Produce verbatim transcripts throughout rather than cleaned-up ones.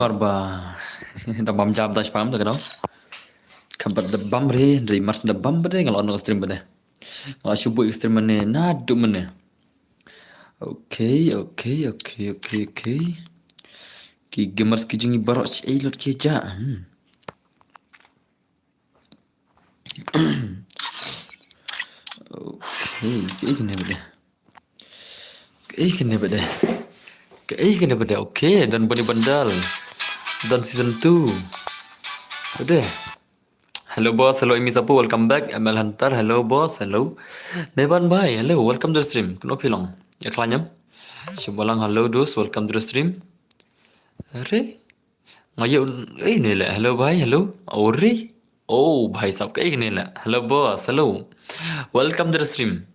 Mar ba da bam jam da shpang da kano. Ka bad da bam re, re mar da bam bade, nga la on stream bade. Nga la shu buh stream mane, naduh mane. Okay, okay, okay, okay, okay. Ki gamers ki jong ngi baroh shi ei lot ki ja. Hmm. Okay, kaei kane bade. Kaei kane bade. Kaei kane bade. Okay, don Boni Bandal. Don season two. Bade. Hello boss, hello Imi Sapu, welcome back. M L Hunter, hello boss, hello. Meban Bhai, hello, welcome to the stream. Kano phi long? Ïa khlaiñ em? Shim Balang, hello dus, welcome to the stream. Are? Nga ïoh, eh, ne le. Hello bhai, hello. Ore. Oh, bhai sahab, kaei kane le. Hello boss, hello. Welcome to the stream.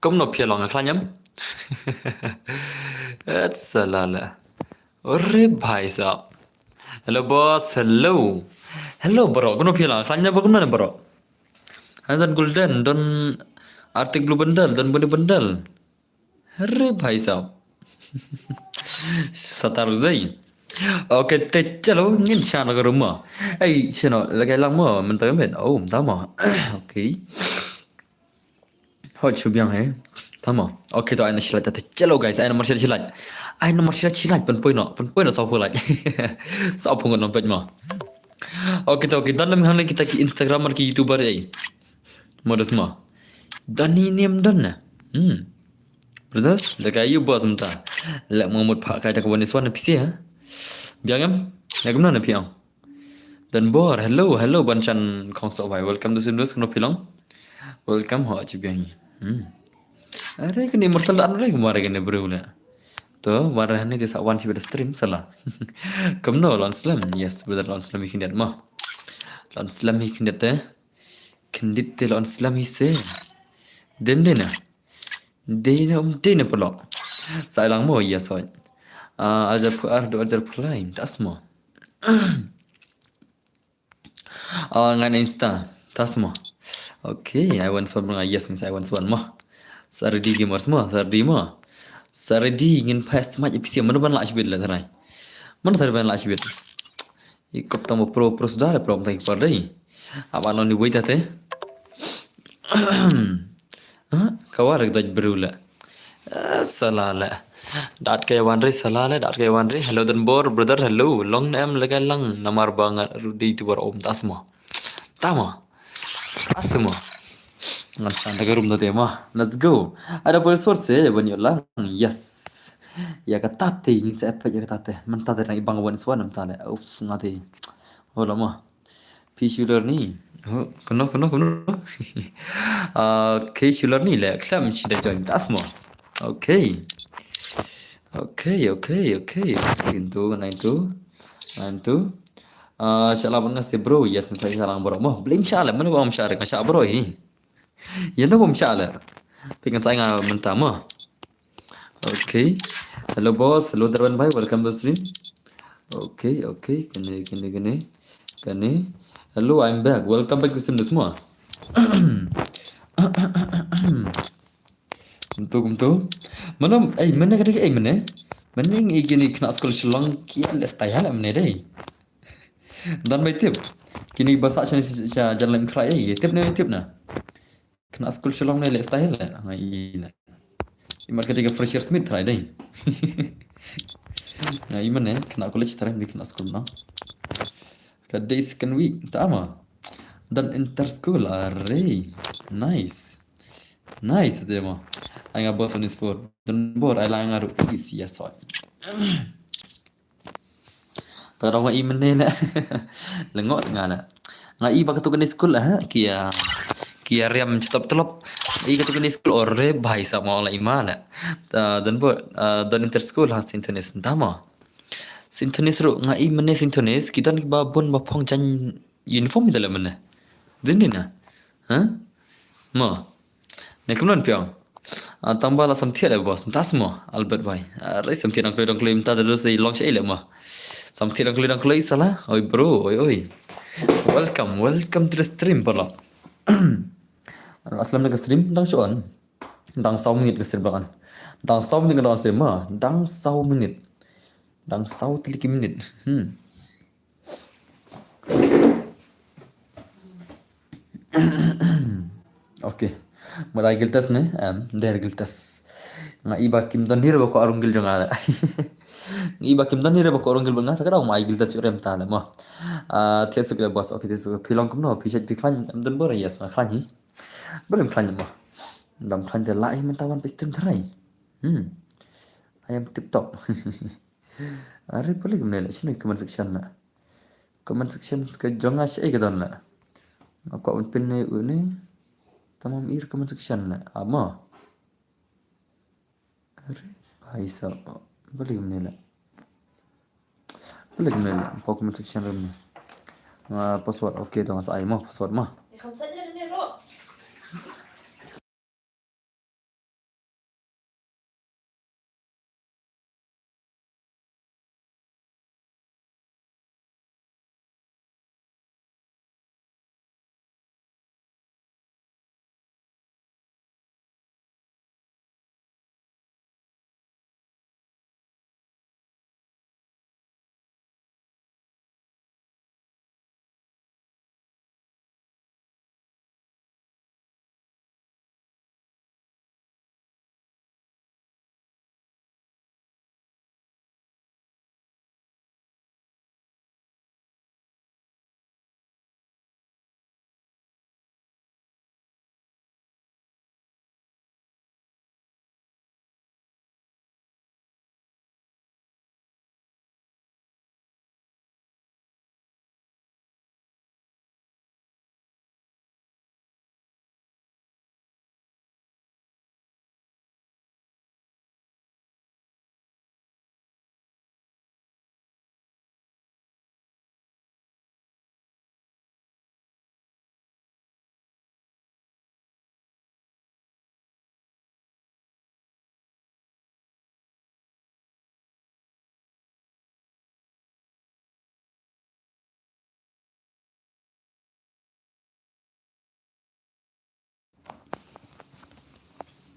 Kumno phi long, khlaiñ em? Et sala le. Ore bhai sahab. Hello boss, hello. Hello bro, kumno phi long, khlaiñ em ba kumno ne bro? Hadan Golden, don Arctic Blue Bundle, don Boni Bundle. Hare bhai sahab. Satar zai. Okay, te chalo, ngin shah na ka room mo. Ei, shano, lagi lang mo, mynta ka met. Oh, mynta mo. Okay. Hot shu biang he. Tama. Okay, to ai na shilait te chalo guys, ai na mar shilait. Ai na mar shilait, pynpoi no, pynpoi no saw pulait. Saw pung no pet mo. Okay, to, okay, dan lam hang kita ki Instagram ki YouTuber ei. Modus mo. Dani nem don na. Hmm. Brothers, da ka yu boss mynta. Lek mo mut phah kai da ka Boni Swan na P C ha. Biang em? Lek mo na piang. Dan Bor, hello, hello Banchan Khongso bhai. Welcome to Sindus, kano phi long? Welcome ho achi biang. Hmm. Are kane mortal an re kumare kane bro le. To, mare hane ke sa wan shi bad stream sala. Kumno lon slam? Yes, brother lon slam hi khyndiat mo. Lon slam hi khyndiat te. Khyndiat te lon slam hi se. Dem de na. Dei na um dei na polo. Sa lang mo, yes oi. Ah, ajar pu ar do ajar pulai. Tas mo. Ah, ngan Insta. Tas mo. Okay, I want one nga, yes, I want one mo. Sardi gamers mo, sardi mo. Sardi ngin pas ma ipsi mo ban la shibit la trai. Mo trai ban la shibit. I kop tang pro pro sudah le pro tang par dei. Apa lo ni wei tate. Ha, ka war dai bru la. Eh, sala la. Dat kai wan re sala la, dat kai wan re. Hello dan bor brother, hello. Long em le kai lang namar ba nga rudi tu bar om tas mo. Tama. Asmo. Ngan san da ka room tate ma. Let's go. Ada voice source eh ban yo lang. Yes. Ya ka tate ngin sa epic ya ka tate. Man tate nang ibang wan swan am tale. Uf ngate. Hola ma. Pi shuler ni. Oh, kano kano kano. Ah, ke shuler ni le khlem shi da join tas mo. Okay. Okay, okay, okay. Into nine two. Nine two. Ah, shala ban nga si bro. Yes, sa shala bro mo. Blim shala mana bom shala ka shala bro hi. Ya na bom shala. Pikan sa nga menta mo. Okay. Hello boss, hello Darwan bhai, welcome to stream. Okay, okay, kane kane kane. Kane. Hello, I'm back. Welcome back to stream semua. Kumtu kumtu. Mana ei mana kata ei mana. Mana ngi kini kena sekolah Shillong kia le style mana dei. Dan bai tip. Kini bahasa sini sha jalan kerai ei tip ne tip na. Kena skul Shillong ne le style le. Ngai le. Imat ka dei ka freshers meet trai dei. Ngai iman ne kena college trai dei kena skul no. Ka dei second week ta ama. Dan inter school are. Nice. Nice dei mo. Ai nga boss on is four. Dan bor ai la nga ru is yes so. Tara wa i mene le. Lengok nga le. Nga i ba katu kane school ha kia kia riam chetop telop. I katu kane school ore bhai sa mo la i ma le. Dan bo dan inter school ha Sintonis ntama. Sintonis ru nga i mene Sintonis kidan ki ba bun ba phong jan uniform ida le mene. Din din na. Ha? Ma. Ne kumnon piang. Ah, tang ba la samthiat le boss. Ntas mo Albert bai. Ah, rai samthiat dang kloi dang kloi mynta da dos dei long shei le mo. Samthiat dang kloi dang kloi sala. Oi bro, oi oi. Welcome, welcome to the stream pala. Aslam na ka stream dang shon. Dang saw minit ka stream dang. Dang saw minit ka dang stream ma. Dang saw minit. Dang saw tylli ki minit. Hmm. Okay. Mut ai giltas ne? Em, der giltas. Nga i ba kim don hi re ba ko arung gil jong nga le. Nga i ba kim don hi re ba ko arung gil ba nga sa ka dau ma ai giltas shu rem ta le mo. Ah, thied suk le boss. Okay, thied suk. Phi long kumno? Phi shet phi khlaiñ em don bor? Yes, nga khlaiñ hi. Balei ym khlaiñ mo? Dam khlaiñ te la i mynta wan phi stem tharai. Hmm. I am tip top. Are palik mne la shine comment section la. Comment section ka jong nga shaei ka don la. Nga kwah ban pin ne u ne. Tamam ir comment section la. Ama. Are bhai sahab. Palik mne la. Palik mne la. Pa comment section rum. Nga password. Okay, to nga sa ai mo password mo.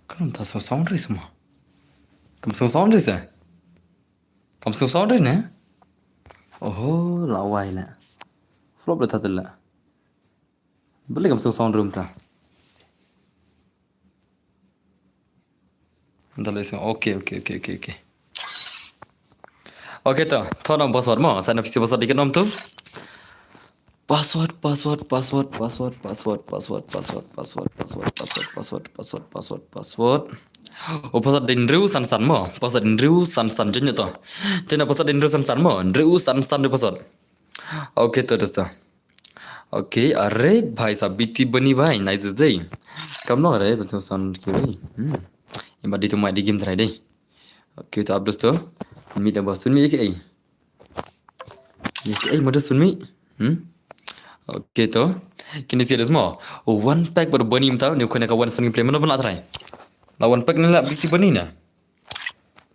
Kam ta song sound ris mo. Kam song sound ris eh? Kam song sound ris ne? Oho, la wai la. Flop la ta la. Beli kam song sound room ta. Nda le song. Okay, okay, okay, okay, okay. Okay to, to nam password mo. Sa na pisi password dikit nam tu. Password, password, password, password, password, password, password, password, password, password, password, password, password, password. Oh, password dynriew san san mo. Password dynriew san san jeng to. Jeng password dynriew san san mo. Dynriew san san de password. Okay to dosto. Okay, are bhai sahab B T Bunny bhai, nice day. Kam long are, betul san ki bhai. Hmm. Imba di tu mai di game try dei. Okay to abdus to. Mi da bos tun mi ke ai. Ni ke ai modus pun mi. Hmm? Okay to. Kini serious mo. One pack bad Bunny mynta, ni khun ka one song play mano ban la try. La one pack ne la B T Bunny ne.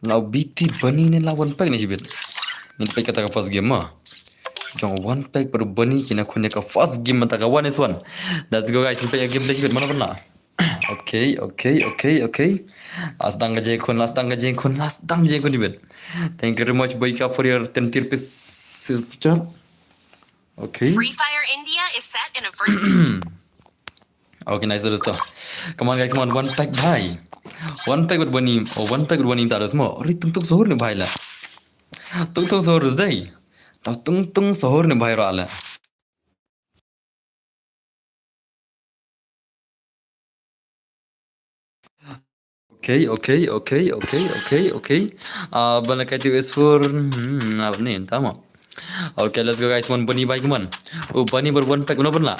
La B T Bunny ne la one pack ne shibit. Ni pack kata ka first game mo. Jong one pack bad Bunny kini khun ka first game mynta ka one is one. Let's go guys, ni pack game play shibit mano ban la. Okay, okay, okay, okay. Last dang ka jeng khun, last dang ka jeng khun, last dang jeng khun shibit. Thank you very much Boyka for your ten rupees super chat. Okay. Free Fire India is set in a ver- Okay, nice dosto. Come on guys, come on, one pack bhai. One pack bad Bunny, oh, one pack bad Bunny ta dosto mo. Ri tung tung sahur ne bhai la. Tung tung sahur dei. Tau tung tung sahur ne bhai ra la. Okay, okay, okay, okay, okay, okay. Ah, bana kai tu is for, hmm, apa ni, tama. Okay, let's go guys, one Bunny bhai, come on. Oh, Bunny bar one pack, no ban la.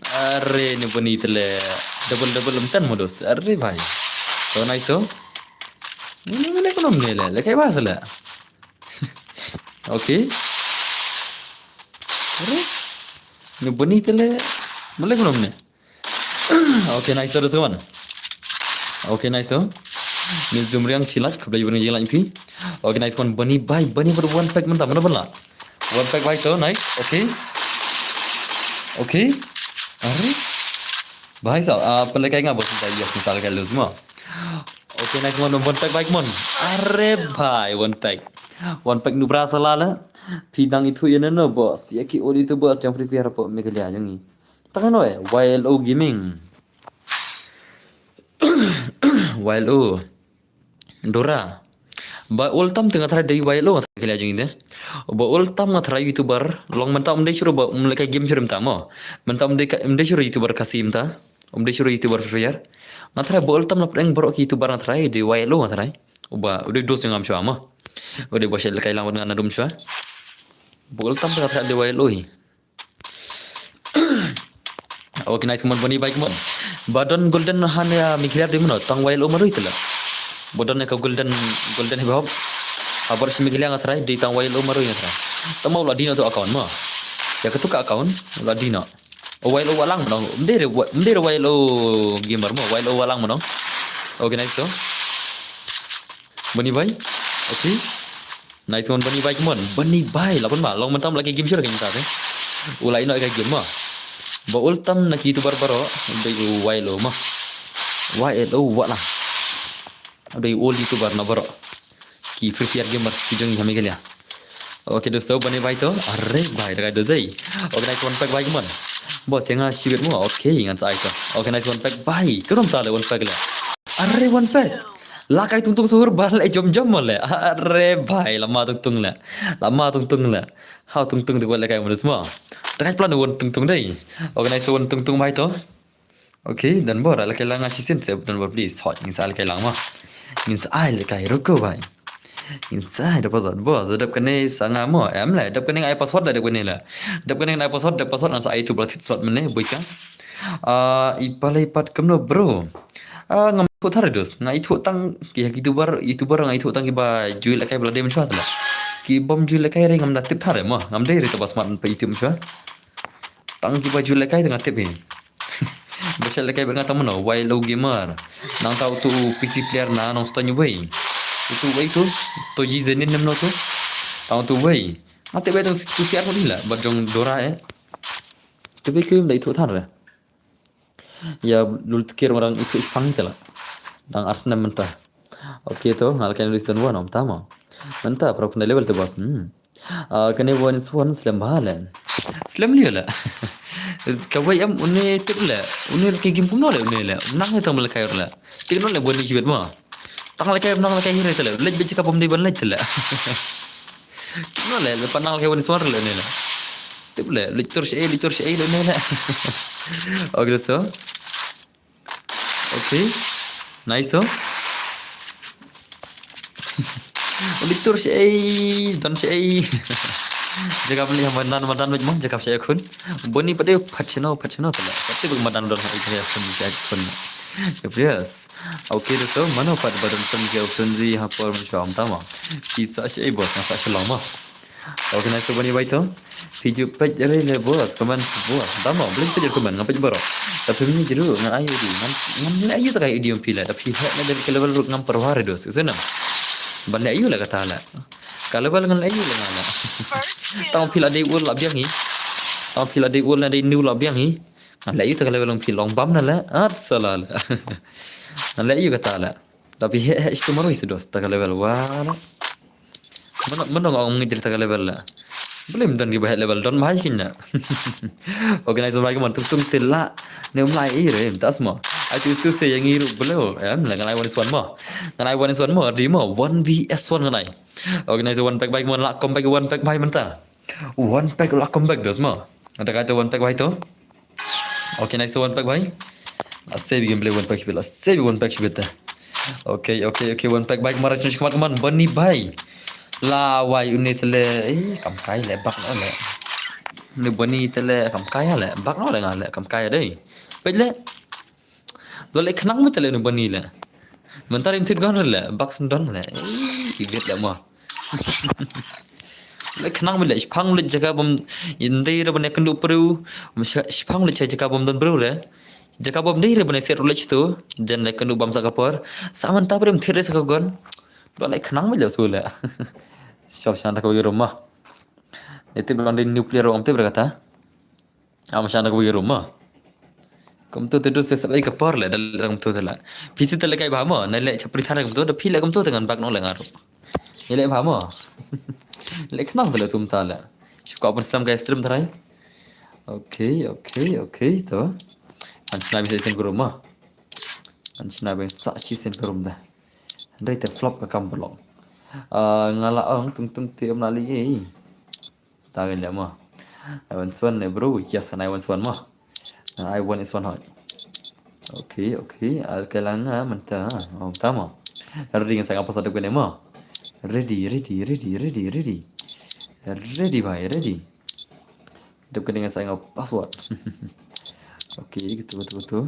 Are, ni Bunny tele. Double, double, lemtan mo dost. Are, bhai. So nice, so. Ni, ni, ni, kono ni le, le kai bahas le. Okay. Are. Ni Bunny tele. Mule kono ni. Okay, nice to, teman. Okay, nice to. Miss Jumriang Chilat, khublei ban jinglah phi. Okay, nice one, Bunny bhai, Bunny bar one pack mynta, mana bala. One pack bhai to, nice. Okay. Okay. Are. Bhai sahab, ah, pynlehkai nga bos mynta, yes, mynta lehkai lose mo. Okay, nice one, one pack bhai, come on. Are bhai, one pack. One pack nu bra sala la. Phi dang ithuh ïa nano boss. Ïa ki ol YouTubers jong Free Fire hapoh Meghalaya jong ngi. Tang no eh, Y L O Gaming. Y L O. Dora. Ba ul tam te nga tharai dei Y L O nga tharai kali jong ide. Ba ul tam nga tharai YouTuber. Long mynta um dei shuh ba um lehkai game shuh mynta mo. Mynta um dei ka, um dei shuh YouTuber Khasi mynta. Um dei shuh YouTuber Free Fire. Nga tharai ba ul tam la pdeng baroh ki YouTuber nga tharai dei Y L O nga tharai. Uba u dei dos jong nga shuh mo. U dei ba shet lehkai lang wat nga nadum shuh. Ba ul tam te nga tharai dei Y L O hi. Okay, nice, come on, Boni bhai, come on. Ba don golden han ïa Meghalaya dei mano, tang Y L O marui tela. Ba don ïa ka golden, golden hip hop. Habar shi Meghalaya nga tharai, dei tang Y L O marui nga tharai. Tang ma u la dino to account ma. Ïa katu ka account, u la dino. O Y L O Walang mano. Mdei re, mdei re Y L O gamer mo, Y L O Walang mano. Okay, nice to. Boni bhai. Okay. Nice one, Boni bhai, come on. Boni bhai, la pun ma, long mynta um lehkai game shuh ka mynta te. U la ïehnoh ïa ka game ma. Ba ul tam na ki YouTuber baroh, dei u Y L O ma. Y L O Walang. Dei u ol YouTuber na baroh. Ki Free Fire gamers ki jong ngi ha Meghalaya. Okay, dosto, Boni bhai to. Are bhai, da kai do jai. Okay, nice one pack bhai, come on. Boss, ïa nga shibit mo. Okay, ngan sa ai to. Okay, nice one pack bhai. Ka rum ta le one pack le. Are one pack. La kai tung tung suhur ba le jom jom mo le. Are bhai, lama tung tung le. Lama tung tung le. Hau tung tung de wa lehkai mo de sma. Da kai plan one tung tung dei. Okay, nice one tung tung bhai to. Okay, don bor, lehkai lang nga shisien se don bor, please. Hot, ngin sa lehkai lang ma. Ngin sa ai lehkai, ruko bhai. Ngin sa ai da password, boss, dep kane sa nga mo. Em le, dep kane nga ai password da, dep kane le. Dep kane nga ai password, dep password nga sa ai tu bla thit slot mane, buika. Ah, i palai pat kumno, bro. Ah, ngam ithuh thar dos. Nga ithuh tang ki ha ki YouTuber, YouTuber nga ithuh tang kiba ju lehkai ba la dei mynshuwa tela. Ki bym ju lehkai re ngam da tip thar mo. Ngam dei re te ba smart pa YouTube mynshuwa. Tang kiba ju lehkai te nga tip hi. Ba shet lehkai bad nga tang mano, Y L O Gamer. Nangta utu u P C player na Nongstoiñ uwei. Utu uwei tu, to ji Zenin ne mano tu. Tang utu uwei. Nga tip ba tu, tu siar mut hi la, bad jong Dora eh. Tip ba kim da ithuh thar re. Ïa lul tikir ma dang ithuh shipang hi tela. Dang ar snem mynta. Okay to, nga lehkai na season one, ym tama. Mynta, para pynda level te boss. Hmm. Ah, kane one is one, slem bha le. Slem liu le. Kawei em une tip le. Une ki game kumno le une le. Nang he tang lehkai le. Tip no le Boni kibet ma. Tang lehkai nang lehkai hi re te le. Lej bit jaka bom dei ban lej te le. Kumno le, le panang lehkai one is one le une le. Tip le, lej tur shi, lej tur shi le une le. Okay, so. Okay. Nice, oh. Ulitur shi ei, don shi ei. Jaka beli madan, madan bej mo, jaka shi ei khun. Boni pade pachino, pachino tala. Pade bej madan don hai jaka khun, jaka khun. Yes. Okay, dosto, mano pat ba don san jaka khun ji ha por mo shwa tama. Kisa shi ei boss, ngasa shi long mo. Okay, nice, Boni bhai to. Phi ju peit re le boss, comment boss. Tama, beli peit comment, ngam peit baroh. Tapi ni jeru, ngan ayu di, ngan, ngan le ayu ta kai idiom phi le. Tapi hek na dari ka level ruh ngam perwar dos. Sana. Ban le ayu le kata le. Ka level ngan le ayu le ngan le. Tang phi la dei ul la biang hi. Tang phi la dei ul na dei new la biang hi. Ngan le ayu ta ka level phi long bam na le. At sala le. Ngan le ayu kata le. Tapi hek, hek, itu marui sedos, ta ka level wala. Mano, mano ngong ngit ta ka level la. Belum don ki ba hek level, don mai kin na. Organizer mai man tung tung tela. Ne um lai i re, tas mo. Ai tu tu se yang iru belo. Em, la ngan ai one is one mo. Ngan ai one is one mo, di mo, one V S one ngan ai. Organizer one pack bhai mo, la kom pack one pack bhai mynta. One pack la kom pack dos mo. Ada kata one pack bhai to. Okay, nice one pack bhai. La save game play one pack shibit, la save one pack shibit ta. Okay, okay, okay, one pack bhai, mara shim shikmat kaman, Boni bhai. La wai une tele, eh, kam kai le bak no le. Une Boni tele, kam kai le, bak no le nga le, kam kai dei. Peit le. Do le khnang me tele une Boni le. Mentar im thit gon le, bak sendon le. Eh, ibit le mo. Le khnang me le, shipang le jaka bom, indai re bane kendu peru, shipang le jaka bom don peru re. Jaka bom dei re bane ser le chitu, jen le kendu bam sa ka por. Sa man ta peru thit re sa ka gon. Lo le khnang me le su le. Shop shan ta ka wi roma. Ete bang dei nuclear rom te berkata. Am shan da ka wi rum ma. Kumtu te du se sep ei ka por le, da le kumtu te la. Phi te le kai ba ma, na le chapri thana kumtu, da phi le kumtu te ngan bak no le ngaru. Ïa leh bha mo. Leh khnang sa leh tum ta leh. Shu kwah pynslem ka stream trai. Okay, okay, okay, to. Ngan shna beit sa sien ka room mo. Ngan shna beit sa shisien ka room da. Hynrei te flop ka kam ba long. Ah, nga la ong tung tung te ym lah leh ei. Ta ka leh mo. Ai wan swan ne bro. Yes, ai wan swan mo. Ai wan swan hoi. Okay, okay. Al ka la nga mynta. Oh, ta mo. Ready ngan sa nga post dep kane mo. Ready, ready, ready, ready, ready. Ready bhai, ready. Dep kane ngan sa nga password. Okay, gitu, gitu, gitu.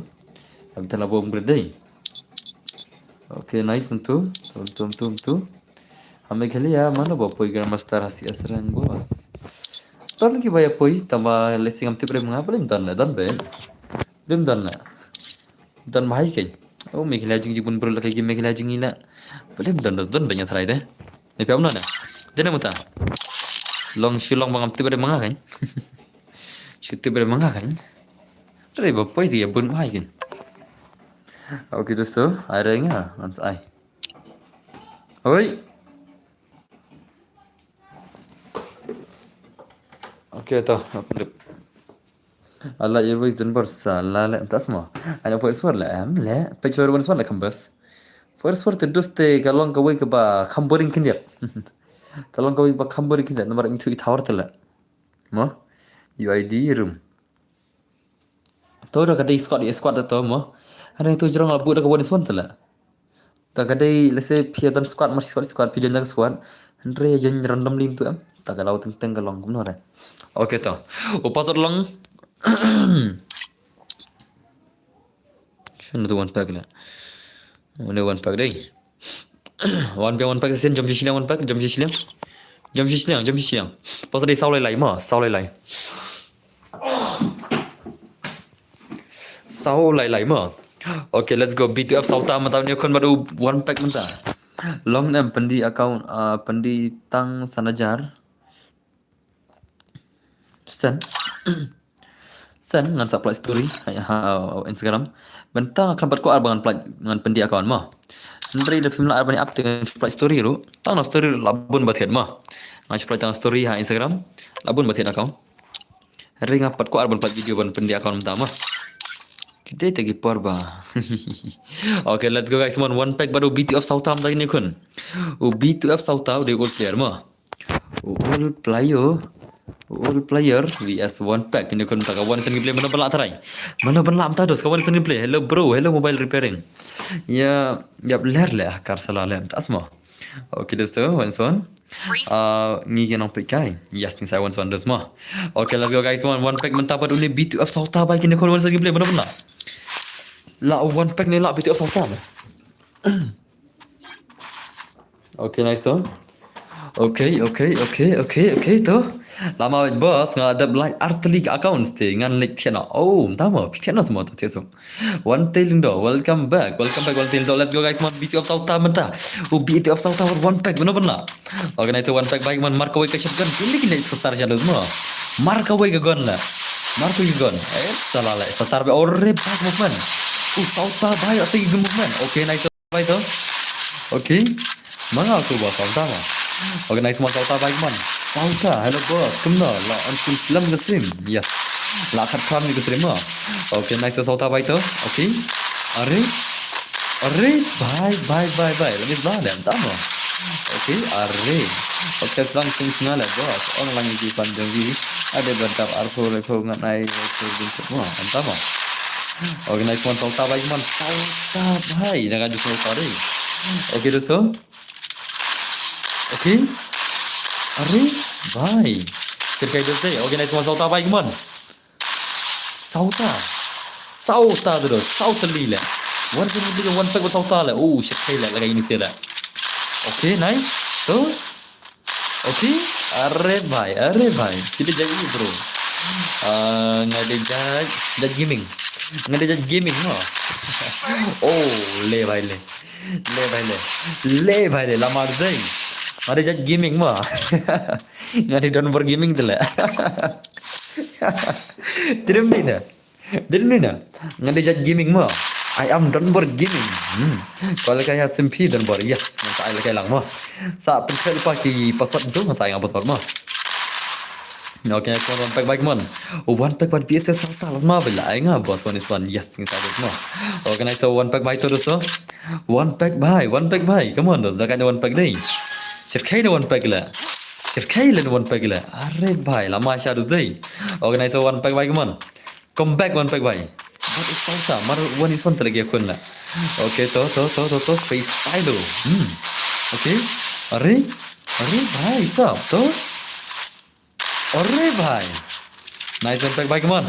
Am ta la bom gredai. Okay, nice tu. Tum, tum, tum, tu. Ha Meghalaya mano ba poi Grandmaster ha C S rank boss. Don ki ba ïa poi tama leh sing am tip re manga, ba lem don la, don be. Lem don la. Don bha hi kein. Oh, Meghalaya jing jibun bro la ka game Meghalaya jing ila. Ba lem don, don, don ba ïa try de. Ni pia mano na. Dena muta. Long shu long ba ngam tip re manga kein. Shu tip re manga kein. Re ba poi dia bun bha hi kein. Okay, dosto, ai re nga, ngan sa ai. Oi. Okay, to, apa dep. Ala ïa voice dun bor sa la leh tas mo. Ana voice war la em leh. Page war wan swan la kambas. Voice war te dus te ka long kawei kaba kham boring khyndiat. Ka long kawei ba kham boring khyndiat namar ing tu i tower te la. Mo. U I D room. To da ka dei squad, ïa squad da to mo. Hynrei to jrong la but da ka wan swan te la. Ta ka dei, let's say, phi don squad, mar squad, squad, phi join da ka squad. Hynrei join randomly tu em. Ta ka law teng teng ka long kumno re. Okay to. U password long. Shano tu one pack la. Une one pack dei. One pack, one pack sien, jom shi shiliang one pack, jom shi shiliang. Jom shi shiliang, jom shi shiliang. Password dei saw lai lai mo, saw lai lai. Saw lai lai mo. Okay, let's go. B two F sawta mynta, une khun bad u one pack mynta. Long em, pyndi account, ah, pyndi tang san hajar. Send. Send, ngan sa plie story ha, ha Instagram. Mynta khlem pat kwah ar ba ngan plie, ngan pyndi account mo. Hynrei da phim lah ar ba ni up te ngan plie story ruh. Tang na story ruh la bun ba thied mo. Ngan plie tang story ha Instagram. La bun ba thied account. Hynrei nga pat kwah ar ban plie video ban pyndi account mynta mo. Kita te ki por ba. Okay, let's go guys. Mon one pack bad u B two F sawta mynta kine khun. U B two F sawta u dei old player mo. U old player. U old player V S one pack. Kine khun mynta ka wan sien gameplay, mano ban lah try. Mano ban lah mynta dos ka wan sien gameplay. Hello bro, hello mobile repairing. Ïa, ïap ler leh kar sala leh mynta mo. Okay, dosto, wan swan. Ah, ngi ki nang peit kai. Yes, ni sa wan swan dos mo. Okay, let's go guys. One, one pack mynta bad une B two F sawta bha kine khun wan sien gameplay, mano ban lah. La one pack ne la B two F sawta mo. Okay, nice to. Okay, okay, okay, okay, okay to. Lama wait boss, nga dep like arteli ka account ste ngan like thiana. Oh, mynta mo, thiana semua tu thiasu. One Tail Indo, welcome back, welcome back, One Tail Indo. Let's go guys, mon B two F sawta mynta. U B two F sawta one pack, mano ban lah. Okay, nice to, one pack bha mon, mark away ka shotgun. Kini kini star jalo semua. Mark away ka gun lah. Mark away ka gun. Eh, salah lah. Star be ore back movement. U sawta bha ïa movement. Okay, nice. Bha to. Okay. Manga tu ba sawta ma. Okay, nice mon sawta bha mon. Sawta, hello boss. Kumno la on sim slam ka stream. Yes. La khat kam ni ka stream ma. Okay, nice sawta bha to. Okay. Are. Are, bye, bye, bye, bye. Lagi bla dan tama. Okay, are. Okay, selang sing singala boss. On lang ji pan jong ji. Ada bantap arpur ko ngan ai ko bin ko. Antama. Okay, nice mon sawta bha mon. Sawta bha. Ina ka jus sawta dei. Okay, dosto. Okay. Are, bha. Sirkai dosto. Okay, nice mon sawta bha mon. Sawta. Sawta tu doh. Sawta li le. One pack, one pack sawta le. Oh, shit, le, laga ini sila. Okay, nice. Tu. Okay. Are bhai, are bhai. Kita jadi bro. Ah, ngai dei judge, judge gaming. Ngai dei judge gaming no. Oh, le bhai le. Le bhai le. Le bhai le, lamar zeng. Ngai dei judge gaming ma. Ngai dei don ber gaming tu le. Tidak ni dah. Dei ni na. Ngan dei judge gaming ma. I am Donbor Gaming. Hmm. Ko lehkai ha Simpi Donbor. Yes. Ngan sa ai lehkai lang mo. Sa pynkhreh lypa ki password tu, ngan sa ai nga password mo. Okay, next one, one pack bhai, come on. One pack bhai, B H S sawta lad ma bhai, la ai nga boss, one is one. Yes, ngi sa mo. Okay, next one pack bhai to dosto. One pack bhai, one pack bhai. Come on dost, da ka one pack dei. Shyrkhei ne one pack la. Shyrkhei le one pack la. Are bhai, lama sha dost dei. Okay, next one pack bhai, come on. Come back one pack bhai. But it's sawta, mar one is one te lagi akun la. Okay, to, to, to, to, to, freestyle tu. Hmm. Okay. Are, are bhai, sab to. Are bhai. Nice one pack bhai, come on.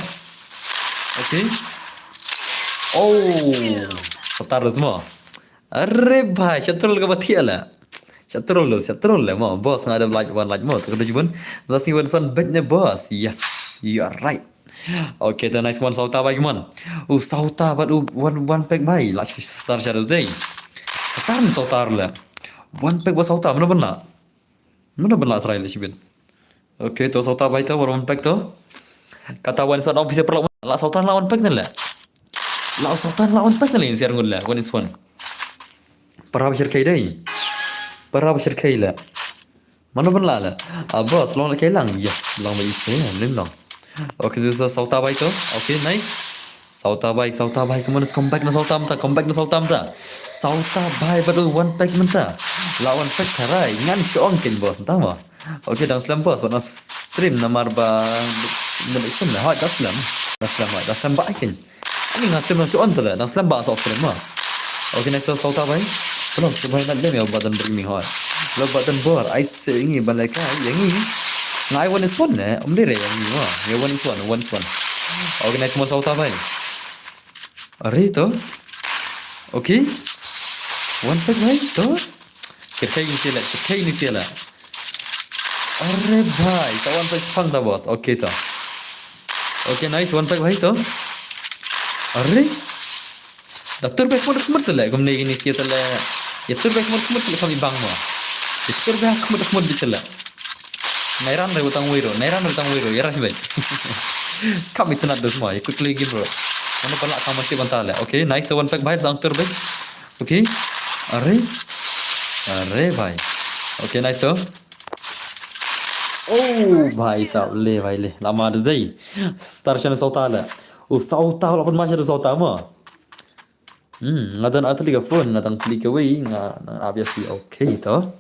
Okay. Oh, sawta dost mo. Are bhai, sha troll kaba thiah la. Sha troll la, sha troll la mo. Boss, nga da like, one like mo. To ka jibun. Boss, ni one son bet ne boss. Yes, you are right. Okay, to nice one, sawta bhai, come on. U sawta bad u one, one pack bhai. La star sha dost dei. Star ni sawta la. One pack bad sawta, mano ban la? Mano ban la try la shibit. Okay, to sawta bhai to, one pack to. Kata one is one officer paralok, la sawta la one pack ne la. La sawta la one pack ne la, share ngut la, one is one. Para ba shyrkhei dei. Para ba shyrkhei la. Mano ban la la. Ah, boss, long lehkai lang. Yes, long ba ise, lim long. Okay, this is sawta bhai to. Okay, nice. Sawta bhai, sawta bhai, come on, come back na sawta mynta, come back na sawta mynta. Sawta bhai bad u one pack mynta. La one pack tharai, ngan shu ong kein boss, mynta mo. Okay, dang slem boss, bad na stream namar ba, ba stream la, hoi, dang slem. Dang slem, hoi, dang slem ba ai kein. Ani nga stream na shu on tele, dang slem ba sa stream mo. Okay, next sawta bhai. Belum shu bhai na lem ïa u Button Breaking hoi. Lo Button Bor, ai se ngi ban lehkai ïa ngi. Nga ai one is one ne, um dei re ïa ngi mo. Ïa one is one, one is one. Okay, next mo sawta bhai. Are to. Okay. One pack bhai to. Shyrkhei ni sila, shyrkhei ni sila. Are bhai, ka one pack shipang ta boss. Okay to. Okay, nice, one pack bhai to. Are. Da tur bek mut mut sila, kumne kini sia tala. Ïa tur bek mut mut sila kami bang mo. Ïa tur bek mut mut di sila. Nairan re utang wiro, nairan re utang wiro, ïa ras bek. Kam itynnad dost mo, ïa quickly game bro. Mano pala kam mati banta la. Okay, nice to one pack bhai, sang tur bek. Okay. Are. Are bhai. Okay, nice to. Oh, bhai sab, le bhai le. Lama dost dei. Star shan sawta la. U sawta la pun masha sawta mo. Hmm, nga don atli ka phone, nga dang pli kawei, nga, nga obviously okay to.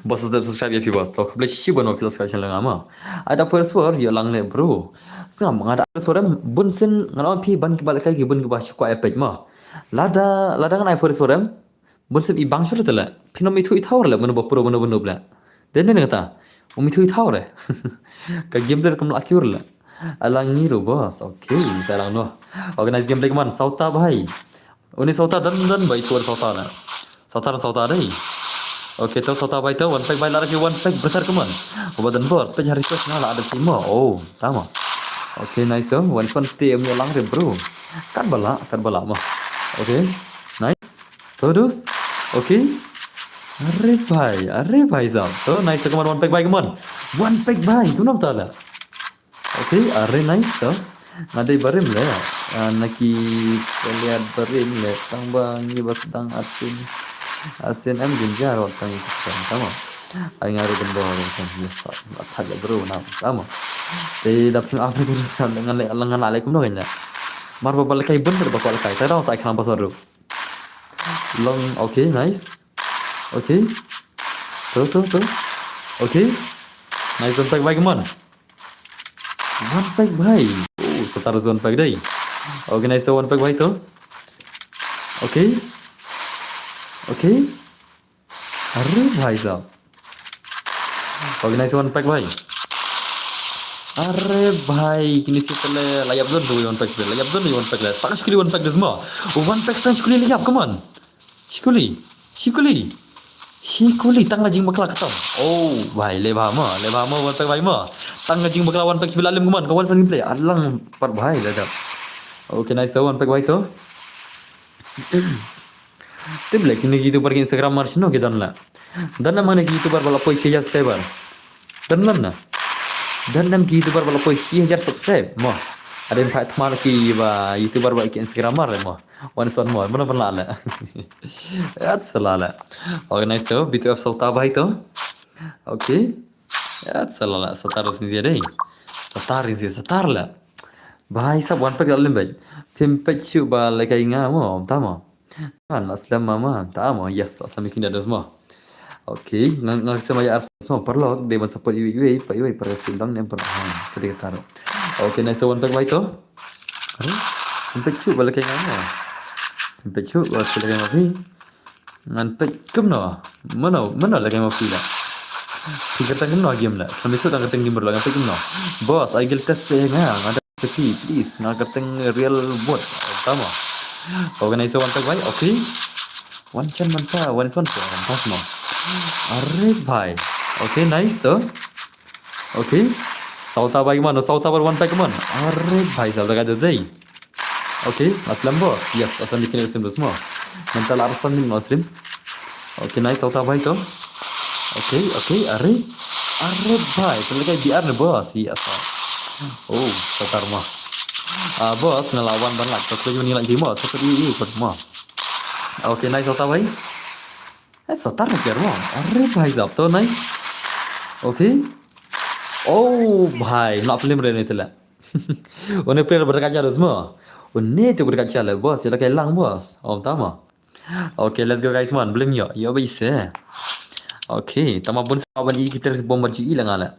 Boss, subscribe ïa phi boss. To, khublei shibun ba phi la subscribe channel nga mo. Ai da first war, ïa lang le bro. Sngam, nga da first war em, bun sien, nga la phi ban kiba lehkai ki bun kiba shu kwah epic mo. Lada, lada ngan ai first war em, bun sien i bang shu le tele. Phin ym ithuh ithaw le, mano ba pro, mano ba noob le. Den ne kata. Ym ithuh ithaw le. Ka game le kam la cure le. Alang ngi ru boss. Okay, sa lang no. Organize game break man. Sawta bhai. Uni sawta dan dan bhai, tuar sawta na. Sawta na sawta dei. Okay, to sawta bhai to. One pack bhai, la da ki one pack better kaman. Uba dan boss, pack hari request na la da ki mo. Oh, tama. Okay, nice to. One fun team ïa lang re bro. Kat bala, kat bala mo. Okay. Nice. To dost. Okay. Are bhai, are bhai sab. To nice, kaman one pack bhai, kaman. One pack bhai, kumno bta la. Okay, are nice to. Nga dei barim le. Ah, na ki peliat barim le. Tang ba ngi ba sdang asin. Asin em jinjar wat tang ki sdang, tama. Ai nga ruh ban bor, yes, yes, yes. Ba thak le bro na, tama. Te da phin ap le bro, ngan le, ngan le kumno kan le. Mar ba ba le kai bun ba ko le kai. Ta dang sa ai khang ba soru. Long, okay, nice. Okay. To, to, to. Okay. Nice, one pack bhai, kaman. One pack bhai. Oh, star one pack dei. Okay, nice, to one pack bhai to. Okay. Okay. Are bhai sab. Okay, nice, one pack bhai. Are bhai, kini si pele la ïap zone tu one pack, la ïap zone one pack le. Tang shi kuli one pack de mo. One pack tang shi kuli la ïap, kaman. Shi kuli. Shi kuli. Shi kuli tang la jingbakla kata. Oh, bhai, le bha mo, le bha mo, one pack bhai mo. Tang la jingbakla one pack, shi la lem, kaman, ka one san gameplay. Alang pat bhai, la da. Okay, nice, one pack bhai to. Tip le, kini ki YouTuber ki Instagram mar shino ki don la. Don la mane ki YouTuber ba la poi shi hajar subscriber. Don la na. Don la ki YouTuber ba la poi shi hajar subscribe. Mo. Adin pha thma ki ba YouTuber ba ki Instagrammer mo. Wan son mo, mano pynlah le. Yat sala le. Okay, nice to. B two F sawta bhai to. Okay. Yat sala le. Sawta ro sin zia dei. Sawta ro sin zia, sawta le. Bhai sab wan pek lim bek. Phim pek shu ba le kai nga mo, ta mo. Kan aslam mama, ta mo. Yes, aslam kin da dos mo. Okay, nga nga sama ya apps mo parlok de ban support iwi iwi pa iwi para sindang nem para ha. Tadi ka karo. Okay, nice one pack bhai to. Are? Ngan pek chu ba la kai nga mo. Ngan pek chu ba la kai nga phi. Ngan pek kumno. Mano, mano la kai nga phi la. Phi kata kumno game la. Kami tu tang kata game la ngan pek kumno. Boss, I guild test se nga. Ngan pek phi, please. Ngan kata real bot. Tama. Organize one pack bhai. Okay. One chan man ta, one is one pack. Pass mo. Are bhai. Okay, nice to. Okay. Sawta bhai man, sawta bhai one pack man. Are bhai, sawta ka jodai. Okay, aslam bo. Yes, aslam bikin aslam dos mo. Mental aslam ni aslam. Okay, nice sawta bhai to. Okay, okay, are. Are bhai, tu lagi B R ni boss. Yes. Oh, satar mo. Ah, boss, ngalawan ban lak. Tapi ni lagi mo, seperti ini pun mo. Okay, nice sawta bhai. Eh, satar ni mo. Are bhai, sab to nice. Okay. Oh, bhai, nak film re ni tela. One player berkaca dos mo. One tu berkaca le boss, ya kai lang boss. Om tama. Okay, let's go guys man, blame yo. Yo bai se. Okay, tama bun sa ban i kita bomba ji i lang ala.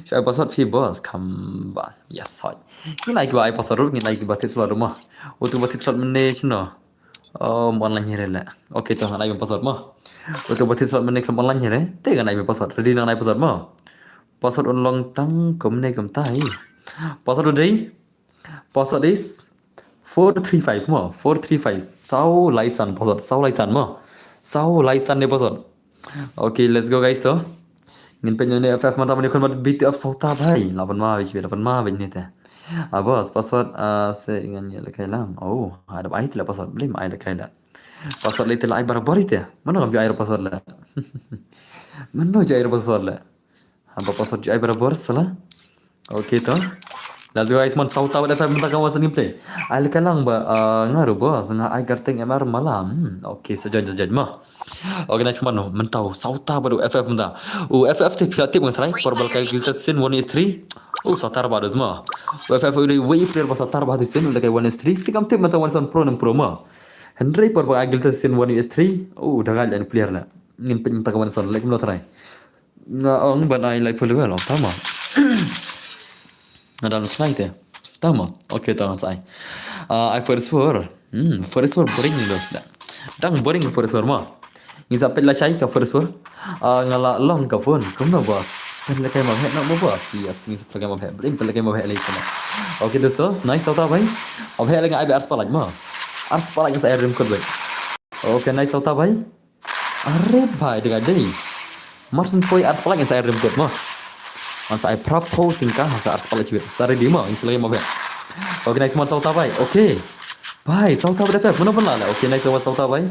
Shu ai password fi boss, kam ba. Yes, hoi. Ngi nai ki ba ai password, ngi nai ki ba tit slot mo. Utu ba tit slot mene chno. Um, online here le. Okay, to ngan ai password mo. Utu ba tit slot mene kam online here. Te ngan ai password. Ready ngan ai password mo. Password un long tang kumne kumtai. Password u dei. Password is four three five mo. Four three five. Saw lai san password. Saw lai san mo. Saw lai san ne password. Okay, let's go guys to. Ngin pynyo ne F F mata mani khun mat B two F sawta bhai. Lapan ma bhai, lapan ma bhai ne te. Ah, boss, password ah se ngan ye le kai lang. Oh, ada bai le password. Blim ai le kai la. Password le te la ai barabor te. Mano ngam ju ai password le. Mano ju ai password le. Haba password ju ai barabor sala. Okay to. Let's go guys man, sawta bad F F mynta ka wan gameplay. Ai le kai lang ba ah, nga ru boss nga ai garteng M R malam. Hmm, okay, sa join sa join mo. Okay, nice man, mynta sawta bad F F mynta. U F F te phi la tip nga try por ba la kai guild test sin one is three. U satar bad dos mo. U F F u dei wei player ba satar bad sin u la kai one is three. Te kam tip mynta one is one pro nem pro mo. Hynrei por ba ai guild test sin one is three. U da gai player la. Ngin pyn mynta ka one is one lek mlo try. Nga ong ban ai lai phew level, oh, tama. Nga dang try te. Tama. Okay, tama sa ai. Ah, ai first war. Hmm, first war boring ni dos da. Dang boring first war ma. Ngi sa pet la shai ka first war. Ah, nga la long ka phone. Kumno boss? Pet la kai ma he no boss. Yes, ngi sa pet la kai ma he. Blim pet la kai ma he lai kana. Okay, dosto, nice sawta bhai. Ab he la nga ai be ars palak ma. Ars palak ngi sa ai rim kut bhai. Okay, nice sawta bhai. Are bhai, dega dei. Marsun poi ars palak ngan sa ai rim kut mo. Ngan sa ai prap po tingka, ngan sa ars palak chibit. Sa ready mo, ngan sa lagi mo bhai. Okay, nice man sawta bhai. Okay. Bhai, sawta bhai dafek. Mano pynlah le. Okay, nice man sawta bhai.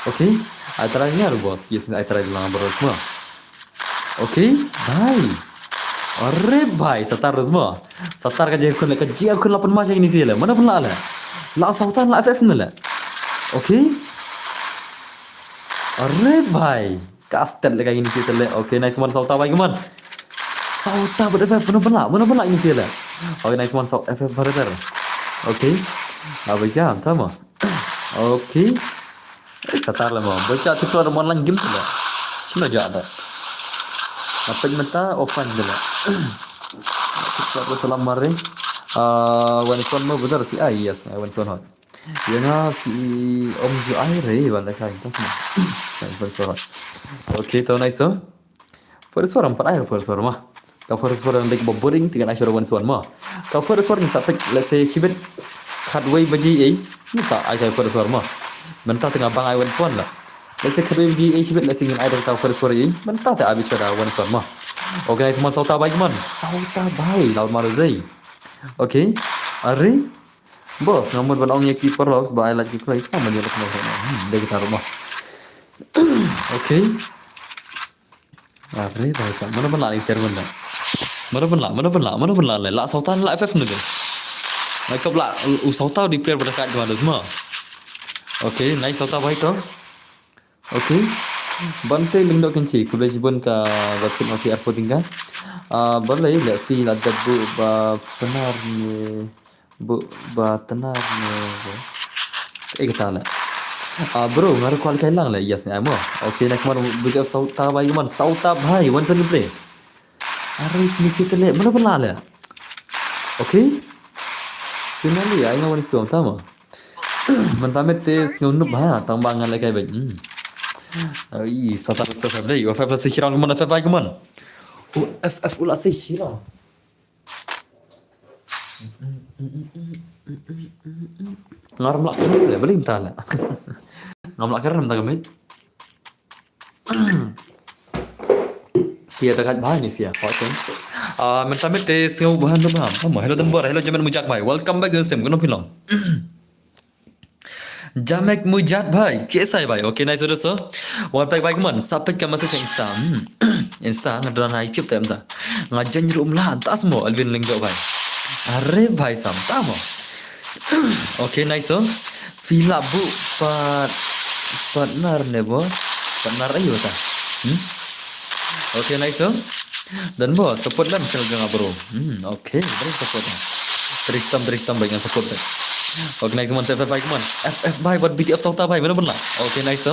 Okay. Ai try ngar boss. Yes, ai try lang boss mo. Okay, bhai. Are bhai, satar dos mo. Satar ka jia khun le, ka jia khun la pynma jia ini si le. Mano pynlah le. La sawta la F F ne le. Okay. Are bhai. Ka stet le ka ini si le. Okay, nice one sawta bhai, come on. Sawta bad F F, mano pynlah, mano pynlah ini si le. Okay, nice one saw F F brother. Okay. Abai ka, tama. Okay. Eh, satar le mo. Bacha ti flor mon lang game tu le. Sino ja da. Apa mata offline tu le. Ti flor salam mare. Ah, one phone mo benar si. Ah, yes, one phone hot. Ya nga si om ju ai re, wala kai tas mo. One phone hot. Okay, to nice to. First war am pat ai first war ma. Ka first war dei ba boring, te ngan ai shuwa one is one ma. Ka first war ngi sa peit, let's say, shibit khatwei baje ei. Ngi sa ai first war ma. Mynta te nga bang ai one is one la. Let's say khatwei baje ei shibit, let's say ngin ai ka first war ei. Mynta te ai bit shuwa one is one ma. Organize man sawta bai man. Sawta bai, lawan Maru Zai. Okay. Are. Boss, nga mut ban ong ïa ki paralok ba ai like ki khlei. Ka man ïa like mo. Hmm, dei kita ruh ma. Okay. Are bai sa, mano ban lah ling share ban da. Mano ban lah, mano ban lah, mano ban lah le. Lah sawta lah F F ne de. Nai kop la u Sota u dei player ba da kat jong ngi mo. Okay, nice Sota bhai to. Okay. Bante Lyngdoh Kynshi, khublei shibun ka ba thut ma phi arphew tyngka. Ah, balei leh phi la dep buh ba Pnar ne, buh ba Tnar ne. Eh, kata leh. Ah, bro, nga ruh kwah leh kai lang leh. Yes, ne, mo. Okay, next one, big up Sota bhai, man, Sota bhai, one second play. Are, kine ki te leh, mano ba la leh? Okay. Finally, ai nga wan ïa u Sota mo. Mynta mynta te sngew noob ha, tang ba ngan leh kai beit. Hmm. Ai, Sota, Sota, dei, U F F la sei shi round, come on, U F F, come on. U F F u la sei shi round. Nga ram lah kren leh, balei mynta leh. Ngam lah kren mynta ka mic. Sia da kat bha ni sia. Okay. Ah, mynta mynta te sngew bha, bha. Hello Denver, hello Jamek Mujak bhai. Welcome back to the same. Kano phi long? Jamek Mujak bhai. Kaisa hai bhai? Okay, nice dosto. Wan peit bhai, come on. Sa peit ka message Insta. Hmm. Insta nga don ha YouTube te mynta. Nga jan ruh ym lah, tas mo, Alvin Lyngdoh bhai. Are bhai, sam ta mo. Okay, nice to. Phi la buh pat, Pnar ne bo? Pnar aïu ta? Hmm? Okay, nice to. Don bo, support lem channel jong nga bro. Hmm, okay, bro, support lem. Trei shitom, trei shitom bhai, ngan support bhai. Okay, nice, man, F F bhai, come on. F F bhai, wat B T F Sota bhai, mano ban lah. Okay, nice to.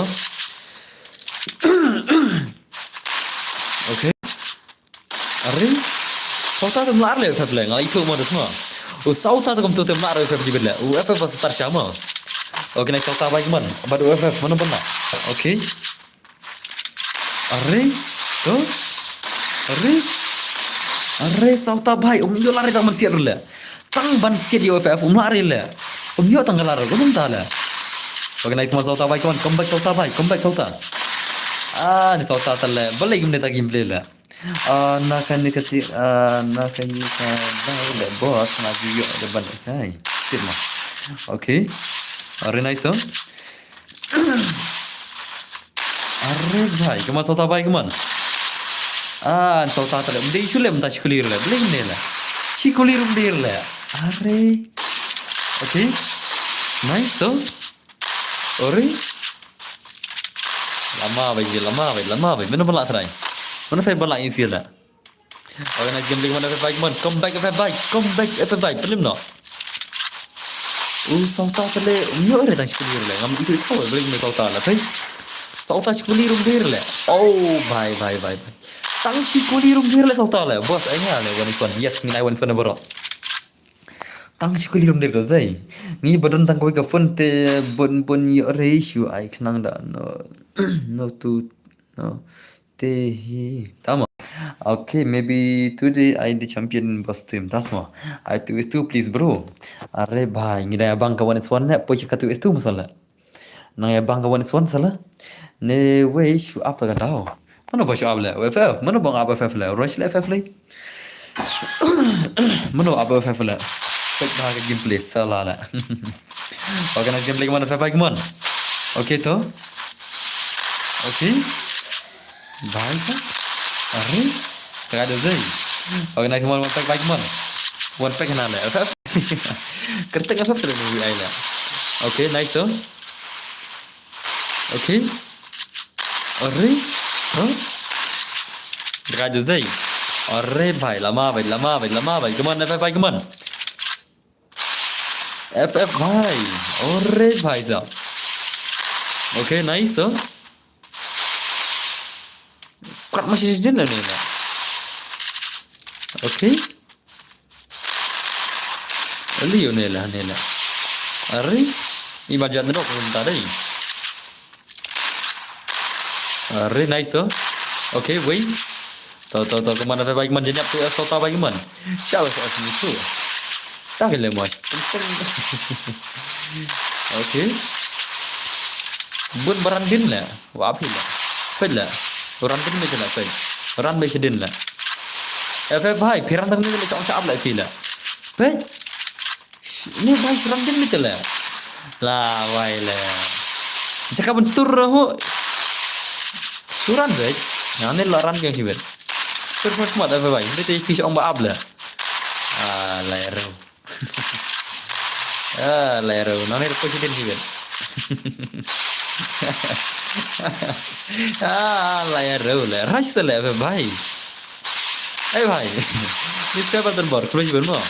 Okay. Are? Sota te ym lah leh U F F leh, nga la ithuh mo da sma. U Sota te kumto te ym lah leh U F F jibit leh. U F F ba star sha mo. Okay, nice Sota bhai, man. Bad U F F, mano ban lah? Okay. Are? To? Are? Are Sota bhai, um ïoh lari tang ban siat ruh leh. Tang ban siat ïa U F F, um lari leh. Um ïoh tang ka lar ruh, kumta leh. Okay, nice mo Sota bhai, come on, come back Sota bhai, come back Sota. Ah, ni Sota te leh, balei kumne ta gameplay leh. Ah, na kane ka ti, ah, na kane ka dei leh boss, nga ju ïoh da ban kai. Tip mo. Okay. Are nice to. Are bhai, come on Sota bhai, come on. Ah, Sota te leh. Ym dei shu leh, mynta shi kuli ruh leh. Balei ne leh? Shi kuli ruh ym dei leh. Are. Okay. Nice to. Ori. Lama bhai, lama bhai, lama bhai. Mano ban lah trai? Mano trai ban lah infield leh? Organize game league, man, F F bhai, man. Come back, F F bhai. Come back, F F bhai. Pelim no. U Sota te leh, um ïoh re tang shi kuli ruh leh. Ngam ithuh ithuh, balik ni Sota leh. Trai. Sota shi kuli ruh ym dei leh. Oh, bhai, bhai, bhai, bhai. Tang shi kuli ruh ym dei leh Sota leh. Boss, ai nga leh, one is one. Yes, ngin ai one is one baroh. Tang shi kuli ruh ym dei re zai. Ngi ba don tang kawei ka phone te bun bun ïoh re shu ai khnang da no. No tu, no. Te hi. Tama. Okay, maybe today I the champion boss team. Tas mo. I two is two, please, bro. Are bhai, ngi da bang ka one is one ne, poi ka two is two masala. Nang ïa bang ka one is one sala. Ne wei shu ap ta ka daw. Mano ba shu ap leh? U F F. Mano ba ap U F F leh? Rush leh F F leh. Mano ap U F F leh? Peit ba ka gameplay sala leh. Organize gameplay, man, F F bhai, man. Okay to. Okay. Bhai sa. Are. Ka da zai. Organize, man, one pack bhai, man. One pack na leh. F F. Kertek F F leh ni ai leh. Okay, nice to. Okay. Are? Huh? Raja Zai. Are bhai, lama bhai, lama bhai, lama bhai. Come on, F F bhai, come on. F F bhai. Are bhai sahab. Okay, nice, huh? Kat masih sejin lah ni lah. Okay. Liu ne lah, ne lah. Are, i ba jan nok kumta dei. Are, nice, oh. Okay, wei. To, to, to, come on, F F bhai, man, jan ïap tu, F F bhai, man. Siapa sih F F tu? Tak kira mas. Okay. Bun baran din lah. Wa phi leh. Peit leh. Ran peit me leh peit. Ran beit shadien leh. F F bhai, phi ran tang ne leh chong chap leh phi leh. Peit. Ni bhai, ran din me leh. La wai leh. Jaka bentur ho. Suran beit. Yang ni la ran yang sibet. Terus mat F F bhai. Ni te phi chong ba ap leh. Ah, lai ro. Ah, la ïarew. Nangne da poi shadien hi beit. Ah, la ïarew la. Rush sa la FFbhai. Ei bhai. Ni skai ba don bor, kloi hi beit mo.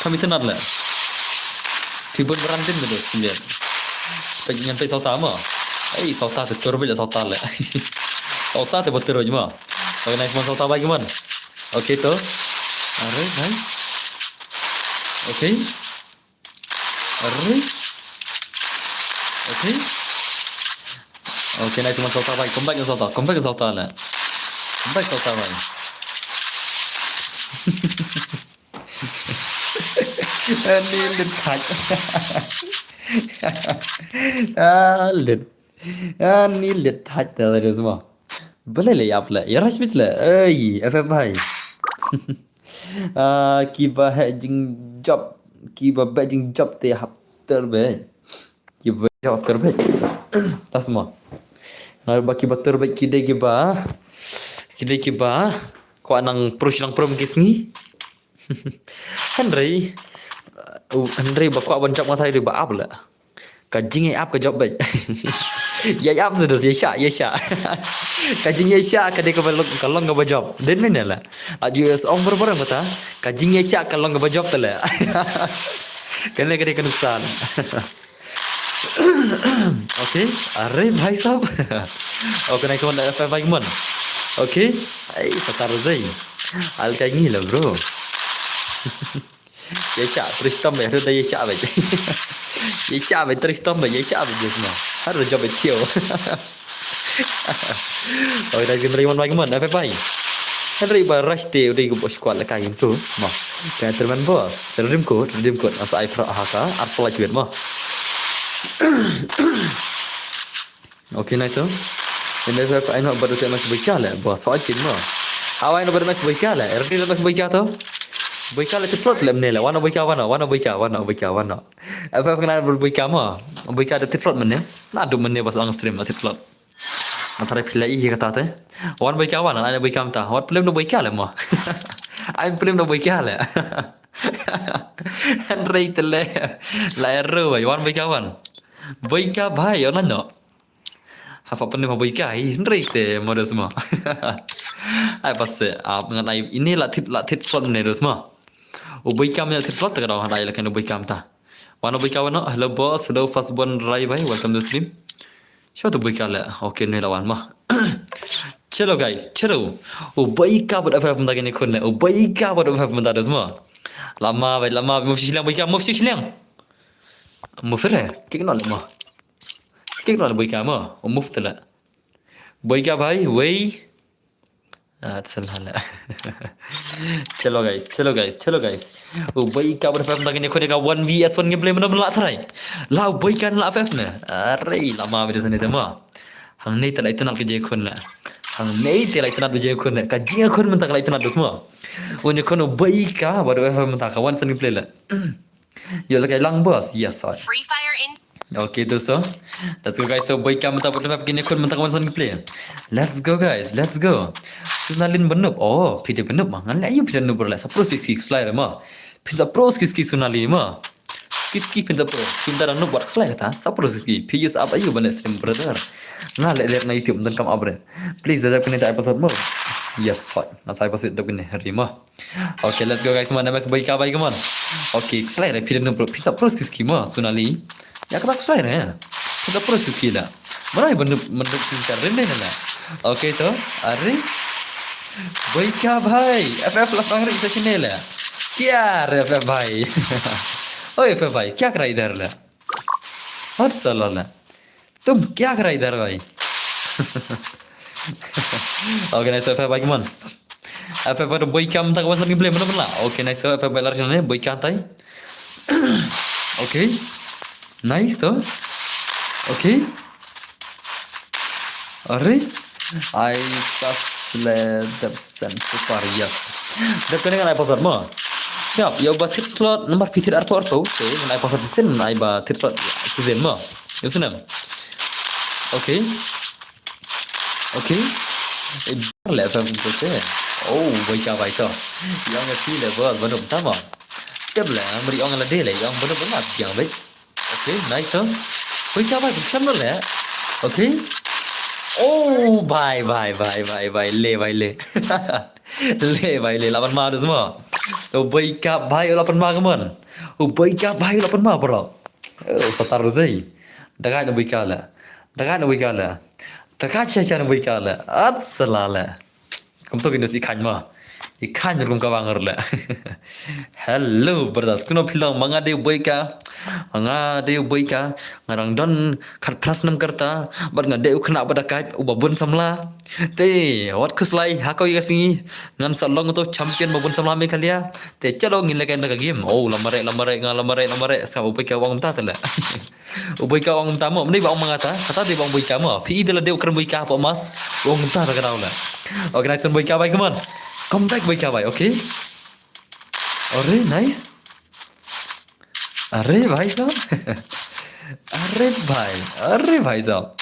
Kam itynnad la. Phi bun brandin ka dos kumlian. Peit ngan peit sawta mo. Ei, sawta te tur beit la sawta la. Sawta te ba tur beit mo. Organize mo sawta bhai kumon. Okay to. Are bhai. Okay. Are. Okay. Okay, nice one, sawta bhai. Come back, sawta. Come back, sawta la. Come back, sawta bhai. Ani lit thait. Ah, lit. Ani lit thait ta da sma. Balei la ïap la. Ïa rush bit la. Ei, FFbhai. Ah, kiba heh jingjop, kiba beh jingjop te hap tur beit. Kiba beh hap tur beit. Ta sma. Nga ba kiba tur beit ki dei kiba, ki dei kiba kwah nang prush nang prum ki sngi. Hynrei, uh, hynrei ba kwah ban jop nga tharai dei ba ap la. Ka jingïaap ka jop beit. Ïaap sa dos, ïaishah, ïaishah. Ka jingïaishah ka dei kaba long, ka long kaba jop. Dei mynne la. Aju ïa ong bor bor mynta. Ka jingïaishah ka long kaba jop te la. Kane ka dei ka nuksan. Okay, are bhai sahab. Okay, nice one, FFbhai kumon. Okay, ai, satar zai. Al kai ngi la, bro. Ïaishah, Tristan beit, haduh da ïaishah beit. Ïaishah beit, Tristan beit, ïaishah beit, just now. Haduh da jop beit, kiew. Oh, da gym ring one by one, FFbhai. Hynrei ba rush te, u dei u bos squad la ka game tu. Mo. Ka terman bos. Redeem code, redeem code. Asa ai pro ha ka, ar pala chibet mo. Okay, nice to. Ynda FF ai noh bad u te mas boika le, bos, hoi kin mo. Hawai no bad mas boika le, erdi mas boika to. Boika le tislot le mne le, wano boika, wano, wano boika, wano boika, wano. FF kena boika mo, boika de tislot mne. Na du mne bos ang stream, na tislot. Na tare pila i kata te. Wan boika, wano, na boika mta. Wat pelem no boika le mo. Ai pelem no boika le. Hynrei te le. La ero bai, wan boika, wan. Boika bhai, ona no. Hafa pynlem ha boika hi, hynrei te mo da sma. Ai pase, ap ngan ai ini la tit, la tit slot ne da sma. U boika mne la tit slot te ka dau ha dai la kan u boika mta. Wano boika wano, hello boss, hello first born Rai bhai, welcome to stream. Sho to boika le, okay ne la wan ma. Chalo guys, chalo. U boika bad FF mta kene khun ne, u boika bad FF mta da sma. Lama bhai, lama bhai, mufti shiliang boika, mufti shiliang. Mufti re, kik no le ma. Kik no le boika mo, u move te la. Boika bhai, wei. Ah, tsal hala. Chalo guys, chalo guys, chalo guys. U boika bad FF mta kene khun ka one V S one gameplay mano mano la try. La u boika la FF ne. Are, lama bhai da sani da ma. Hangne te la itynnad ka jingkhun la. Hangne te la itynnad ka jingkhun la. Ka jingkhun mynta ka la itynnad da sma. Une khun u boika bad FF mta ka one S one gameplay la. Yo, la kai lang boss. Yes, sir. Free Fire in. Okay, dosto. Let's go guys. So boika mynta bad FF kene khun mynta ka one S one gameplay. Let's go guys. Let's go. Sunalin banop. Oh, pide banop ma. Ngan le ayu pide noob le. Sa pro ski ski slide ma. Pin sa pro ski ski Sunali ma. Ski ski pin sa pro. Pin da noob wat slide kata. Sa pro ski ski. Pin sa ap ayu bane stream brother. Nga le le na YouTube dan kam abre. Please da kene da episode mo. Yes, sir. Na sa episode da kene hari ma. Okay, let's go guys, man. M S boika bhai, come on. Okay, slide re, pide no pro, pisa pro ski ski ma, Sunali. Ya kata slide re. Pisa pro ski la. Mana iban mana ski ka rem ne la. Okay to, are. Boika bhai, FF la pangri sa sini la. Kya re FF bhai? Oh FF bhai, kya kar idhar la? Hot sala la. Tum kya kar idhar bhai? Okay, nice to FF bhai, come on. FF bhai, boika mta ka one S one gameplay, mana mana. Okay, nice to FF bhai, lar channel, boika tai. Okay. Nice to. Okay. Are? Ai sasle dep sen super, yes. Dep kene ngan ai password mo. Siap, ya ba tit slot, nomor pitit arto arto. Okay, ngan ai password season, ngan ai ba tit slot season mo. Yo sunem. Okay. Okay. Eh, le fam ko te. Oh, boika bhai to. Yang si le bol, bol tama. Tep la, mari ong la de la, ong bono bono biang bai. Okay, nice to. Boika bai, biang la. Okay. Oh, bhai, bhai, bhai, bhai, bhai, le, bhai, le. Le, bhai, le, la pan ma dus ma. To boika bai, la pan ma kaman. Oh, boika bai, la pan ma bro. Oh, satar zei. Dagai na boika la. Dagai na boika la. Dagai cha cha na boika la. At sala la. Kumto kin dus i khan ma. I khan kum ka bang la. Hello brothers. Kuno phi long ma nga dei u boika. Nga dei u boika. Nga dang don khatphra snem ka rta. Bad nga dei u khynnah ba da kait uba bun samla. Te wat khuslai ha kawei ka sngi ngan sa long uto u champion ba bun samla Meghalaya. Te chalo ngin leh kai na ka game. Oh, la mareh, la mareh, nga la mareh, la mareh. Sa u boika u ong kumta te la. U boika u ong kumta mo, mane ba ong ma nga ta, kata dei ba ong boika mo. Phi i da la dei u kren boika hapoh mask, u ong kumta ta ka daw la. Okay, nice one boika bai, come on. Come back boika bai, okay? Are, nice. Are, bhai sahab. Are, bhai. Are, bhai sahab.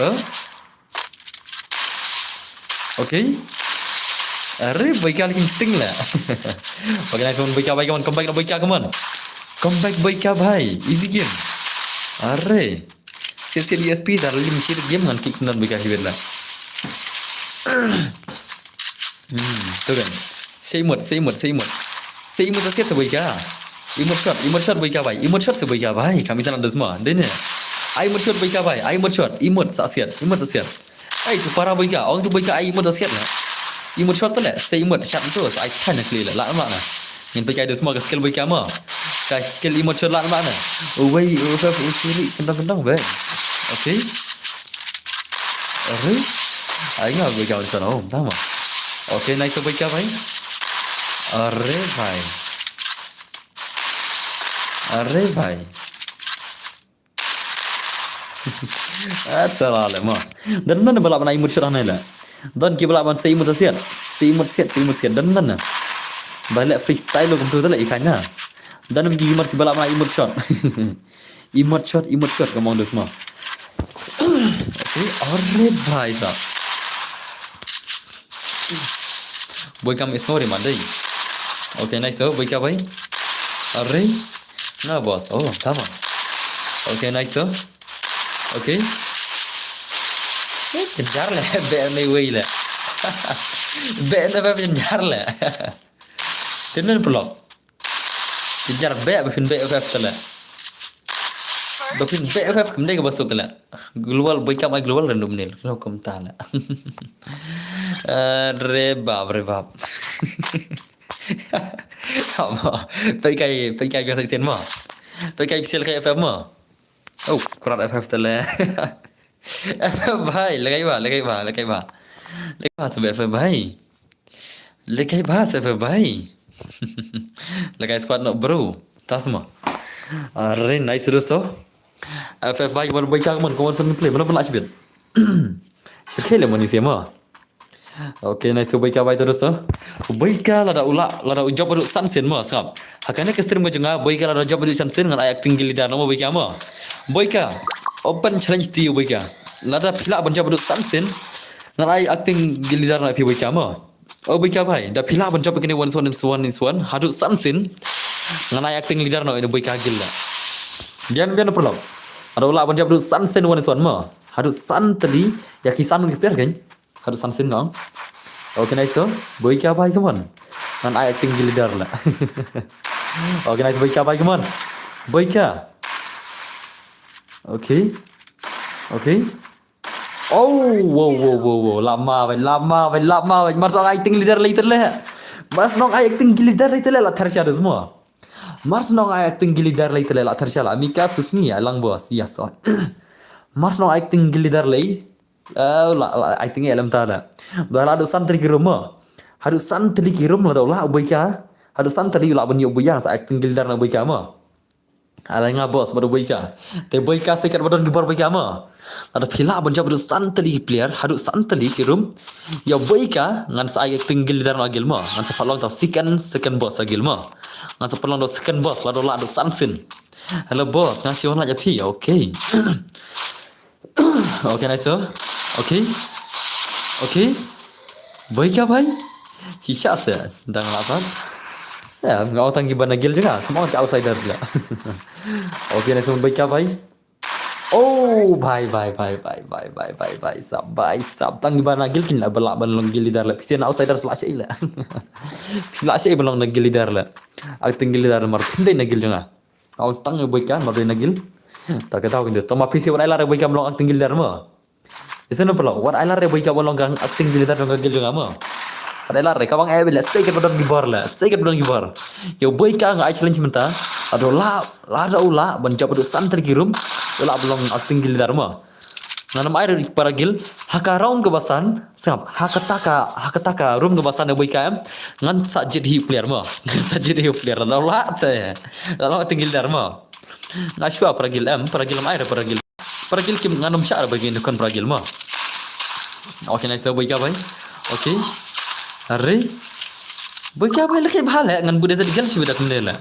Huh? Okay. Are, boika la kin sting la. Okay, nice one, boika bai, come on, come back, boika, come on. Come back, boika bai. Easy game. Are. Siat siat U S P, tar lim siat game ngan kick sendon boika hi bet la. Hmm, tu kan. Sei mut, sei mut, sei mut. Sei mut sa siat sa boika. Imut shot, imut shot boika bai. Imut shot sa boika bai. Kami tanah dus ma. Dene. Ai imut shot boika bai. Ai imut shot. Imut sa siat. Imut sa siat. Ai tu para boika. Ong tu boika ai imut sa siat la. Imut shot tu la. Sei imut shot tu. Ai than kli la. La ma na. Ngin boika dus ma ka skill boika ma. Ka skill imut shot la ma na. Uwei, uwei, uwei, siri. Kentang, kentang, bai. Okay. Are? Ai nga boika sa no, tama. Okay, nice boika bai. Are bai. Are bai. At sala le ma. Dan dan ba la ban ai imut shot hanai la. Dan ki ba la ban sei imut siat. Sei imut siat, sei imut siat. Dan dan. Ba la freestyle lo kumtu la i khan na. Dan ki mar ki ba la ban ai imut shot. Imut shot, imut shot, ka mong dus ma. Okay, are bhai sahab. Boika ma isngo re ma dei. Okay, nice to, boika bai. Are. Na boss, oh, tama. Okay, nice to. Okay. Eh, jenjar la, be ne wei la. Be ne ba jenjar la. Tenen pelok. Kejar bek ba phin bek F F tele. Ba phin bek F F kam dei ka ba suk tele. Global boika mai global random nil. Kena hukum tala. Are bap, are bap. Apa? Pekai, pekai biasa sen ma. Pekai sel kai F F ma. Oh, kurat F F tele. F F bhai, lekai ba, lekai ba, lekai ba. Lekai ba sebe F F bhai. Lekai ba sebe F F bhai. Lekai squad no bro. Tas ma. Are nice dosto. F F bhai, wan boika mon, ko wan sen play, mana pun la sibit. Sirkhele mani sema. Okay, nice to boika bhai dosto. Boika lada u la, lada u jop haduh san sien ma sngap. Ha kane ka stream ka jong nga, boika lada jop haduh san sien ngan ai acting guild leader na ma boika ma. Boika, open challenge to you boika. Lada phi lah ban jop haduh san sien ngan ai acting guild leader na phi boika ma. O boika bhai, da phi lah ban jop kane one is one is one is one haduh san sien ngan ai acting leader na ina boika guild la. Bian bian perlu. Lada u lah ban jop haduh san sien one is one ma. Haduh san tylli, ïa ki san ki player kan. Haduh san sien nong. Okay, nice to. Boika bhai, come on. Ngan ai acting guild leader la. Okay, nice, boika bhai, come on. Boika. Okay. Okay. Oh, wow, wow, wow, wow. Lama bhai, lama bhai, lama bhai. Mar song ai acting leader la itele. Mar song ai acting guild leader la itele la tharsha dus mo. Mar song ai acting guild leader la itele la tharsha la. Mika susni ya lang boss. Yes, on. Mar song ai acting guild leader la. Eh, la, la, I think elem ta da. Da la haduh san tylli ki room mo. Haduh san tylli ki room la da la boika. Haduh san tylli la ban ïoh boika sa acting guild leader na boika mo. Ala nga boss ba da boika. Te boika second ba don ki bor boika mo. Lada phi lah ban jop haduh san tylli ki player, haduh san tylli ki room. Ïa boika ngan sa ai acting guild leader na guild mo. Ngan sa pat long tau second, second boss na guild mo. Ngan sa pat long tau second boss lada la haduh san sien. Hello boss, nga shu wan la ïa phi. Okay. Okay, nice to. Okay. Okay. Boika bhai. Shisha se dang la pat. Ya, nga ong tang kiba na guild jong nga, kam ong ki outsiders la. Okay, next one, bhai ka bhai. Oh, bhai, bhai, bhai, bhai, sab, bhai, sab. Tang kiba na guild kin la ba lah ban long guild leader la. Phi sien outsiders la shei la. Phi la shei ban long na guild leader la. Acting guild leader mar phi dei na guild jong nga. Nga ong tang bhai ka mar dei na guild. Ta ka daw kin dei. Tang ma phi sien wat ai la bhai ka long acting guild leader ma. Isen na pala, wat ai la re bhai ka ban long ka acting guild leader jong ka guild jong nga ma. Wat ai la re, ka bang eh bila, sei ka ba don ki bor la, sei ka ba don ki bor. Ïa u bhai ka nga ai challenge mynta. Lada u lah, lada u lah ban jop haduh san tylli ki room, u lah ban long acting guild leader ma. Ngan ym ai re para guild, ha ka round kaba san, sngap, ha kata ka, ha kata ka room kaba san ïa u bhai ka em, ngan sa jied hi u player ma. Ngan sa jied hi u player, lada u lah te. Lada u lah acting guild leader ma. Nga shuwa para guild em, para guild ym ai re para guild. Para guild kim, ngan ym shah re bhai ki ne khun para guild ma. Okay, nice, bhai ka bhai. Okay. Are. Bhai ka bhai, lehkai bha leh, ngan bud Desert Eagle shibit da kumne leh.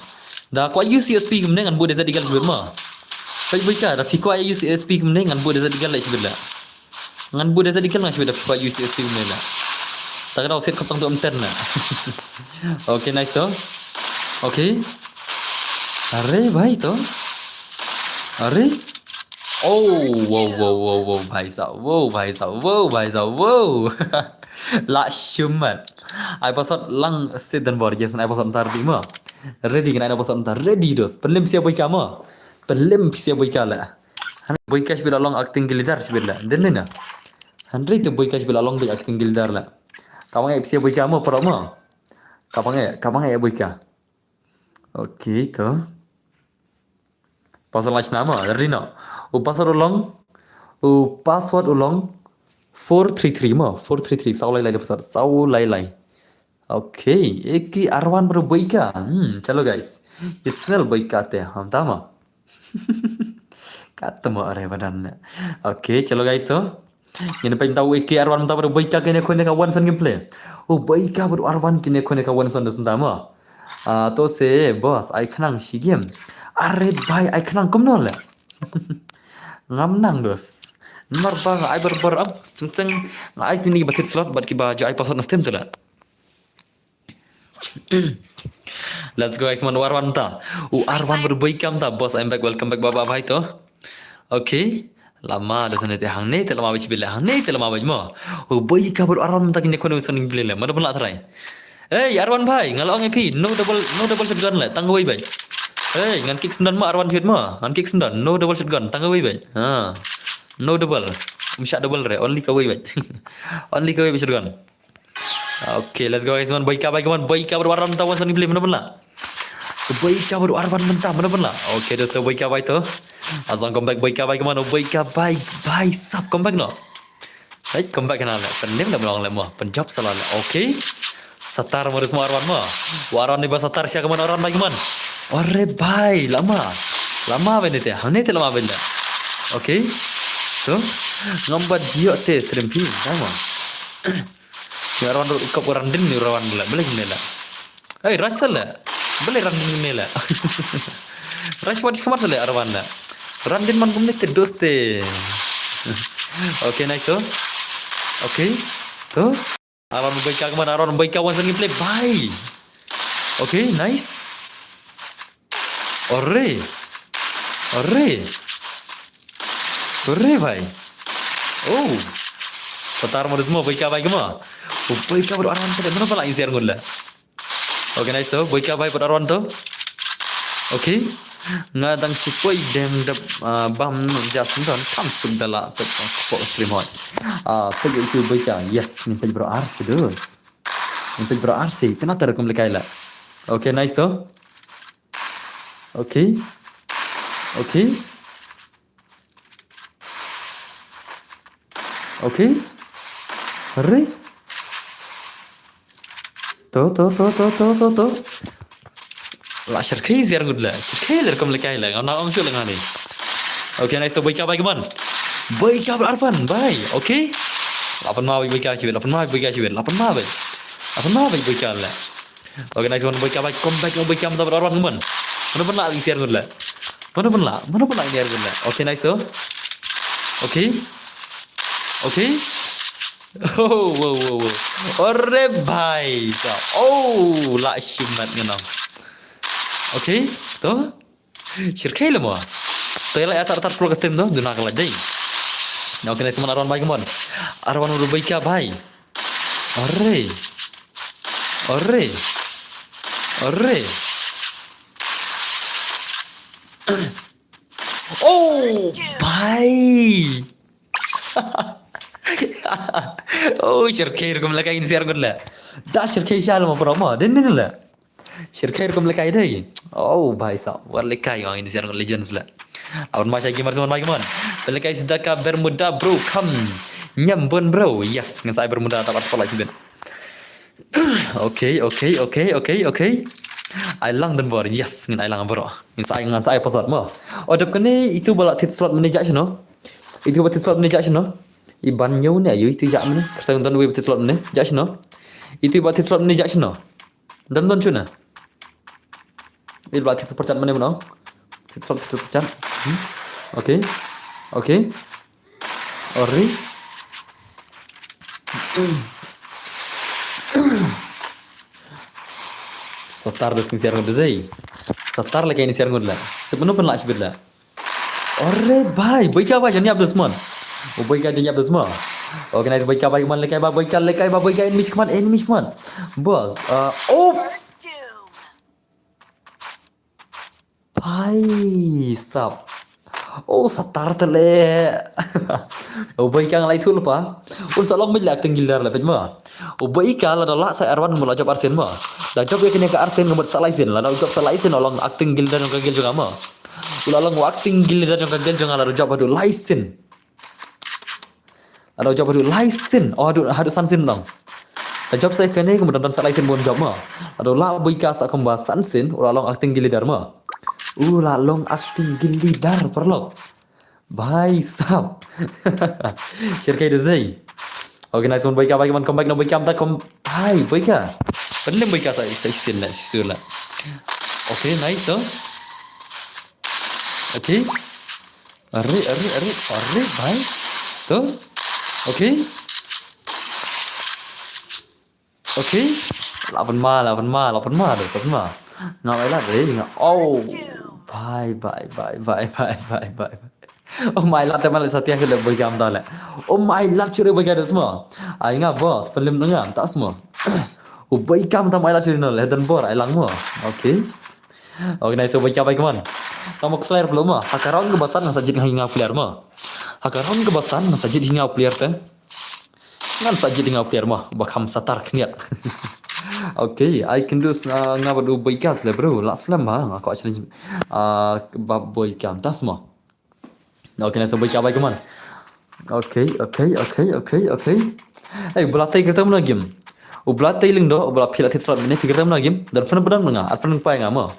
Da kwah use U S P kumne, ngan bud Desert Eagle shibit ma. Bhai, bhai ka, da phi kwah use U S P kumne, ngan bud Desert Eagle leh shibit leh. Ngan bud Desert Eagle nga shibit da phi kwah use U S P kumne leh. Ta ka daw siat khop tang tu em ten leh. Okay, nice to. Okay. Are bhai to. Are. Oh, wow, wow, wow, wow, bhai sahab, wow, bhai sahab, wow, bhai sahab, wow. Lah shimet. Ai password lang sit dan bor, yes, ai password mynta ready ma. Ready, ngan ai password mynta ready, dos. Pynlem phi sien bhai ka ma. Pynlem phi sien bhai ka leh. Hynrei bhai ka shibit la long acting guild leader shibit leh. Dei ne na. Hynrei te bhai ka shibit la long beit acting guild leader leh. Ka bang eh phi sien bhai ka ma, para ma. Ka bang eh, ka bang eh bhai ka. Okay, to. Password la shna ma, ready na. U password u long, u password u long four three three ma, four three three, saw lai lai de password, saw lai lai. Okay, eki arwan bro bhai ka. Hmm, chalo guys. Isnel bhai ka te, ham tama. Kata mo are badan ne. Okay, chalo guys, so. Ngin pyntaw eki arwan mynta bro bhai ka kine khun ka one son gameplay. O bhai ka bro arwan kine khun ka one son dos mynta mo. Ah, to se boss, ai khnang shi game. Are bhai, ai khnang kumno leh. Ngam nang dos. Namar ba nga ai barbar am, seng seng nga ai kine ba thit slot bad kiba ju ai password na stem tu leh. Let's go guys, man, u arwan ta. U arwan bro bhai ka mynta, boss, I'm back, welcome back, baba bhai to. Okay. Lama da sene te hangne te lama bhai shibit leh, hangne te lama bhai mo. U bhai ka bro arwan mynta kine khun u son gameplay leh. Mano ban lah try. Hey, arwan bhai, nga la ong ïa phi, no double, no double shotgun leh, tang kawei bhai. Hey, ngan kick sendon mo arwan shibit mo. Ngan kick sendon, no double shotgun, tang kawei bhai. Ha. No double. Um shah double re, only kawei bhai. Only kawei bhai shotgun. Okay, let's go guys, man. Bhai ka bhai, come on, bhai ka bro arwan ta one son gameplay, mano ban lah. Bhai ka bro arwan mynta, mano ban lah. Okay, dosto, bhai ka bhai to. Azang comeback bhai ka bhai, come on, bhai ka bhai, bhai sahab comeback no. Hey, comeback na leh, pynlem da mlong leh mo, pynjop sala leh. Okay. Satar mo, dosto, arwan mo. Wa arwan ni ba satar sha, come on, arwan bhai, come on. Are bhai, lama. Lama bhai ni te, hangne te lama bhai leh. Okay. To. Ngam bat jio te stream phi, lama. Ni arwan ru kop arwan din ni arwan leh, balik ni leh. Hey, rush leh. Balik arwan din ni leh. Rush wat kamar leh arwan leh. Arwan din man kumne te doste. Okay, nice to. Okay. To. Arwan bhai ka, man, arwan bhai ka one son gameplay bhai. Okay, nice. Are. Are. Are bhai. Oh. Satar mo dosto, bhai ka bhai, come on. Oh, bhai ka bro arwan ta, mano ban lah ïa share ngut leh. Okay, nice, so bhai ka bhai bro arwan to. Okay. Nga dang shu poi dem dep, ah, bam no jas don kam suk da la to, ah, kpo stream hoi. Ah, poi ïa itu bhai ka. Yes, ngin poi bro ar se dos. Ngin poi bro ar se. Kena ter kum lekai leh. Okay, nice, so. Okay. Okay. Okay. Re. To, to, to, to, to, to, to. La shirkhei ziar ngut leh. Shirkhei leh kum lekai leh. Ngam nang ong shu leh nga ni. Okay, nice, to bhai ka bhai, come on. Bhai ka bro arwan bhai. Okay. Lapan ma bhai, bhai ka shibit. Lapan ma bhai ka shibit. Lapan ma bhai. Lapan ma bhai, bhai ka leh. Okay, nice one, bhai ka bhai, comeback, bhai ka mynta bro arwan, man. Mano ban lah ïa share ngut leh. Mano ban lah, mano ban lah ïa share ngut leh. Okay, nice, so. Okay. Okay. Oh, wow, wow, wow. Are bhai. So, oh, lah shimet ngan ong. Okay, to. Shyrkhei lama. To ïa la ïa tar tar pulak stem to, duna ka la dei. Okay, nice man, arwan bai, come on. Arwan uru bai ka bai. Arre. Arre. Arre. Oh, bai. Oh, shyrkhei rukum la kai ni siar ngut la. Da shyrkhei sha lama pura ma, den den la. Shyrkhei rukum la kai dei. Oh, bhai sahab, war la kai ong ni siar ngut legends la. Awan ma sha gamer semua, bhai, come on. Pynlehkai sdaka Bermuda, bro, come. Nyam bun, bro. Yes, ngan sa ai Bermuda, ta pat spotlight shibit. Okay, okay, okay, okay, okay. Ai lang don bor. Yes, ngan ai lang bor. Ngan sa ai, ngan sa ai password mo. O dep kane itu ba la thied slot mynne ja shano. Itu ba thied slot mynne ja shano. Iban ñiew ne ayu itu ja mynne. Kata don wei ba thied slot mynne ja shano. Itu ba thied slot mynne ja shano. Don don shano. Itu ba thied slot pyrchat mynne mo. Thied slot, thied slot pyrchat. Hmm. Okay. Okay. Ori. Satar da sing siar ngut da zai. Satar la kai ni siar ngut la. Tep mano pynlah shibit la. Ore bai, bai ka bai, jan ïap da sman. Oh, bai ka jan ïap da sman. Organize bai ka bai, man, lekai ba, bai ka, lekai ba, bai ka, enemies kman, enemies kman. Boss, uh, oh. Bai sap. Oh, satar tele. Oh, bai ka ngalai thul pa. Oh, sa long mit la acting gildar la pet ma. Oh, bai ka la da la sa arwan mo la job arsen ma. La job ya kene ka arsen ngamut sa laisen. La da job sa laisen, oh long acting gildar jong ka gil jong ma. Oh, la long acting gildar jong ka gil jong la da job adu laisen. Ado job adu laisen. Oh, adu, adu sansin dong. Da job sa kane, kemudian dan sa laisen bon job ma. Ado la bai ka sa kemba sansin, ula long acting gildar ma. Ula long acting gildar, paralok. Bai sap. Shyrkhei da zai. Organize mon bai ka, bai ka man, come back no bai ka, am ta kom, bai, bai ka. Pynlem bai ka sa, sa sin la, sa la. Okay, nice, oh. Okay. Are, are, are, are, bai. To. Okay. Okay. La pynma, la pynma, la pynma, la pynma. Nga bai la dei, nga. Oh. Bai, bai, bai. Oh my lord, teman, satia ke le bai kam da le. Oh my lord, chure bai ka da sma. Ai nga boss, pynlem nga ta sma. Oh bai kam ta, my lord, chure no le dan bor ai lang mo. Okay. Okay, nice, oh bai ka bai, come on. Tamo slayer belum mo. Hakaron ke basan nga sa jied nga player mo. Hakaron ke basan nga sa jied nga player te. Ngan sa jied nga player mo, ba kham satar khniat. Okay, ai kyndu sna nga bad u bai ka slem bro, la slem ba nga ko challenge, ah, ba bai ka am das mo. Okay, na sa bai ka bai, come on. Okay, okay, okay, okay, okay. Ei, ba la tei kyrteng na game. U ba la tei lyngdoh, u ba la phi la thied slot mynne, phi kyrteng na game. Dan friend ba don nga, ar friend pa nga mo.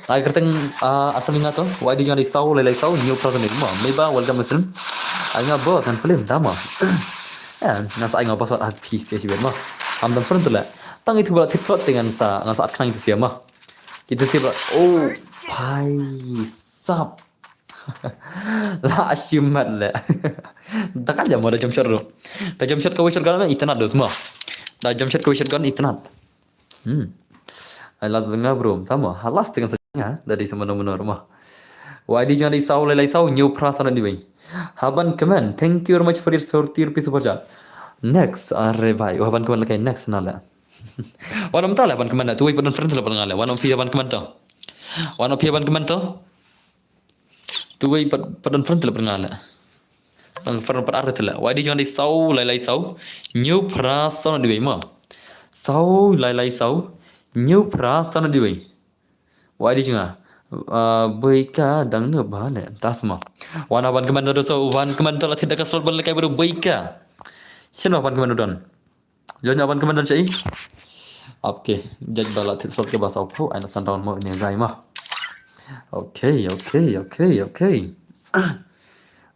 Nga kyrteng, ah, ar friend nga to. Wai di jong di saw, lai lai saw, new person mo. Mei ba, welcome Muslim. Ai nga boss, ngan pynlem da mo. Eh, nga sa ai nga password, ah, phi sia shibit mo. Am dan friend tu le. Tang itu ba la thied slot te ngan sa, ngan sa at khnang itu sia mo. Kita sia ba. Oh, pai sap. La shimet le. Da ka jam da jam shot ru. Da jam shot ka wei shot ka na itanat dos mo. Da jam shot ka wei shot ka itanat. Hmm. Ai las nga bro. Tamo. Halas dengan saja nga. Dari semana menor mo. Wai di jong di saw lai lai saw, new pra sana di wei. Haban comment. Thank you very much for your thirty rupees super chat. Next, are bai. Oh, haban comment le kai next na le. Wan om ta le haban comment tu wei, pat don friend le pat nga le. Wan om phi haban comment to. Wan om phi haban comment to. Tu wei pat, pat don friend te le pat nga le. Nang friend pat ar te le. Wai di jong di saw lai lai saw. New pra saw na di wei mo. Saw lai lai saw. New pra saw na di wei. Wai di jong nga. Ah, bai ka dang ne ba le. Tas mo. Wan haban comment to, so wan comment to la thied da ka slot ban le kai bro bai ka. Shen haban comment don. Jong haban comment don shaei. Okay, judge ba la thied slot ke ba saw phew, ai na san round mo ne gai ma. Okay, okay, okay, okay.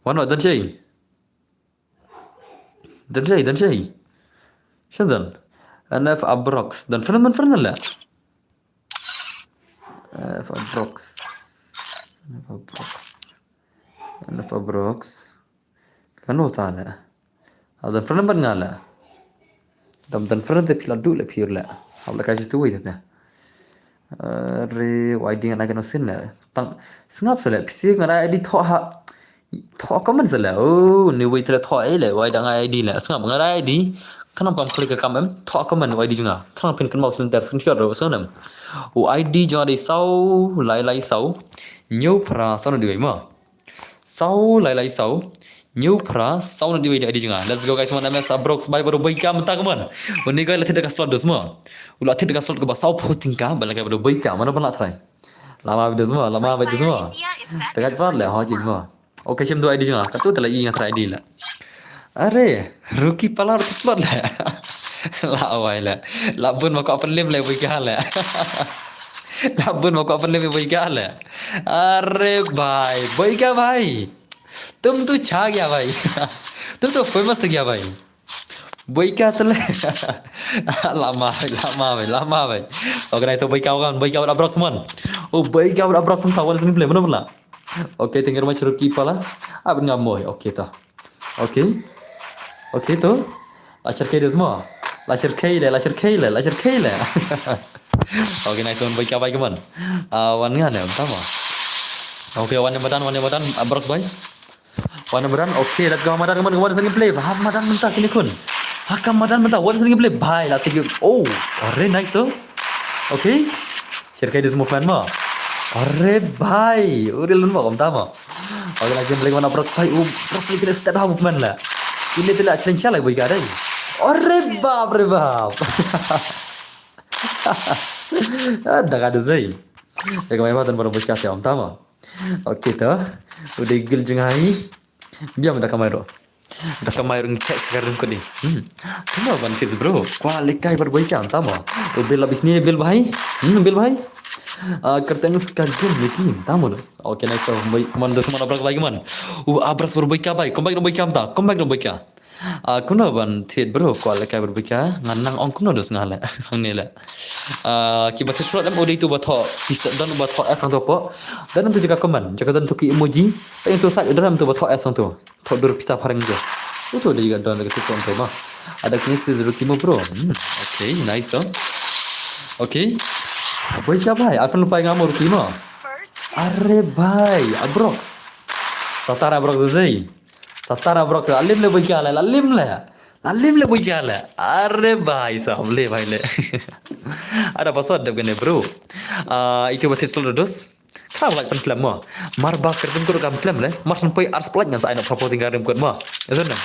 Wan don shaei. Don shaei, don shaei. Shen don. N F Abrox. Don friend, don friend le. N F Abrox. N F Abrox. N F Abrox. Kano ta le. Hap dan friend ban nga le. Dam dan friend te phi la du le phi le. Hap le ka jitu wei te. Are, wai ding na kano sin ne. Tang sngap sele pisi ngara ID thoh ha. Thoh comment sele. Oh, ni wai tele thoh ai le wai dang ID le. Sngap ngara ID. Kanam kam klik kam em. Thoh comment wai di jnga. Kanam pin kan mau sin ter screenshot ro so nem. U ID jnga di sau lai lai sau. Nyu pra sau na di wai ma. Sau lai lai sau. Nyu pra sau na di wai di ID jnga. Let's go guys, man M S Abrox bai baru bai kam ta kaman. Uni guys latih dekat slot dos ma. Ula latih dekat slot ke ba sau posting ka bala ka baru bai kam mana pala try. Lama video semua, lama video semua. Dekat slot le ho jin ma. Okay, shem tu ID jnga. Katu tala i nga try ID la. Are, rookie pala tu slot la. La wai la. La bun ma ko pen lim le bui ka la. La bun ma ko pen lim bui ka la. Are bhai, bui ka bhai. Tum tu cha gaya bhai. Tum tu famous gaya bhai. Bui ka tele. Lama bhai, lama bhai, lama bhai. Okay, nice, bui ka kan, bui ka Abrox man. Oh, bui ka Abrox man tawan sini play mana pala. Okay, thank you very much rookie pala. Abin ngam moi. Okay ta. Okay. Okay to. La cherkei des mo. La cherkei le, la cherkei le, la cherkei le. Okay, nice one, bui ka bai kaman. Ah, wan nga ne, tama. Okay, wan ne madan, wan ne madan, Abrox bai. Wan ne madan, okay, let's go madan, kaman, wan sini play. Ha madan mynta kini kun. Ha kam madan mynta, wan sini play. Bai, la tigi. Oh, are nice oh. Okay. Cherkei des movement mo. Are bai, uri lun mo, kom tama. Okay, la game play mana Abrox bai, u Abrox bai kini step ha movement la. Ini tila challenge la bui ka dai. Are bap re bap. Ah, daga du zai. Ya kamai madan baru bui ka siam tama. Okay to. Udah gil jengai. Biam da kamai ro. Da kamai ro ngkek ka rim kodi. Hmm. Kena ban kids bro. Kwa lekai bar bui ka tama. U bil abis ni bil bhai. Hmm, bil bhai. Ah, kerteng ska game lagi. Tama los. Okay, nice. So, bui, man dos mana Abrox bai man. U Abrox bar bui ka bai. Come back bui ka ta. Come back bui ka. Ah, kuna ban thied bro, kwa lekai bro bika, ngan nang ong kumno dos nga le, hangne le. Ah, ki ba thied slot em odi tu ba thoh, ki sa don ba thoh S ang tu po. Dan tu jaka comment, jaka don tu ki emoji, teng tu sa don tu ba thoh S ang tu. Thoh dur pisa phareng je. Tu tu jaka don jaka thied slot tu ma. Ada kini thied zero kimo bro. Hmm, okay, nice oh. Okay. Bui ka bai, iPhone lupai nga mo kimo. Are bai, Abrox. Satara Abrox zai. Satara Abrox, la lim le bui ka le, la lim le. La lim le bui ka le. Are bai sa le bai le. Ada password dep kene bro. Ah, itu batis lo dos. Kra like pen slem mo. Mar ba kertem kur kam slem le. Mar san poi ars plak ngan sa aino propo tinggal rem kut mo. Eso na.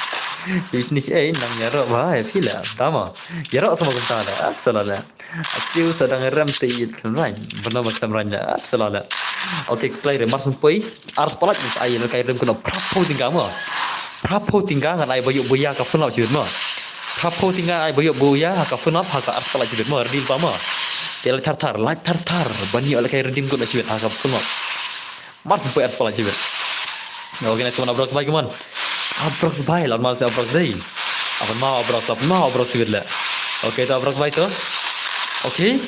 Bisnis eh nang yaro bai pila. Tama. Yaro sama kumta le. At sala le. Atiu sedang rem te it kan rain. Bernama kan rain le. At sala le. Okay, keslai re mar san poi. Ars palat ngan ai ngan kai rem kano prapo tingga mo. Prapo tingga ngan ai bayu buya ka phun lap chibit mo. Prapo tingga ai bayu buya ka phun lap ha ka ars palat chibit mo. Redeem pa mo. Te lai thar thar, lai thar thar. Bani ole kai redeem kano chibit ha ka phun lap. Mar pun ars palat chibit. Okay, next one Abrox bai kaman. Abrox bai, lan mar Abrox dai. Apan ma Abrox, apan ma Abrox chibit le. Okay, to Abrox bai to. Okay.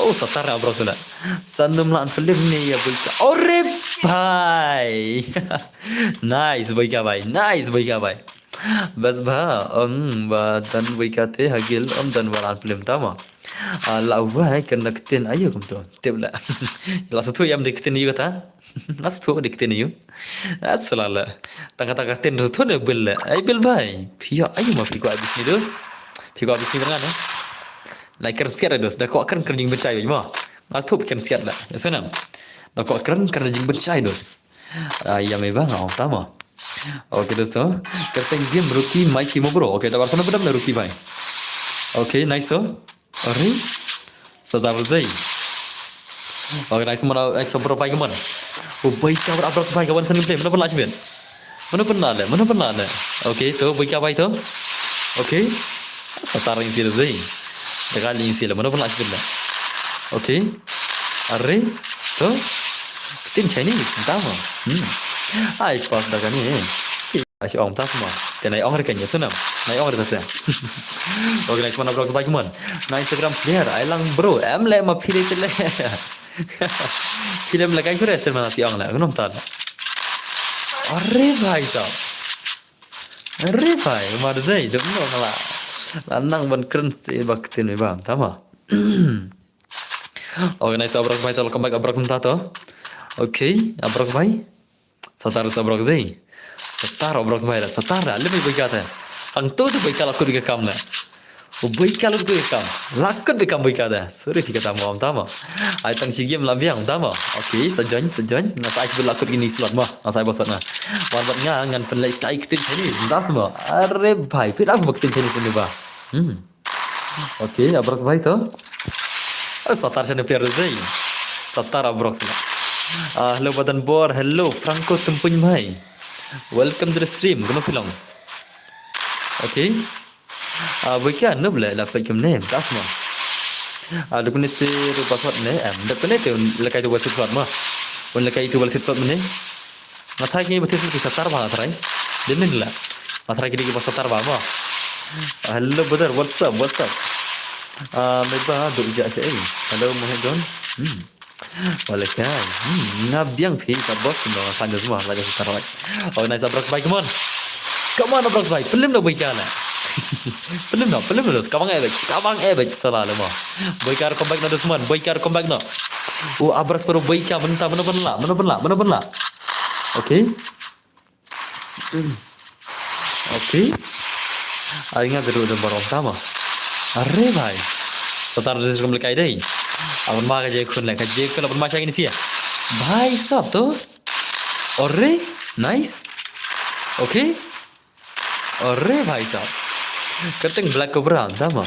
Oh, satar Abrox le. Sanum lan pelim ni ya bui ka. Ore bai. Nice bui ka bai. Nice bui ka bai. Bas ba. Om ba dan bui ka te hagil om dan ba lan pelim tama. Ah, la wai kan da ktin ayu kum to. Tip la. La satu yam de ktin ayu kata. La satu de ktin ayu. Asalala. Tang kata ktin satu de bil la. Ai bil bai. Pia ayu ma piko abis ni dos. Piko abis ni berngana. Lai kren siat dos, da ko kren kren jing bencai ma. Ngas thup kren siat la. Ya senam. Da ko kren kren jing bencai dos. Ah, ya me bang au tama. Okay dos to. Kerteng game rookie Mikey mo bro. Okay, da bar sana bedam na rookie bai. Okay, nice to. Ari. Sadar zai. Okay, nice mana extra pro bai kaman. Oh, bai ka bar Abrox bai kaman sani play. Mana pernah sibin? Mana pernah le? Mana pernah le? Okay, to bui ka bai to. Okay. Satar ring sila zai. Dekat ring sila. Mana pernah sibin le? Okay. Are. To. Tim Chinese. Entah apa. Hmm. Ai pas dah kan ni. Si, si ong tas ma. Te nai ong rekan ya senam. Nai ong rekan. Okay, nice mana Abrox bai kaman. Na Instagram player. Ai lang bro. Em le ma phi le te le. Film la kai sure sen mana ti ong la. Kunum tal. Are bhai sahab. Are bhai, mar zai dum no la. La nang ban kren te bak tin me bang tama. Okay, nice, Abrox bhai, to la come back Abrox mynta to. Okay, Abrox bhai. Satar sa Abrox dei. Satar Abrox bhai la, satar la. Lem bika te. Hangto te bika la kut ka kam la. U bika la kut ka kam. La kut ka kam bika te. Sorry phi kata mo, tama. Ai tang shi game la biang, tama. Okay, sa join, sa join. Nga sa ai bika la kut kini slot mo. Nga sa ai bosot na. Wan bad nga ngan pynleh kai ktien Chinese. Nda sma. Are bhai, phi da sma ktien Chinese ni ba. Hmm. Okay, Abrox bhai to. Oh, satar shane phi Rosei. Satar Abrox la. Ah, hello Badan Bor, hello Franco Tumpuin bhai. Welcome to the stream, kano phi long? Okay. Ah, bika nub le la pek kem ne, das mo. Ah, da kune te ru password ne, em, da kune te un lekai tu wal slot mo. Un lekai tu wal slot ne. Nga tharai kine ba thik ki satar ba nga tharai. Dei ne la. Nga tharai kine ki ba satar ba mo. Ah, hello brother, what's up, what's up? Ah, me ba duk ja sha ei. Hello Mohe John. Hmm. Wala kai. Hmm, nga biang phi ka boss no, nga tanya semua, tanya satar ba. Oh, nice, Abrox bhai, come on. Come on, Abrox bhai, pynlem da bika la. Pynlem da, pynlem da, kabang eh bek, kabang eh bek, salah le mo. Bika come back no, Dusman, bika come back no. Oh, Abrox baru bika, mynta, mynta, mynta, mynta, mynta. Okay. Okay. Ai nga dulu da barom tama. Are bhai. Satar jis kum lekai dei. Aban ma ka je khun le, ka je khun aban ma sha kini sia. Bhai sab to. Are, nice. Okay. Are bhai sab. Kyrteng Black Cobra, tama.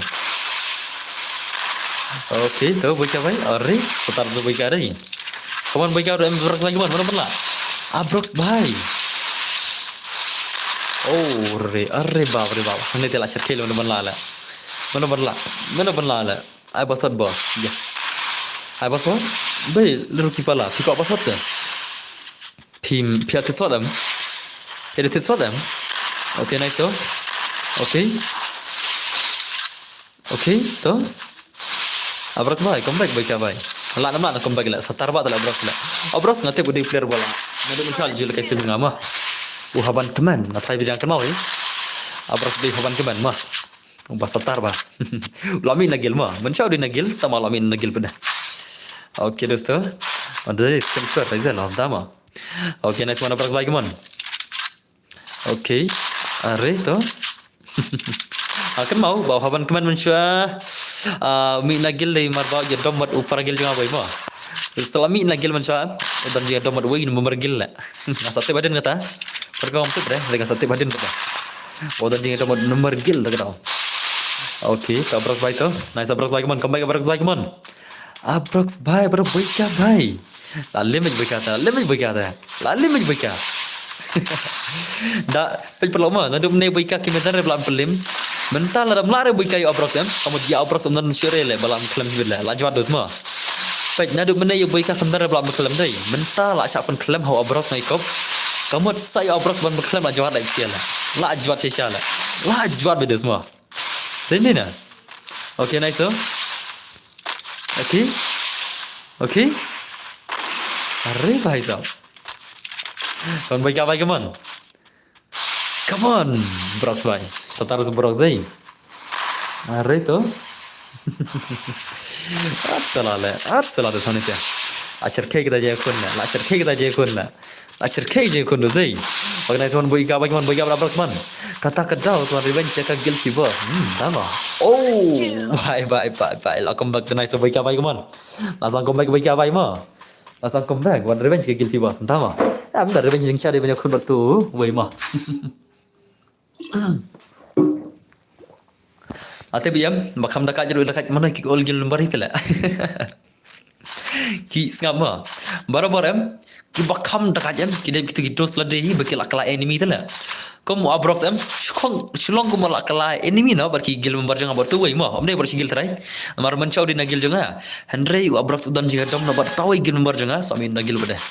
Okay, to bika bhai. Are, satar to bika dei. Come on, bika, em, Abrox bhai, come on, mano pynlah? Abrox bhai. Oh, re, are bap, re bap. Hangne te la shyrkhei le, mano pynlah le. Mano pynlah, mano pynlah le. Ai password boss. Yes. Ai password. Bhai, le ruki pala. Phi kwah password se. Phi, phi ati sot em. Phi ati sot em. Okay, nice to. Okay. Okay, to. Abrox bhai, come back bika bhai. La nam la na come back la. Satar ba la Abrox la. Abrox nga tip u dei player ba la. Nga dei mynshwa ju la kai sim nga ma. U haban kmen, nga try bidang kynmaw eh. Abrox dei haban kmen ma. Ba satar ba. La mi nagil ma. Mynshwa u dei nagil, tama la mi nagil pynda. Okay, dosto. Ada sensor Raizel la tama. Okay, nice one, Abrox bhai, come on. Okay. Are to. Ah, kynmaw ba u haban kmen mynshwa. Ah, mi nagil dei mar ba ïa dom bad u paragil jong nga bhai mo. Sala mi nagil mynshwa. Don jingdom bad wei number gil la. Nga sa tip hadien kata. Par ka ong tip re, nga sa tip hadien kata. Oh, don jingdom bad number gil da kata. Okay, to Abrox bhai to. Nice Abrox bhai, come on, come back Abrox bhai, come on. Abrox bhai, bro, bika bhai. La limit bika ta, limit bika ta. La limit bika. Da, peit paralok ma, naduh mynne bika ki mynta re ba la pynlem. Mynta lada ym lah re bika ïa u Abrox em. Ka mut ïa u Abrox ym don shuh re le ba la pynlem shuh le. La jwat dos ma. Peit naduh mynne ïa bika ki mynta re ba la pynlem dei. Mynta la shah pynlem ha u Abrox ngai kop. Ka mut sa ïa u Abrox ban pynlem la jwat la ïa le. La jwat shisha le. La jwat be dos ma. Dei ni na. Okay, nice to. Okay. Okay. Are bhai sahab. Come on bika bhai, come on. Come on, Brox bhai. Satar se Brox dei. Are to. Ar sala le, ar sala de sani te. Achar ke kita je kun na, la achar ke kita je kun na. Achar ke je kun dei. Okay, nice one bika bhai, come on, bika bhai, Brox man. Kata ka daw, so revenge ka guilty ba. Hmm, tama. Oh, bye, bye, bye, bye. La come back, nice one bika bhai, come on. La sang come back bika bhai ma. La sang come back, wan revenge ka guilty ba. Tama. Am da revenge jingcha de banya kun batu, wei ma. Ate bi em, ba kham da ka jru da ka mana ki ol gil number hi tele. Ki sngap ma. Barabor em, ki ba kham da ka em, ki dei kitu ki dos la dei, ba ki la kala enemy tele. Kum u Abrox em, shukong, shilong kum la kala enemy na, bar ki gil number jong nga bar tu wei ma, om dei bar shi gil trai. Mar man chau di na gil jong nga. Hynrei u Abrox u don jingdom na bar tawei gil number jong nga, so mi na gil ba dei.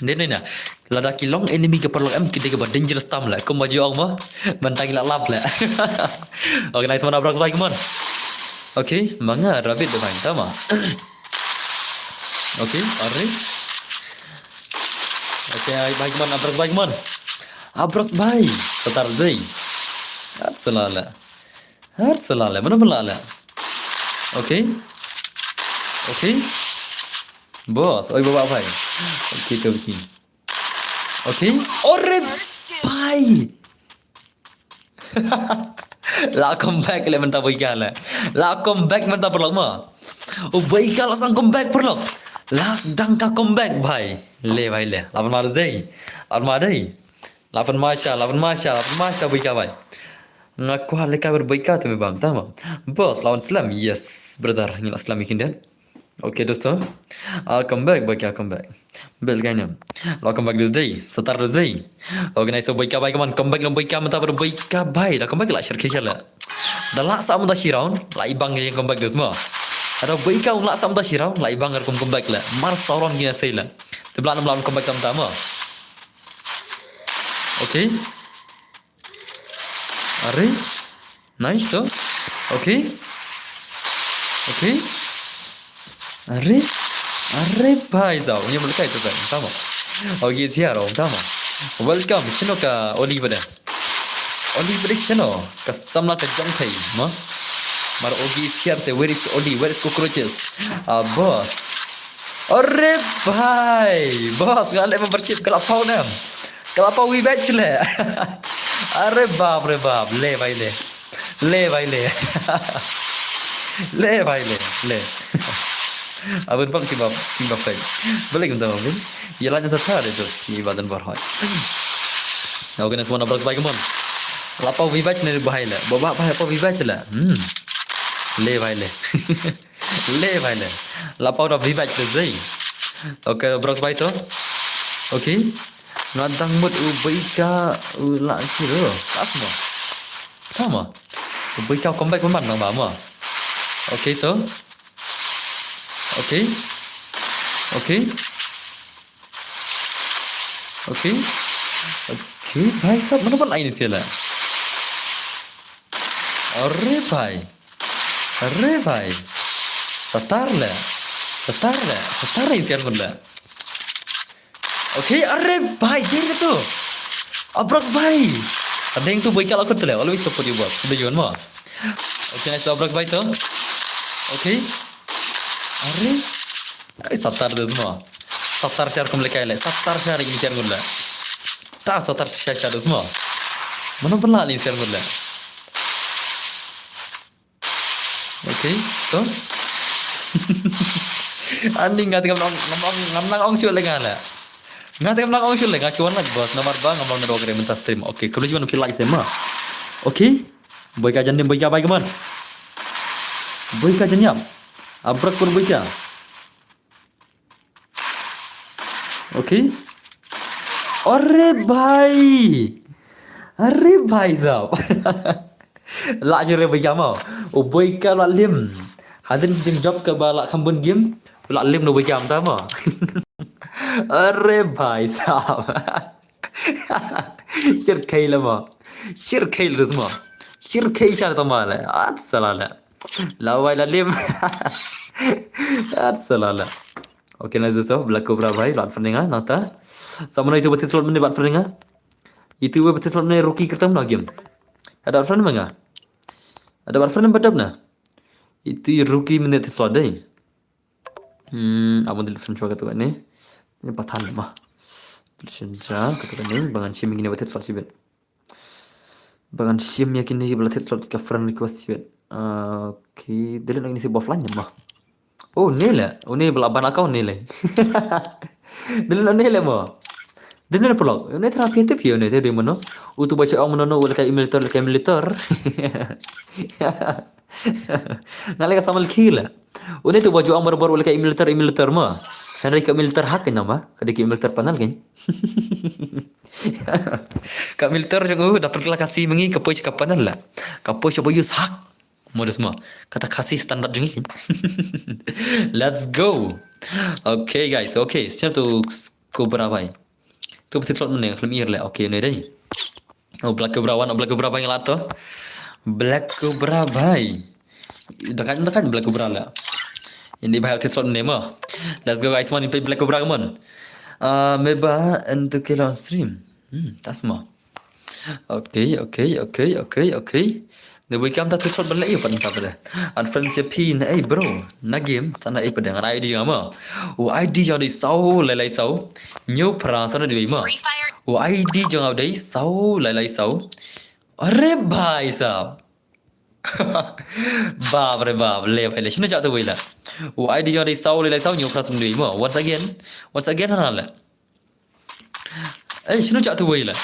Dei na, lada ki long enemy ka paralok em, ki dei kaba dangerous tam la. Kum ba ju ong mo, mynta ngi la lap la. Okay, nice one, Abrox bhai, come on. Okay, manga rabbit de bhai, tama. Okay, are. Okay, bhai, come on, Abrox bhai, come on. Abrox bhai, satar jai. At salala. Har sala le, mano pynlah le. Okay. Okay. Boss, oi baba bhai. Okay, to okay. Okay. Ore bhai. La comeback le mynta Boika le. La comeback mynta paralok ma. U Boika la sdang comeback paralok. La sdang ka comeback bhai. Le bhai le. Laban ma dei. Laban ma dei. Laban ma sha, laban ma sha, laban ma sha Boika bhai. Nga kwah lehkai bad Boika te me bam tama. Boss, lawan slem. Yes, brother. Ngi la slem ïa ki dien. Okay, dosto. Ah, comeback, Boika, comeback. Bel kane. La comeback dei. Satar dei. Organize Boika bhai, come on, comeback lang Boika mynta bad Boika bhai. Da comeback la shirkhei sha la. Da la sa mynta shi round, la i bang jing comeback dus ma. Ada Boika la sa mynta shi round, la i bang rukom comeback la. Mar saw round kine sei la. Te bla nam la comeback mynta ma. Okay. Are? Nice to. Okay. Okay. Are? Are bhai sahab. Uni melehkai tu kan. Tama. Okay, siar om tama. Welcome. Chino ka Oli bade. Oli bade chino. Ka samla ka jong thei. Ma? Mar ogi siar te, where is Oli? Where is cockroaches? Ah, boss. Are bhai. Boss, nga leh membership ka la paw nem. Ka la paw wi bad le. Are bap re bap. Le bhai le. Le bhai le. Le bhai le. Le. Abin bang ki bap, ki bap kai. Balik minta abin. Ye la nyata ta de dos ni badan bar hai. Okay, next one, Abrak bhai, come on. La paw wi bad ne bhai le. Baba bhai paw wi bad le. Hmm. Le bhai le. Le bhai le. La paw da wi bad le zei. Okay, Abrak bhai to. Okay. Nga dang mut u Boika u la siro. Kas mo. Tama. U Boika comeback man nang ba mo. Okay to. Okay. Okay. Okay. Okay, bhai sahab, mano ban ai ni sila. Are bhai. Are bhai. Satar le. Satar le. Satar le siar gun le. Okay, are bhai, deng tu. Abrak bhai. Deng tu Boika la kut le. Always support you, boss. Kuda juan ma. Okay, nice, Abrak bhai to. Okay. Are. Ai, satar dus ma. Satar shar kum lekai le. Satar shar ini shar gun le. Ta satar shar shar dus ma. Mano pernah ni shar gun le. Okay, to. Ani nga tengah ngam ngam ngam nang ong shu le nga le. Nga tengah nang ong shu le nga chuan lak bos namar ba ngam long na dog re mynta stream. Okay, khublei shibun phi like se ma. Okay. Boika jan nim Boika bhai, come on. Boika jan ïap. Abrak pun Boika. Okay. Are bhai. Are bhai sahab. La jure Boika mo. U Boika la lim. Hadin jing job ka ba la kham bun game. La lim no Boika mynta mo. Are bhai sahab. Shirkhei la mo. Shirkhei la mo. Shirkhei shar ta ma le. At sala le. La wai la lim. At sala la. Okay, na zuso Black Cobra bhai, bat fernenga nata. Sa mano itu betis slot mene bat fernenga. Itu betis slot mene rookie kertam na game. Ada bat fernenga. Ada bat fernenga badap na. Itu rookie mene tis slot dei. Hmm, abang dil fernenga kata ni. Ini patan mah. Dil senja kata ni, bangan shim ini betis slot sibet. Ba ngan shim ïa kine kiba la thied slot ka friend request sibet. Ah, okay, delete na kine sibet offline ma. Oh, ne le. Oh, ne ba la ban account ne le. Delete na ne le mo. Delete na paralok. Ne therapy te phi ne te de mono. Utu ba cha ong mono no, u lehkai emulator, lehkai emulator. Nga lehkai samal khila. Une tu ba ju ong barabor u lehkai emulator, emulator ma. Hynrei ka emulator hack kein ma. Ka dei ka emulator panel kein. Ka emulator jong u da pyrkhat la Khasi ma ngi ka poi ka panel la. Ka poi ba use hack. Modus ma. Kata Khasi standard jong ngi kein. Let's go. Okay guys, okay. Stem tu Cobra bhai. Tu betis slot mene khlem ir le. Okay, ne dei. Oh, Black Cobra one, oh, Black Cobra bhai ngi la to. Black Cobra bhai. Dekat, dekat Black Cobra la. Ini bhai betis slot mene mo. Let's go guys, man, ini Black Cobra, come on. Ah, me ba entu ke lawan stream. Hmm, tas mo. Okay, okay, okay, okay, okay. Dei boi kam ta tu sot ban leh ïa pat ta pat. Unfriend ïa phi na ei bro. Na game ta na ei pat ngan ai I D jong nga ma. U I D jong nga dei saw lai lai saw. Hynñiew phra saw naw wei ma. U I D jong nga dei saw lai lai saw. Are bhai sahab. Bap re bap, le bhai le. Shano jah tu wei la. U I D jong nga dei saw lai lai saw hynñiew phra saw naw wei ma. Once again. Once again hana la. Ei, shano jah tu wei la.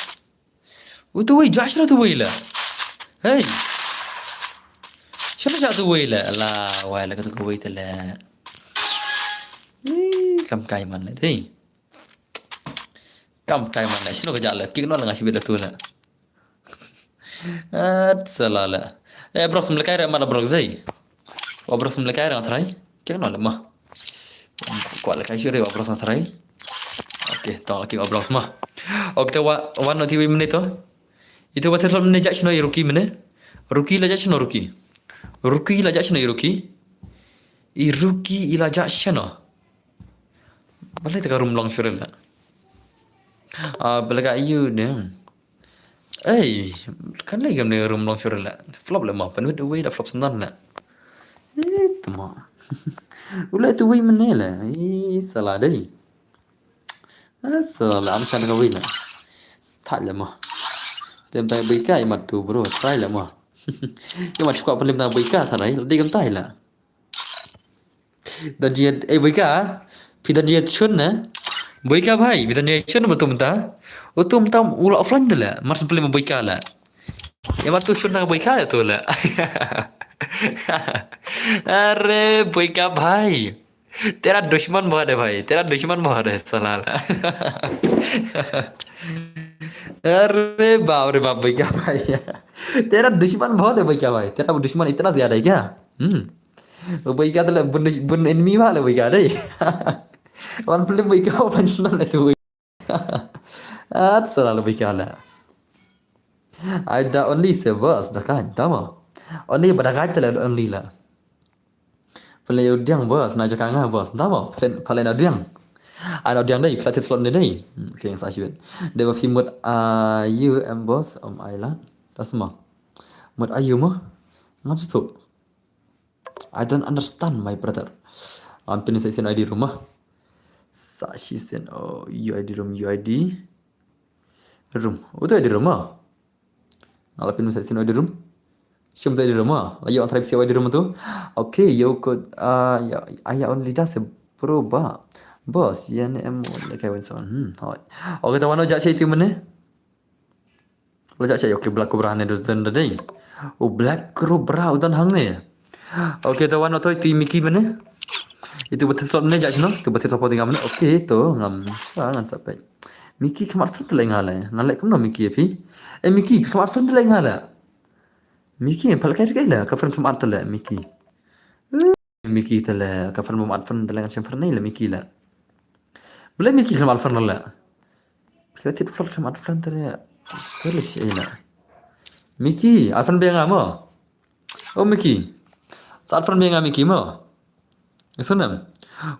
U tu wei, jah shano tu wei la. Hey. Shano jah tu wei la. La, wei la ka tu ka wei te la. Ih, kam kai man la, hey. Kam kai man la, shano ka jah la. Kick no la nga shibit la tu la. At sala la. Eh, bro, sum lekai re ma la bro zai. Wa bro, sum lekai re nga tharai. Kick no la ma. Kwah lekai shu re wa bro nga tharai. Okay, tong laki wa bro ma. Okay, te wa, wan no ti wei minit to. Itu wa te slot minit jah shano i Ruki minit. Ruki la jah shano Ruki. Ruki la jah shano i Ruki. I Ruki i la jah shano. Balei te ka room long shuh la. Ah, balei ka ayu deng. Ei, kan lei kam ne room long shuh la. Flop la ma, pynwit uwei da flop snan la. Eh, tama. U la tu wei mane la. Eh, sala dei. Eh, sala am chan ka wei la. Thai la ma. Tem tai boi ka i mat tu bro, try la ma. Ki mat chukwa pynlem ta boi ka tharai, dei kam tai la. Don jied, eh, boi ka. Phi don jied chun na. Boi ka bhai, phi don jied chun ba tum ta. U tum ta u la offline de la. Mar semplim boi ka la. Ya mar tu chun na boi ka ya tu la. Are boi ka bhai. तेरा दुश्मन बहुत है भाई, तेरा दुश्मन बहुत है साला. अरे बाप रे बाप, boi ka bhai. तेरा दुश्मन बहुत है boi ka bhai, तेरा दुश्मन इतना ज्यादा है क्या? Hmm. Boi ka tu la bun, bun enemy ba la boi ka dei. Wan pynlem boi ka, wan pynlem la tu boi. At sala la boi ka la. Ai da only se boss da kan tama. Only ba da kan te la only la. Pynlem u diang boss na jaka nga boss tama. Pynlem, pynlem na diang. Ai na diang dei, pynlem te slot ne dei. Hmm, okay, sa shibit. Dei ba phi mut ayu em boss om ai la. Ta sma. Mut ayu ma. Ngam stuk. I don't understand, my brother. Ngan pyn sa shisien I D room ah. Sa shisien, oh, U I D room, U I D room. Uto U I D room ah. Nga la pyn sa shisien U I D room. Shim uto U I D room ah. La ïoh ngan try sa U I D room tu. Okay, ïoh ko, ah, ïa, ïa only da se pro ba. Boss, ïa ne em le kai wen son. Hmm, hoi. Okay, ta wan o ja shi ti mane. Lo ja cha, okay, Black Cobra ne do zen da dei. O Black Cobra u don hangne. Okay, ta wan o toi ti Mickey mane. Itu batis slot ne ja chno, itu batis slot ngam ne. Okay, to ngam sa ngan sa pek. Mickey khamat friend te le nga le. Nga le kumno Mickey phi. Eh, Mickey khamat friend te le nga le. Mickey pal kai kai le, ka friend khamat te le Mickey. Mickey te le, ka friend khamat friend te le ngan chem friend ne le Mickey le. Bele Mickey khamat friend le. Kira tit flot khamat friend te le. Kira shi ina. Mickey, add friend biang mo. Oh Mickey. Sa add friend biang Mickey mo. Isu nem.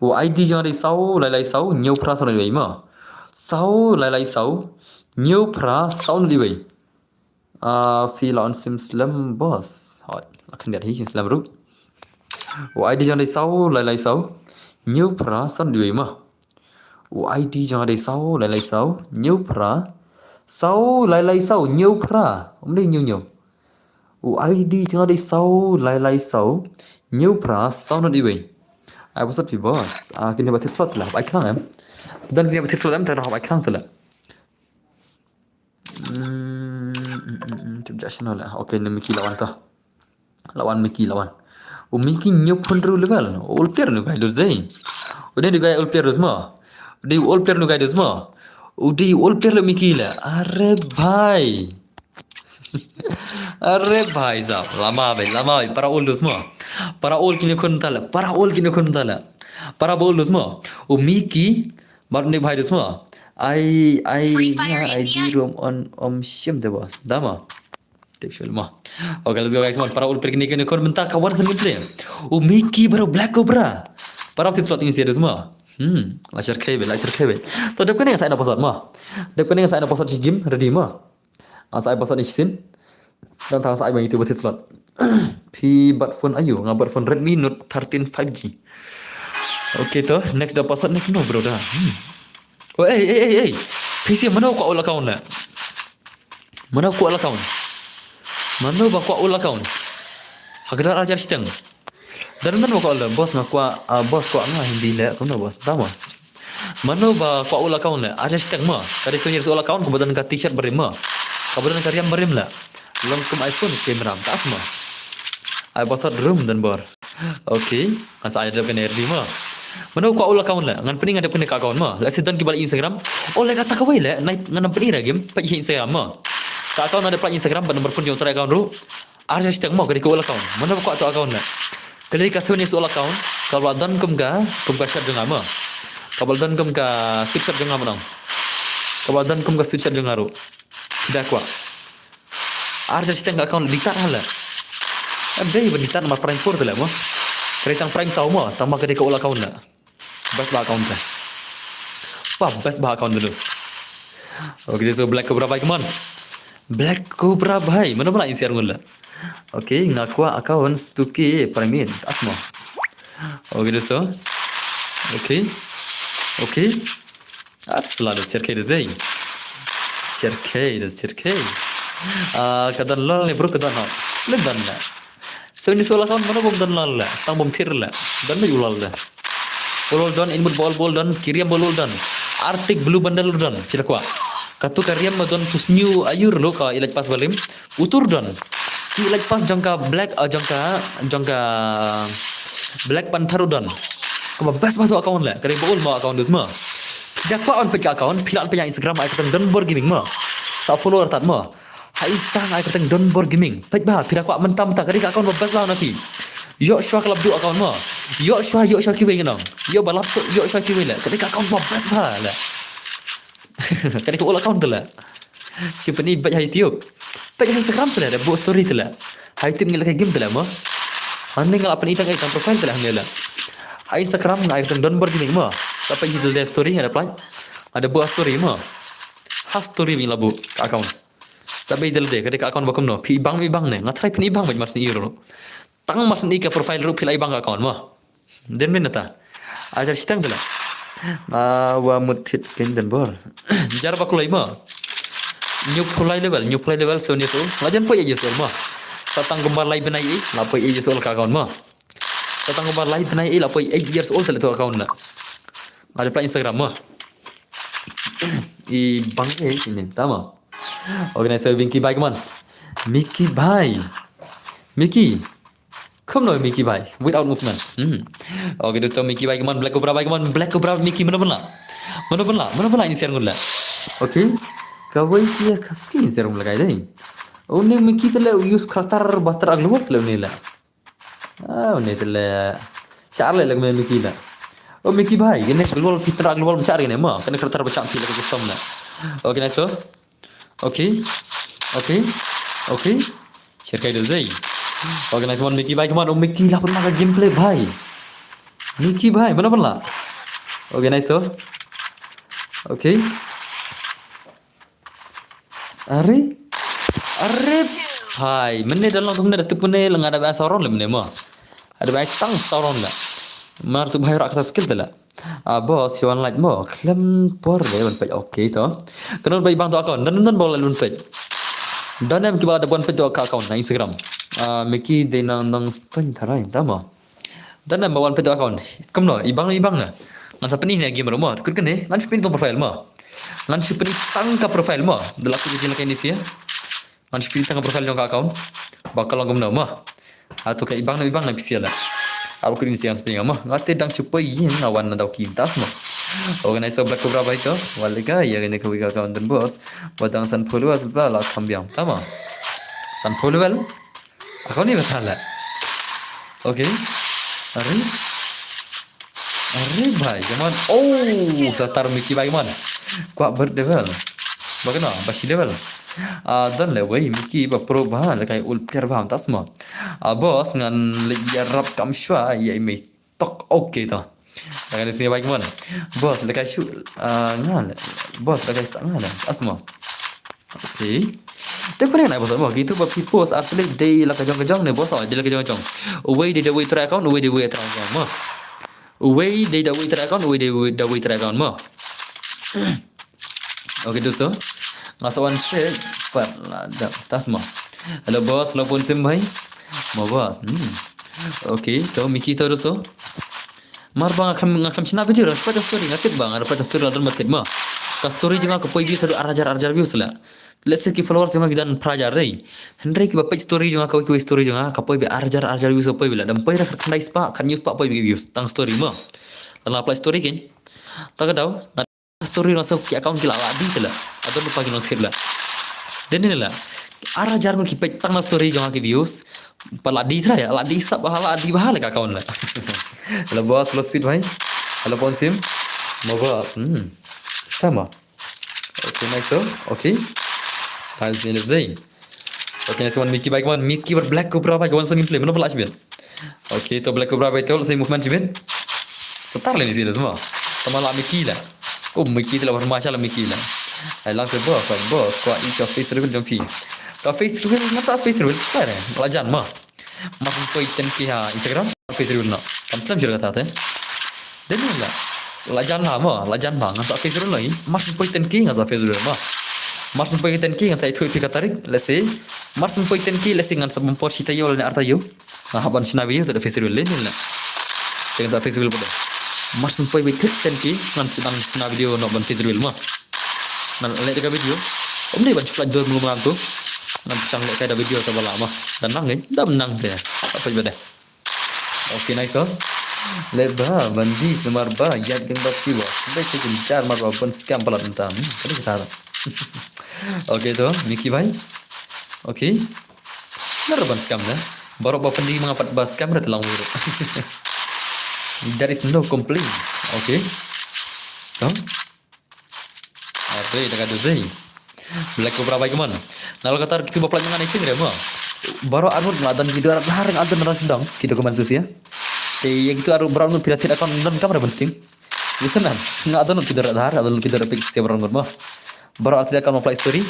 O I D jong dei saw lai lai saw hynñiew phra saw dei mo. Saw lai lai saw hynñiew phra saw dei. Ah, phi la on sim slem boss. Hot. Akan dia hi sim slem ru. O I D jong dei saw lai lai saw hynñiew phra saw dei mo. U I D jong nga dei saw lai lai saw hynñiew phra. Saw lai lai saw hynñiew phra. Um dei hynñiew hynñiew. U I D jong nga dei saw lai lai saw hynñiew phra saw naw dei wei. Ai ba sot phi boss. Ah, kine ba tit slot la. Ai khang em. Dan kine ba tit slot em, ta ba ai khang tu la. Hmm, hmm, hmm, hmm, tip ja sino la. Okay, ne Mickey lawan ta. Lawan Mickey lawan. U Mickey hynñiew phew hynriew level. Ul player nu guy dos dei. U dei guy ul player dos mo. U dei ul player nu guy dos mo. U dei ul player le Mickey le. Are bhai. Are bhai sahab. Lama bhai, lama bhai. Para ul dos mo. Para ul kine khun ta le. Para ul kine khun ta le. Para ba ul dos mo. U Mickey. Bar ne bhai dos mo. Ai, ai, Free Fire na India. I D room on om shim de boss. Da mo. Tip shul mo. Okay, let's go guys. Mon para ul player kine kine kon mynta ka wan sa gameplay. U Mickey bro Black Cobra. Para tit slot ini serius mo. Hmm, la share kai be, la share kai be. To dep kane sa ina posot mo. Dep kane sa ina posot shi game ready mo. Asa ai posot ni shin. Dang tang sa ai bang ïa u ba thied slot. Phi bat phone aïu? Nga bat phone Redmi Note thirteen five G. Okay to, next da password ne kumno bro da. Hmm. Oh, ei, ei, ei, ei. Phi siem, mano kwah ul account ne? Mano kwah ul account? Mano ba kwah ul account? Ha ka dor ar hajar shiteng. Don mano ba kwah ul, boss nga kwah, ah, boss kwah nga Hindi leh, kumno boss? Tama. Mano ba kwah ul account leh? Ar hajar shiteng mo. Ka dei seven years old account, kaba don ka T-shirt barim mo. Kaba don ka riam barim leh. Long kum iPhone camera, ta mo. Ai password room don bor. Okay, ngan sa ai dep kane ready mo. Mano kwah ul account leh? Ngan pyni, ngan dep kane ka account mo. Lehse don kiba la Instagram. Oh, leh kata kawei leh, ngan pyni ra game, peit Instagram mo. Ka account ngan dep peit Instagram, bad number phone jong u trai account ruh. Ar hajar shiteng mo, ka dei ka ul account. Mano ba kwah to account leh? Ka dei ka seven years old account, kaba la don kum ka, kum ka shirt jong nga mo. Kaba la don kum ka sweatshirt jong nga mo nong. Kaba la don kum ka sweatshirt jong nga ruh. Phi da kwah? Ar hajar shiteng ka account dei tat ha leh. Em dei ban dei tat namar prime four te leh mo. Ka dei tang prime saw mo, tang ba ka dei ka ul account leh. Best bha account te. Ba best bha account te dus. Okay, so Black Cobra bhai, come on. Black Cobra bhai, mano ba la ïa share ngun leh? Okay, nga kwah account Stuki Prime Inn, ta mo. Okay, dosto. Okay. Okay. At sala da share kai da zai. Share kai da share kai. Ah, ka don lol ne bro, ka don ha. Le don na. So ni sola kan mano bom don lol la. Tang bom thir la. Don me ulol da. Ulol don, inmut bol bol don, kiriam bol don. Arctic blue bundle don. Sila kwa. Katu ka riam ma don tus new ayur lo ka ilaj pas balim. Utur don. Ki ilaj pas jong ka black, ah, jong ka, jong ka Black Panther don. Kaba best best account le. Kare bol ma account dus ma. Ki da kwa on page account, pila on page Instagram ai katang Don Bor Gaming ma. Sa follower tat ma. Ha Insta ai katang Don Bor Gaming. Page ba, pila kwa mentam ta kare account ba best ba na ki. Yo shwa club du account ma. Yo shwa, yo shwa kiwei ngenong. Yo balap so, yo shwa kiwei le. Kare account ba best ba le. Kare ka ol account tu le. Shi pyni bad ha YouTube. Bad ha Instagram tu le, da buh story tu le. Ha YouTube ngi lehkai game tu le mo. Hangne nga la pyni tang, eh, tang profile tu le hangne le. Ha Instagram nga ai tang Don Bor Gaming mo. Sa peit hi tu le story nga da pynlait. Nga da buh story mo. Ha story bad la buh ka account. Sa peit hi tu le ka dei ka account ba kumno. Phi ibang ibang ne. Nga try pyni ibang bad mar syn i ruh. Tang mar syn i ka profile ruh phi la ibang ka account mo. Dien mynta. Hajar shiteng tu le. Nga wa mut thied kein Don Bor. Jar ba kulai ma. Hynñiewphew lai level, hynñiewphew lai level, seven years old. Nga jan poi eight years old ma. Sa tang kumba lai bnai i, la poi eight years old ka account ma. Sa tang kumba lai bnai i, la poi eight years old tu le tu account la. Nga da pynlait Instagram ma. Ibang eh ini, tama. Organizer Winky Bike Man. Mickey Bike. Mickey. Kumno Mickey bhai, without movement. Hmm. Okay, dosto, Mickey bhai, come on, Black Cobra bhai, come on, Black Cobra, Mickey, mano ban lah? Mano ban lah? Mano ban lah ini share ngut lah? Okay. Kawei ki ka suki ini share ngut lah kai dei. Une Mickey tu le use character ba ter aglewal tu le une le. Ah, une tu le. Share le le Mickey le. Oh, Mickey bhai, kane glewal phi ter aglewal share kane ma. Kane character ba share phi le ka custom le. Okay, nice to. Okay. Okay. Okay. Share kai dei. Organize one Mickey bhai, come on, oh Mickey lah pynlait ka gameplay bhai. Mickey bhai, mano pynlait? Organize to. Okay. Are? Are bhai, mynne da long tu mynne da tup mynne la nga da ba sauron le mynne mo. Ada ba tang sauron le. Mar tu bhai rak ta skill tu le. Ah, boss, you want like mo? Khlem por dei ban peit, okay to. Kano ba ibang to account? Don, don, don ba la ban peit. Don em kiba da ban peit to ka account na Instagram. Ah, Mickey dei nang nang ston tharai, tama. Don em ba wan peit to account. Kumno, ibang, ibang na. Ngan sa pyni ne game ruh mo. Kut kane, ngan sa pyni to profile mo. Ngan sa pyni tang ka profile mo. Da la kut jin la kai ni sia. Ngan sa pyni tang ka profile jong ka account. Ba ka long kumno mo. Atu ka ibang na ibang na pisial la. Aba kut ni siang spring mo. Nga te dang chupai yin nga wan na dau kim tas mo. Organize to Black Cobra bhai to. Wale ka ya kane ka wika account Don Bor. Ba dang san followers ba la kham biang. Tama. San followers. Account ni ba thala. Okay. Are. Are bhai, come on. Oh, sa tar Mickey bhai, come on. Kwah ber level. Ba kano, ba shi level. Ah, don le wei, Mickey ba pro ba, le kai ul player ba, tas mo. Ah, boss, ngan le ya rap kam shwa, ya imi tok, okay to. Ngan le sini bhai, come on. Boss, le kai shu, ah, ngan le. Boss, le kai sa ngan le, tas mo. Okay. Te kane na bos mo, kitu ba phi post ar tylli dei la ka jong ka jong ne bos, dei la ka jong ka jong. Uwei dei da uwei trai account, uwei dei uwei trai account mo. Uwei dei da uwei trai account, uwei dei da uwei trai account mo. Okay, dosto. Nga sa wan se pat la da tas mo. Hello bos, hello Pon Sim bhai. Mo bos. Hmm. Okay, to Miki to dosto. Mar ba nga khlem, nga khlem shna video, nga shna story, nga tip ba nga da story la don ma tip mo. Ka story jong nga ka poi views haduh ar hajar, ar hajar views la. Let's say ki followers jong nga ki don phra hajar dei. Hynrei kiba peit story jong nga, kawei kawei story jong nga ka poi beit ar hajar, ar hajar views poi beit la. Dang poi ra khatkhyndai spah, khathynñiew spah poi beit views tang story mo. Lada nga apply story kein. Ta ka daw nga story, nga sa ki account ki la la di te la. Adon pa ki nong thit la. Dei ne la. Ar hajar ngut ki peit tang na story jong nga ki views. Pat la di trai, la di sap, la di bha la ka account la. Hello bos, hello Speed bhai. Hello Pon Sim. Mo bos. Hmm. Sama. Okay, nice, so. Okay. Nice, nice, nice. Okay, nice one, Mickey bhai, come on. Mickey bad Black Cobra bhai, ka wan sa gameplay. Mano pala shibit. Okay, to Black Cobra bhai, to sa movement shibit. Setar le ni serious mo. Sama la Mickey la. Oh, Mickey te la war masha la Mickey la. Ai lang se boss, boss, ko i ka face reveal jong phi. Ka face reveal, nga sa face reveal. Sare, la jan mo. Mar shu poi ten K ha Instagram, face reveal noh. Kam slem shuh kata te. Dei ne la. La jan la mo, la jan ba ngan sa face reveal lagi. Mar shu poi ten K ngan sa face reveal mo. Mar shu poi ten K ngan sa ithuh ïa phi ka tarik, let's say. Mar shu poi ten K, let's say ngan sa bam por shi taïew lane ar taïew. Nga hap ban shna video sa da face reveal, dei ne la. Te ngan sa face reveal pat de. Mar shu poi beit ten K ngan sa dang shna video noh ban face reveal mo. Ngan leh da ka video. Ym dei ban shu pynlait dur mlu mlam tu. Ngan pynshang leh kai da video kaba lah mo. Da nang dei, da nang te. Apa ba dei. Okay, nice, oh. Leh ba ban di namar ba ïaid kynbat phi ba. Bai te jynjar mar ba ban scam palat mynta. Hmm, ka dei kata. Okay to, Mickey bhai. Okay. Nar ban scam da. Baroh ba pyndi ma nga pat ba scam da te lang wiro. There is no complaint. Okay. To. Abe, da ka dei. Black Cobra bhai, come on. Na la katar kitu ba pynlait ngan acting re mo. Baroh arngut nga don ki document, nga don, nga don sdang ki document tu sia. Te ïa kitu arngut, baroh arngut phi la thied account don kam re ban tieng. Ïa sngewbha nga don ki document, nga don ki document pic sia baroh arngut mo. Baroh arngut thied account ma pynlait story.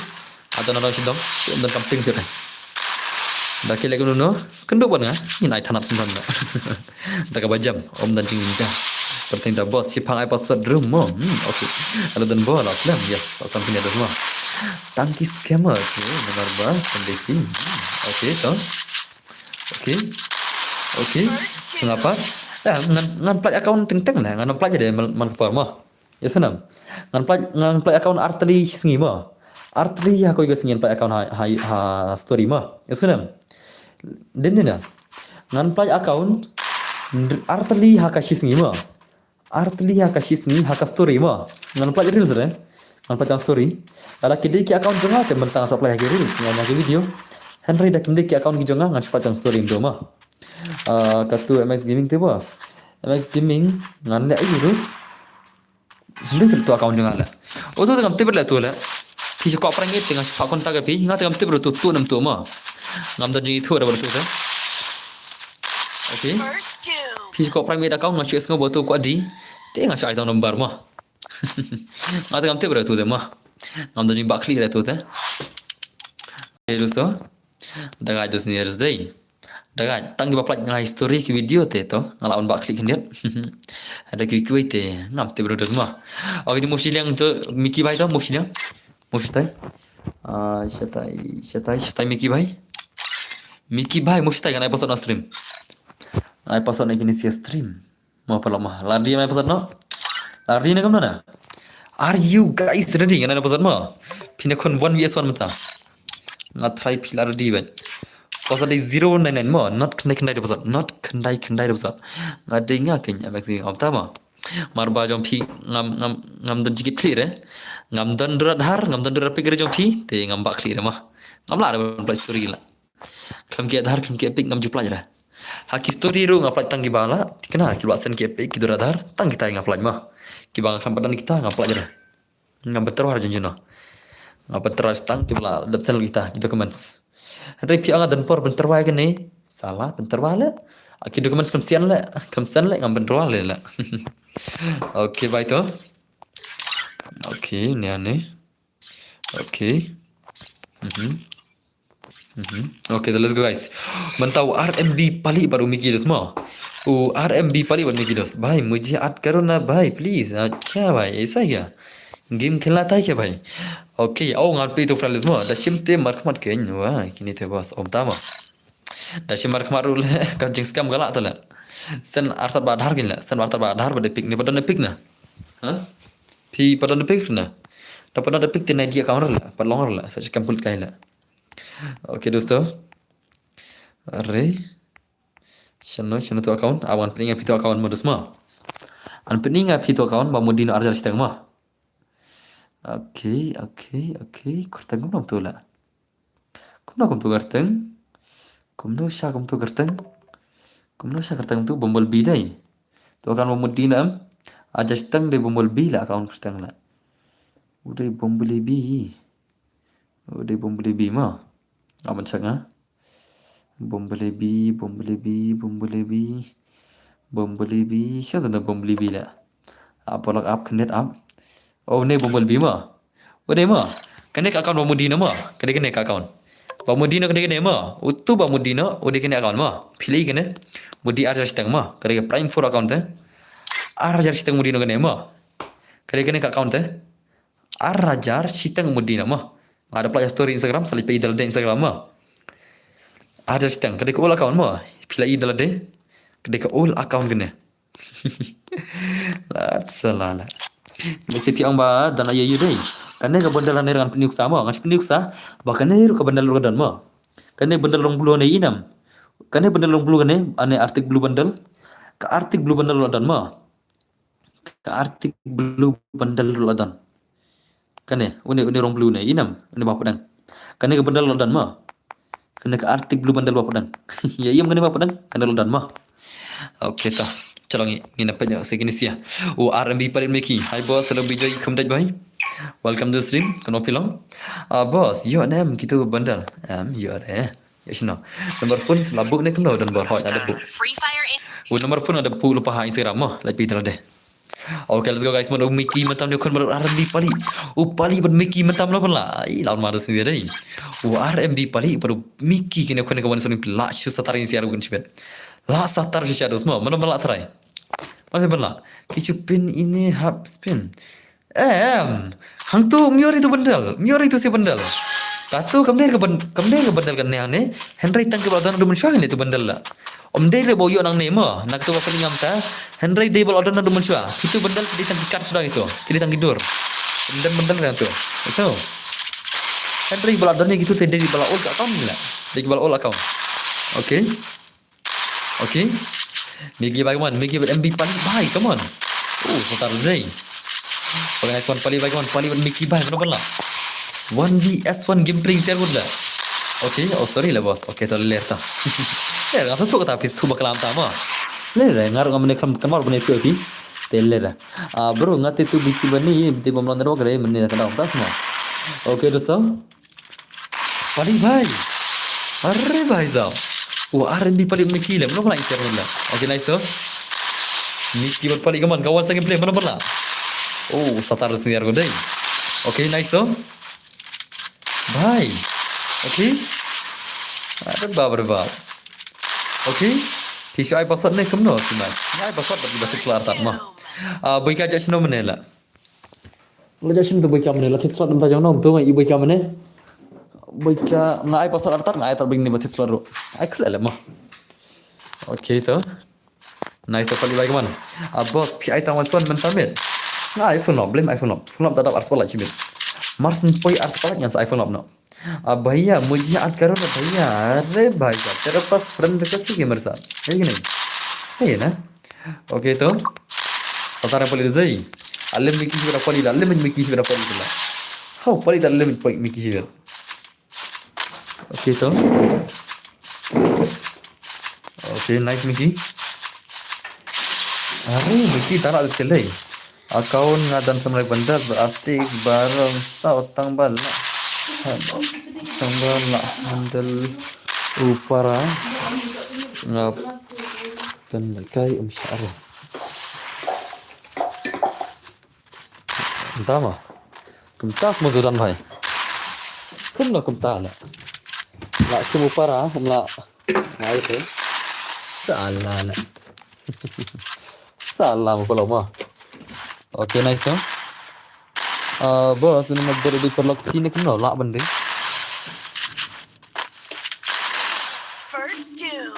Nga don, nga don sdang. Don kam tieng thied re. Da ki leh kumno. Kynduh bad nga, ngin ai thanat sngewbha. Da kaba jam, ym don jingjynjar. Pyrthei da boss, shipang ai password room mo. Hmm, okay. Hello don bo, la slem. Yes, asam pynïaid mo. Tang ki scammers, eh, namar ba, kynduh ki. Hmm, okay, to. Okay. Okay. Chunga pa. Ya, ngan, ngan pynlait account teng teng na, ngan pynlait de man, man por mo. Ïa sngewbha. Ngan pynlait, ngan pynlait account artylli shi sngi mo. Artylli ha kawei ka sngi ngan pynlait account ha, ha, ha story mo. Ïa sngewbha. Dei ne na. Ngan pynlait account artylli ha ka shi sngi mo. Artylli ha ka shi sngi ha ka story mo. Ngan pynlait reels re. Ngan pynlait tang story. Lada ki dei ki account jong nga te mynta ngan sa pynlait ha ki reels, ngan ha ki video. Hynrei da kim dei ki account ki jong nga ngan sa pynlait tang story mo. Ah, katu M X Gaming te boss. M X Gaming ngan leh ai reels. Hynrei tu account jong nga le. O tu te ngam tip le tu le. Phi shu kwah prank ïa te nga shu kwah contact ïa phi. Nga te ngam tip le tu tu nam tu mo. Ngam don jingithuh re ba tu te. Okay. Phi shu kwah prank ïa account nga shu sngew ba tu kwah dei. Te nga shu ai tang number mo. Nga te ngam tip re tu te mo. Ngam don jingbakla re tu te. Hey, dosto. Da ka dos ni dos dei. Da ka tang kiba pynlait nga history ki video te to. Nga lah ban bakla khyndiat. Hada ki kiwei te ngam tip re dos mo. Okay, mo shiliang to Mickey bhai to, mo shiliang. Mo shatai. Ah, shatai, shatai, shatai Mickey bhai. Mickey bhai, mo shatai, kan ai password na stream. Kan ai password na kine sia stream. Mo pala mo. Lardi mai password no. Lardi na kam na. Are you guys ready? Ngan ai password mo. Phi na khun one V S one mynta. Nga try phi lardi ban. Password dei zero nine nine mo. Not khyndai khyndai da password. Not khyndai khyndai da password. Nga dei nga kyn M X ngam ta mo. Mar ba jong phi ngam, ngam, ngam don jingkit khlieh re. Ngam don dura dhar, ngam don dura pik re jong phi. Te ngam bak khlieh re mo. Ngam lah re ban pynlait story la. Khlem ki Aadhaar, khlem ki Epic ngam ju pynlait re. Ha ki story ruh nga pynlait tang kiba la thikna, kiba send ki Epic, ki dura Aadhaar, tang kita nga pynlait mo. Kiba nga khlem pat don kita nga pynlait re. Ngam pyntyrwa re jong jong no. Nga pyntyrwa tang kiba la dep send kita ki documents. Hynrei phi ong nga don por pyntyrwa kine, sala pyntyrwa le. Ki documents khlem send le, khlem send le ngam pyntyrwa le le. Okay, bye to. Okay, ne ne. Okay. Mhm. Mhm. Okay, let's go, guys. Mynta u R M B Pali bad u Mickey Dos mo. U R M B Pali bad Mickey Dos. Bhai, mujhe add karo na bhai, please. Acha bhai, aisa kya? Game khelna tha kya bhai? Okay, oh, ngan peit ïa utu friend list mo. Da shim te markhmat kein. Wah, kine te boss. Ym tang mo. Da shim markhmat ruh leh, ka jingscam ka lah te leh. Send artat ba Aadhaar kein leh. Send artat ba Aadhaar bad Epic, ne pat don Epic na. Ha? Phi pat don Epic na. Da pat don Epic te na dei account leh. Pat long leh. Sa shi kam pul kai leh. Okay, dosto. Are. Shano, shano tu account? Awan pyni nga phi tu account mo, dos mo. An pyni nga phi tu account ba mudui na arjar shiteng mo. Okay, okay, okay. Kyrteng kumno tu leh. Kumno kumtu kyrteng? Kumno sha kumtu kyrteng? Kumno sha kyrteng tu Bumblebee dei. Tu account ba mudui na em. Arjar shiteng dei Bumblebee leh account kyrteng leh. U dei Bumblebee. U dei Bumblebee mo. Aman check nga. Bumblebee, Bumblebee, Bumblebee. Bumblebee, sha tu na Bumblebee leh. Apa lak ap, connect ap. Oh, ne Bumblebee mo. U dei mo. Kane ka account ba mudui na mo. Kane kane ka account. Ba mudui na kane kane mo. Utu ba mudui na, u dei kane account mo. Phi la i kane. Mudui arjar shiteng mo. Kane ka Prime four account te. Arjar shiteng mudui na kane mo. Kane kane ka account te. Arjar shiteng mudui na mo. Nga da plie story Instagram, sa leit peit da lade Instagram mo. Arjar shiteng, kane ka old account mo. Phi la i da lade. Kane ka old account kane. La salala. Lehse phi ong ba don ïa ïa dei. Kane ka bundle hangne ngan pyni ïa phi sa mo. Ngan pyni ïa phi sa. Ba kane ruh ka bundle ruh ka don mo. Kane bundle rong blue ne i nam. Kane bundle rong blue kane, ane Arctic Blue bundle. Ka Arctic Blue bundle ruh la don mo. Ka Arctic Blue bundle ruh la don. Kane, une, une rong blue ne, i nam, une ba pdeng. Kane ka bundle la don mo. Kane ka Arctic Blue bundle ba pdeng. Ïa, ïa, kane ba pdeng, kane la don mo. Okay, to. Chalo ngi, ngin peit ïa, sa kine sha. U R M B Pali Mickey. Hi boss, hello Bijoy, kham dei bhai. Welcome to stream, kano phi long. Ah, boss, ïoh ne em kitu bundle. Em, ïoh re. Ïa shano. Number phone la buh ne kumno don bor hoi ada buh. Free Fire in. U number phone ada buh lypa ha Instagram mo, la phi da lade. Okay, let's go guys, man u Mickey mynta ne khun bad u R M B Pali. U Pali bad Mickey mynta la pala. Ai, lawan ma da sini dei. U R M B Pali bad u Mickey kine khun ka wan sini la shu satar in siar gun shibet. La satar shu shadows mo, mana bala try. Mana bala. Kichu pin ini hap spin. Em, hangtu ym ïoh ri tu bundle, ym ïoh ri tu shi bundle. Katu kam dei ka bun-, kam dei ka bundle kane hangne, hynrei tang kiba la don naduh mynshuwa kane tu bundle la. Ym dei re ba u ïoh nangne mo, na katu ba pynlong mynta, hynrei dei ba la don naduh mynshuwa. Kitu bundle ki dei tang ki card suda kitu, ki dei tang ki dur. Ym don bundle re tu. So, hynrei ba la don ïa kitu te dei ba la old ka account la. Dei ba la old account. Okay. Okay. Mickey bhai, come on. Mickey bad M B Pali bhai, come on. Oh, satar dei. Okay, nice one, Pali bhai, come on. Pali bad Mickey bhai, kano pala. One V S one game playing share good la. Okay, oh sorry la boss. Okay, to ler ta. Ler, nga sa tu kata pis tu bakla mynta mo. Ler, nga ruh nga mane kam kamar bane tu ki. Te ler. Ah, bro, nga te tu biti bani, biti bam lan ro kare mane ka dau tas mo. Okay, dosto. Pali bhai. Arre bhai sahab. Oh, R M B Pali Mickey le. Mano pala share la. Okay, nice to. Mickey bad Pali, come on, kawan sa gameplay, mano pala. Oh, satar senior ko dei. Okay, nice to. Bhai. Okay. Arre bap, arre bap. Okay. Phi shu ai password ne kumno si match. Ai password bad ba sik lar tat ma. Ah, bui ka ja shino mane la. La ja shin tu bui ka mane, la thit slot mynta jong no, tu ngai bui ka mane. Bui ka, nga ai password artat, nga ai tat bui ni ba thit slot ru. Ai khule le mo. Okay to. Nice to Pali bhai, come on. Ah, boss, phi ai tang wan swan mynta mit. Nga ai phone up, blem ai phone up. Phone up da dap arspalak chimit. Marsin poi arspalak ngan sa ai phone up no. Ah, भैया, मुझे याद करो ना भैया। अरे भाई साहब, तेरे पास फ्रेंड रिक्वेस्ट है क्या मेरे साथ? है कि नहीं? है ना? Okay to. Patara pali zai. Alim miki shibra pali la. Alim miki shibra pali la. How pali da alim poi miki shibra. Okay to. Okay, nice Mickey. Are Mickey tara da skill dei. Account nga dan samlek bandar berarti barang sa utang bala. Utang bala handle upara nga pendekai um syar. Entah mah. Kumta semua Zodan bhai. Kumno kumta la. Lah sum u para, um lah. Ngai te. Salah lah. Salah mo pala mo. Okay, nice to. Uh, boss, ini nak beri di perlok sini kena lah bende. First doom.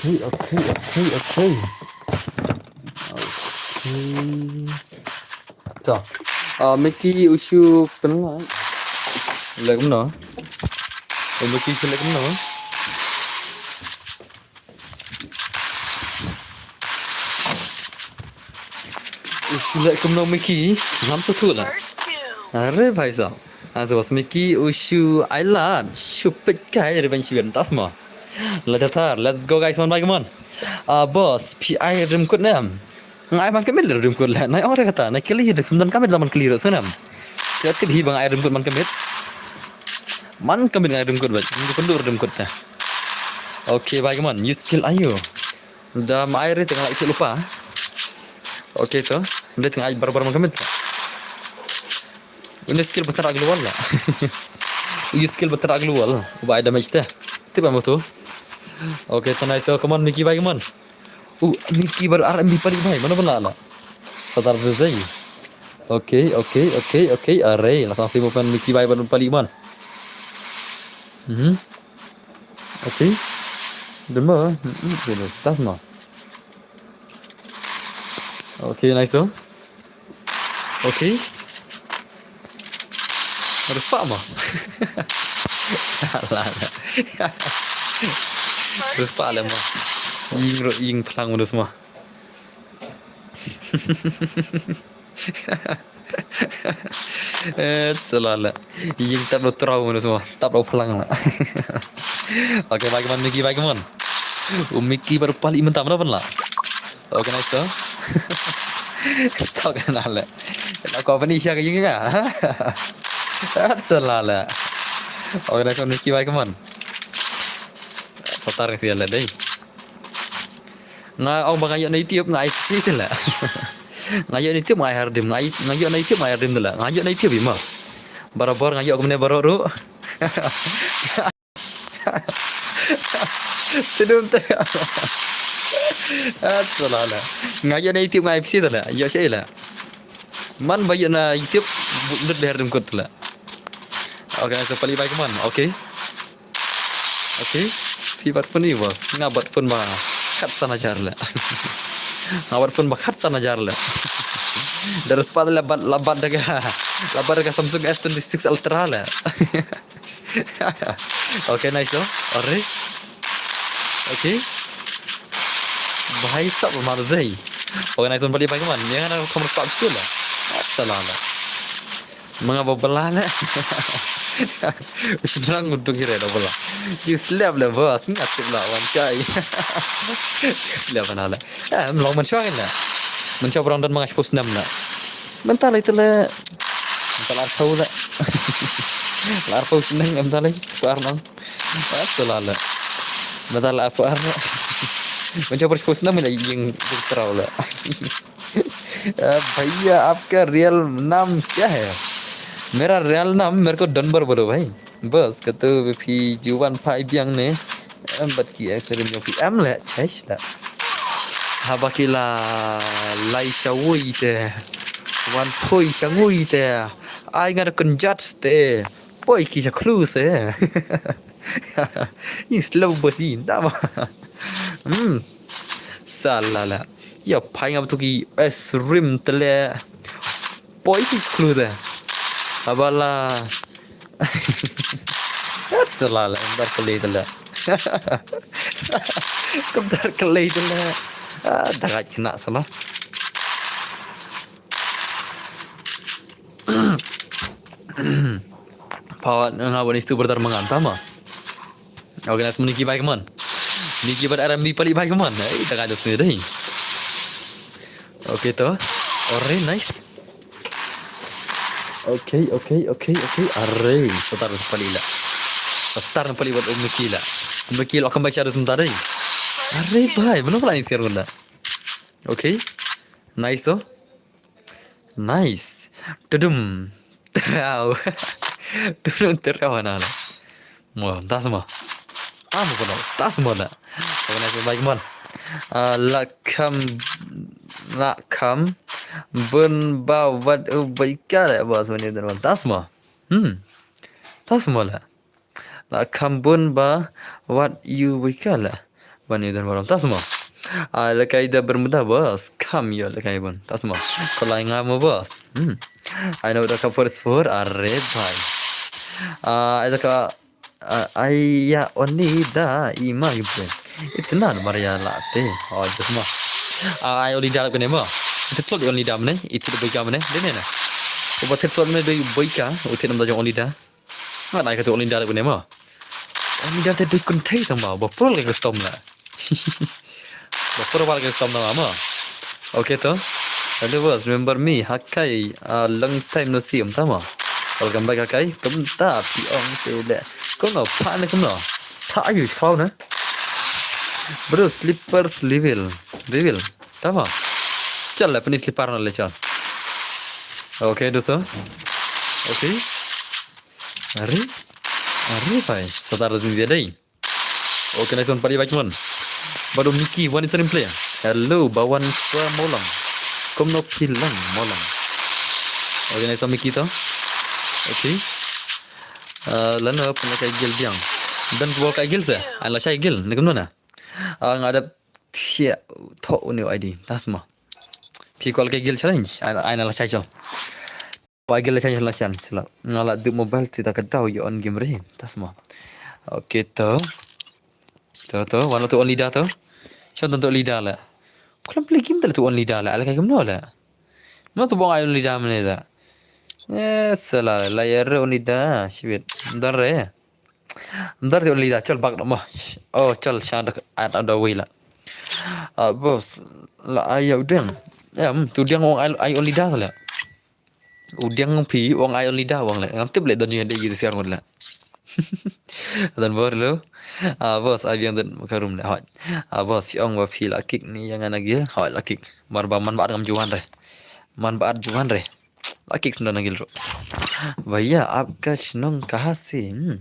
Okay, okay, okay, okay, okay. Okay. To. Ah, Mickey u shu pynlait. Leh kumno? Eh, Mickey shu leh kumno? U shu leh kumno Mickey? Ngam sngewthuh la. Are bhai sahab. Ah, shuwa Mickey u shu ai lad, shu peit kai revenge event tas mo. Lada thar, let's go guys, man bhai, come on. Ah, boss, phi ai rim kut ne em? Nga ai man ka miet rim kut leh. Nai ong re kata, nai kylli de, phim don ka miet la man kylli ruh sngewnem. Phi tip hi ba nga ai rim kut man ka miet. Man ka miet nga ai rim kut bad. Ngi pynduh rim kut te. Okay bhai, come on. Use skill ayu. Da ma ai re te nga la ïa lupa. Okay to. Ym dei te nga ai barbar man ka miet. Une skill ba tyrwa global la. Use skill ba tyrwa global. Ba ai damage te. Tip ba mo tu. Okay to, nice. So, come on, Mickey bhai, come on. Uh, Mickey baru R M B palik bhai. Mano ba la la. Sadar zai. Okay, okay, okay, okay. Are, la sang simo pen Mickey bhai baru palik man. Mhm. Okay. Dema. Mhm, das ma. Okay, nice. Okay. Respect mo. Salah. Respect leh mo. Ïing ruh ïing phlang mo dus mo. Eh, salah leh. Ïing tap lo trau mo dus mo. Tap lo phlang la. Okay, bhai, come on, Mickey, bhai, come on. U Mickey baru palik mynta, mana pun la. Organize to. Tok na le. La ko bani sha ka ïing ka. At salah la. Organize to Mickey, bhai, come on. Satar ka fial la dei. Nga ong ba nga ïoh na YouTube nga ai si te la. Nga ïoh na YouTube nga ai hardim, nga ïoh na YouTube nga ai hardim la. Nga ïoh na YouTube ma. Barabor nga ïoh kumne baroh ruh. Tudum te. At salah la. Nga ïoh na YouTube nga ai pisa te la. Ïoh sha la. Man ba ïoh na YouTube lut biar dum kut la. Okay, so palik bhai, come on. Okay. Okay. Phi bat phone ni boss. Nga bat phone ba khatsan hajar la. Nga bat phone ba khatsan hajar la. Dari sepat la bat, la bat da ka, la bat da ka Samsung S twenty-six Ultra la. Okay, nice to. Are. Okay. Bhai sahab mar zai. Okay, nice one, palik bhai, come on. Ïa nga na kham respect tu la. Salah la. Manga ba bala la. Shnang uduk kire da bala. Ju slap la boss. Nga tip la wan kai. Slap na la. Eh, mlong man shwa la. Man shwa brang dan manga shpos nam la. Mynta la ita la. Mynta la arphew la. La arphew shnong mynta la. Par nang. Salah la. Mynta la apa ar. Mynta par shpos nam la ïing ïing trau la. Ah, भैया, आपका रियल नाम क्या है? मेरा रियल नाम मेरे को डनबर बोलो भाई। बस, ka tu phi ju wan phai biang ne. Em, bad ki accident jong phi em leh, chesh leh. Haba ki la lai shawui te. Wan poi shangui te. Ai nga da kun judge te. Poi ki sha clue se. Ïing slow boss ïing da ba. Hmm. Salah la. Ïa phai nga ba tu ki es rim te leh. Poi ki sha clue te. Haba la. Sala la, em dar kali tala. Kum dar kali tala. Ah, dagat kena sala. Pawat nga bani stu berdar mangan tama. Organize muni ki bai kemon. Ni ki bad R M B pali bai kemon. Ei, dagat sini deh. Okay to. Alright, nice. Okay, okay, okay, okay. Arre, satar pali la. Satar pali bad Umiki la. Umiki la akan baca ada sebentar deh. Arre, bai, benar pala ni sekarang dah. Okay. Nice to. Nice. Tudum. Terau. Tudum terau na la. Mo, tas mo. Tam ko no, tas mo la. Organize bai kemon. Ah, la kam, la kam. Bun ba wat u bai ka la, boss, mani dan tas mo. Hmm. Tas mo la. La kam bun ba wat u bai ka la. Ban u dan barom tas mo. Ah, la kai da bermuda, boss. Kam yo la kai bun. Tas mo. Ko lai nga mo, boss. Hmm. I know da ka first four. Arre bai. Ah, da ka Ah, ai ya only da ima gitu. Itu na Maria la te. Oh, just ma. Ah, ai only da kene ma. Itu slot only da mene. Itu da boika mene. Dene na. Uba te slot mene da boika. Uti nam da jong only da. Ngat ai katu only da kene ma. Only da te da kun te tang ma. Ba pro le custom la. Ba pro ba le custom na ma. Okay to. Hello boss, remember me? Hakai, uh, long time no see, um, tama. Welcome back, Hakai. Kum ta pi ong te le. Kum no, pa ne kum no. Ta ayu kau ne. Bro, slippers reveal. Reveal. Tama. Chal le, pani slipper no le chal. Okay, dosto. Okay. Are? Are bai. Sadar zin dia dai. Okay, nice one, pari bak mon. Badu Miki, one is in play. Hello, Bawan Swa Molang. Kom no pilang Molang. Okay, nice one, Miki to. Okay. Uh, lano pun la kai gil diang. Dan bol kai gil se. An la kai gil. Ni kumno na. Ah, nga da thia tho uni I D. Tas ma. Pi kol kai gil challenge. An, an la kai chal. Ba gil la challenge la challenge la. Nga la du mobile ti da ka dau yo on game re. Tas ma. Okay to. To to. Wan la tu only da to. Chon tu only da la. Kulam play game da la tu only da la. Ala kai kumno la. No tu bong ai only da mene da. Eh, sala la ya re only da. Shibit. Dar re. Dar re only da. Chal bak da ma. Oh, chal sha da at da wei la. Ah, boss. La ai ya udeng. Em, tu deng ong ai, ai only da la. Udeng pi ong ai only da ong le. Ngam tip le don ye de yi siar ngon la. Dan bor lo. Ah, boss, ai biang dan ka room le. Hoi. Ah, boss, si ong wa pi la kick ni yang ana gil. Hoi, la kick. Mar ba man ba ngam juan re. Man ba juan re. La kick sunda na gil ro. भैया, आपका शनंग कहाँ से? हम्म।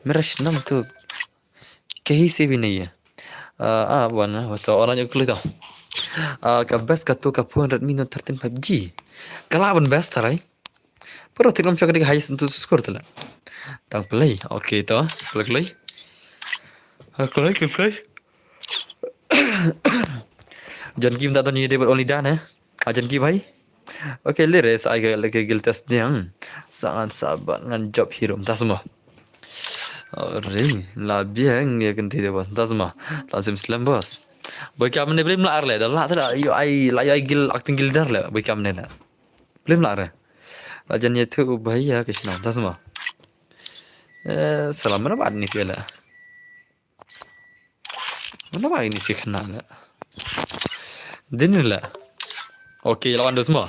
मेरा शनंग तो कहीं से भी नहीं है। Ah, ah, wan, ah, basta orang yang kulit tau. Ah, ka best ka tu ka phone Redmi Note thirteen five G. Ka la ban best tarai. Pero tik nam chak dik highest tu score tu la. Tang play. Okay to. Play, play. Ah, play, play, play. John Kim tak tahu ni dia buat only done eh. Ah, John Kim bhai. Okay, lyrics ai ka leke gil test diang. Sangat sabar ngan job hero. Tas ma. Ori, la biang ya kenti dia boss. Tas ma. Lazim slam boss. Boy kam ne blim la ar le. Dah la dah yo ai la yo ai gil acting gil dar le. Boy kam ne na. Blim la ar. La jan ya tu bahaya ke shnong. Tas ma. Eh, salam mana bad ni pia la. Mana ba ini si khana la. Din la. Okay, lawan dos ma.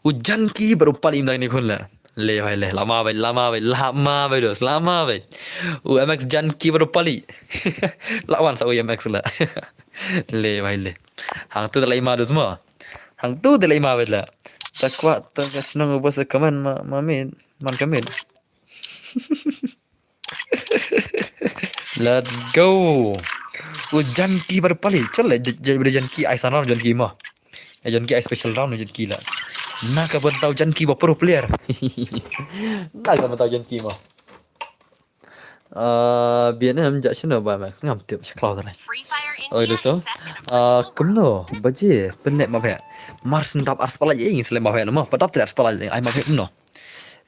U Janki baru pali imdang ni khun la. Le bai le, lama bai, lama bai, lama bai dos, lama bai. U M X Janki baru pali. Lawan sa u M X la. Le bai le. Hang tu da lai ma dos ma. Hang tu da lai ma bai la. Takwa ta ka snong u bos kaman ma, ma min, man kamin. Let's go. U Janki baru pali. Chal le, j-, j-, Janki ai sana Janki ma. Eh, Janki ai special round Janki la. Na ka bentau Janki ba pro player. Na ka bentau Janki ma. Ah, B N M ja shino ba Max ngam tip shaklau tare. Oi, dosto. Ah, kumno baje pynleh ma phe. Mar sendap ar spala ye ngin sleh ma phe no ma. Padap te ar spala ye ai ma phe no.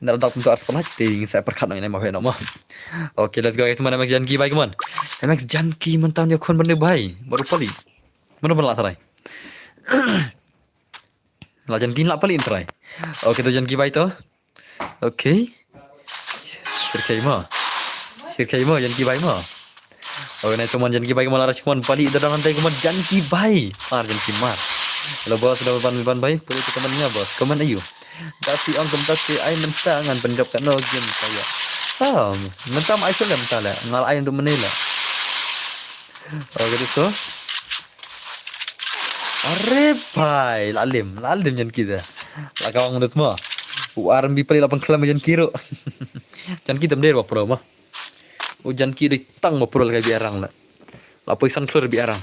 Nda dap tu ar spot te ngin sa pyrkhat noh ina ma hoi noh ma. Okay, let's go guys, man, next Janki bhai, come on. Next Janki man tam ïa khun bane bhai. Baru pali. Mana ban la tharai. La Janki la pali in tharai. Okay, to Janki bhai to. Okay. Sirkai ma. Sirkai ma, Janki bhai ma. Okay, nice, come on, Janki bhai, come on, Arash, come on, pali da dan dai, come on, Janki bhai. Mar, Janki mar. Hello, boss, da ban, ban bhai, pali tu, come on, ïa, boss, come on, ayu. Da phi ong kumta te ai mynta ngan pyndep katno game ka ïa. Ah, mynta ma ai shuh leh mynta leh. Nga la ai untuk mynne leh. Okay, tu so. Are bhai, la lim, la lim Janki da. La ka ong dus ma. U ar mbi pali la pang khlem Janki ruh. Janki tam der ba pro ma. U Janki dei tang ba pro la ka bi arang la. La poi san klur bi arang.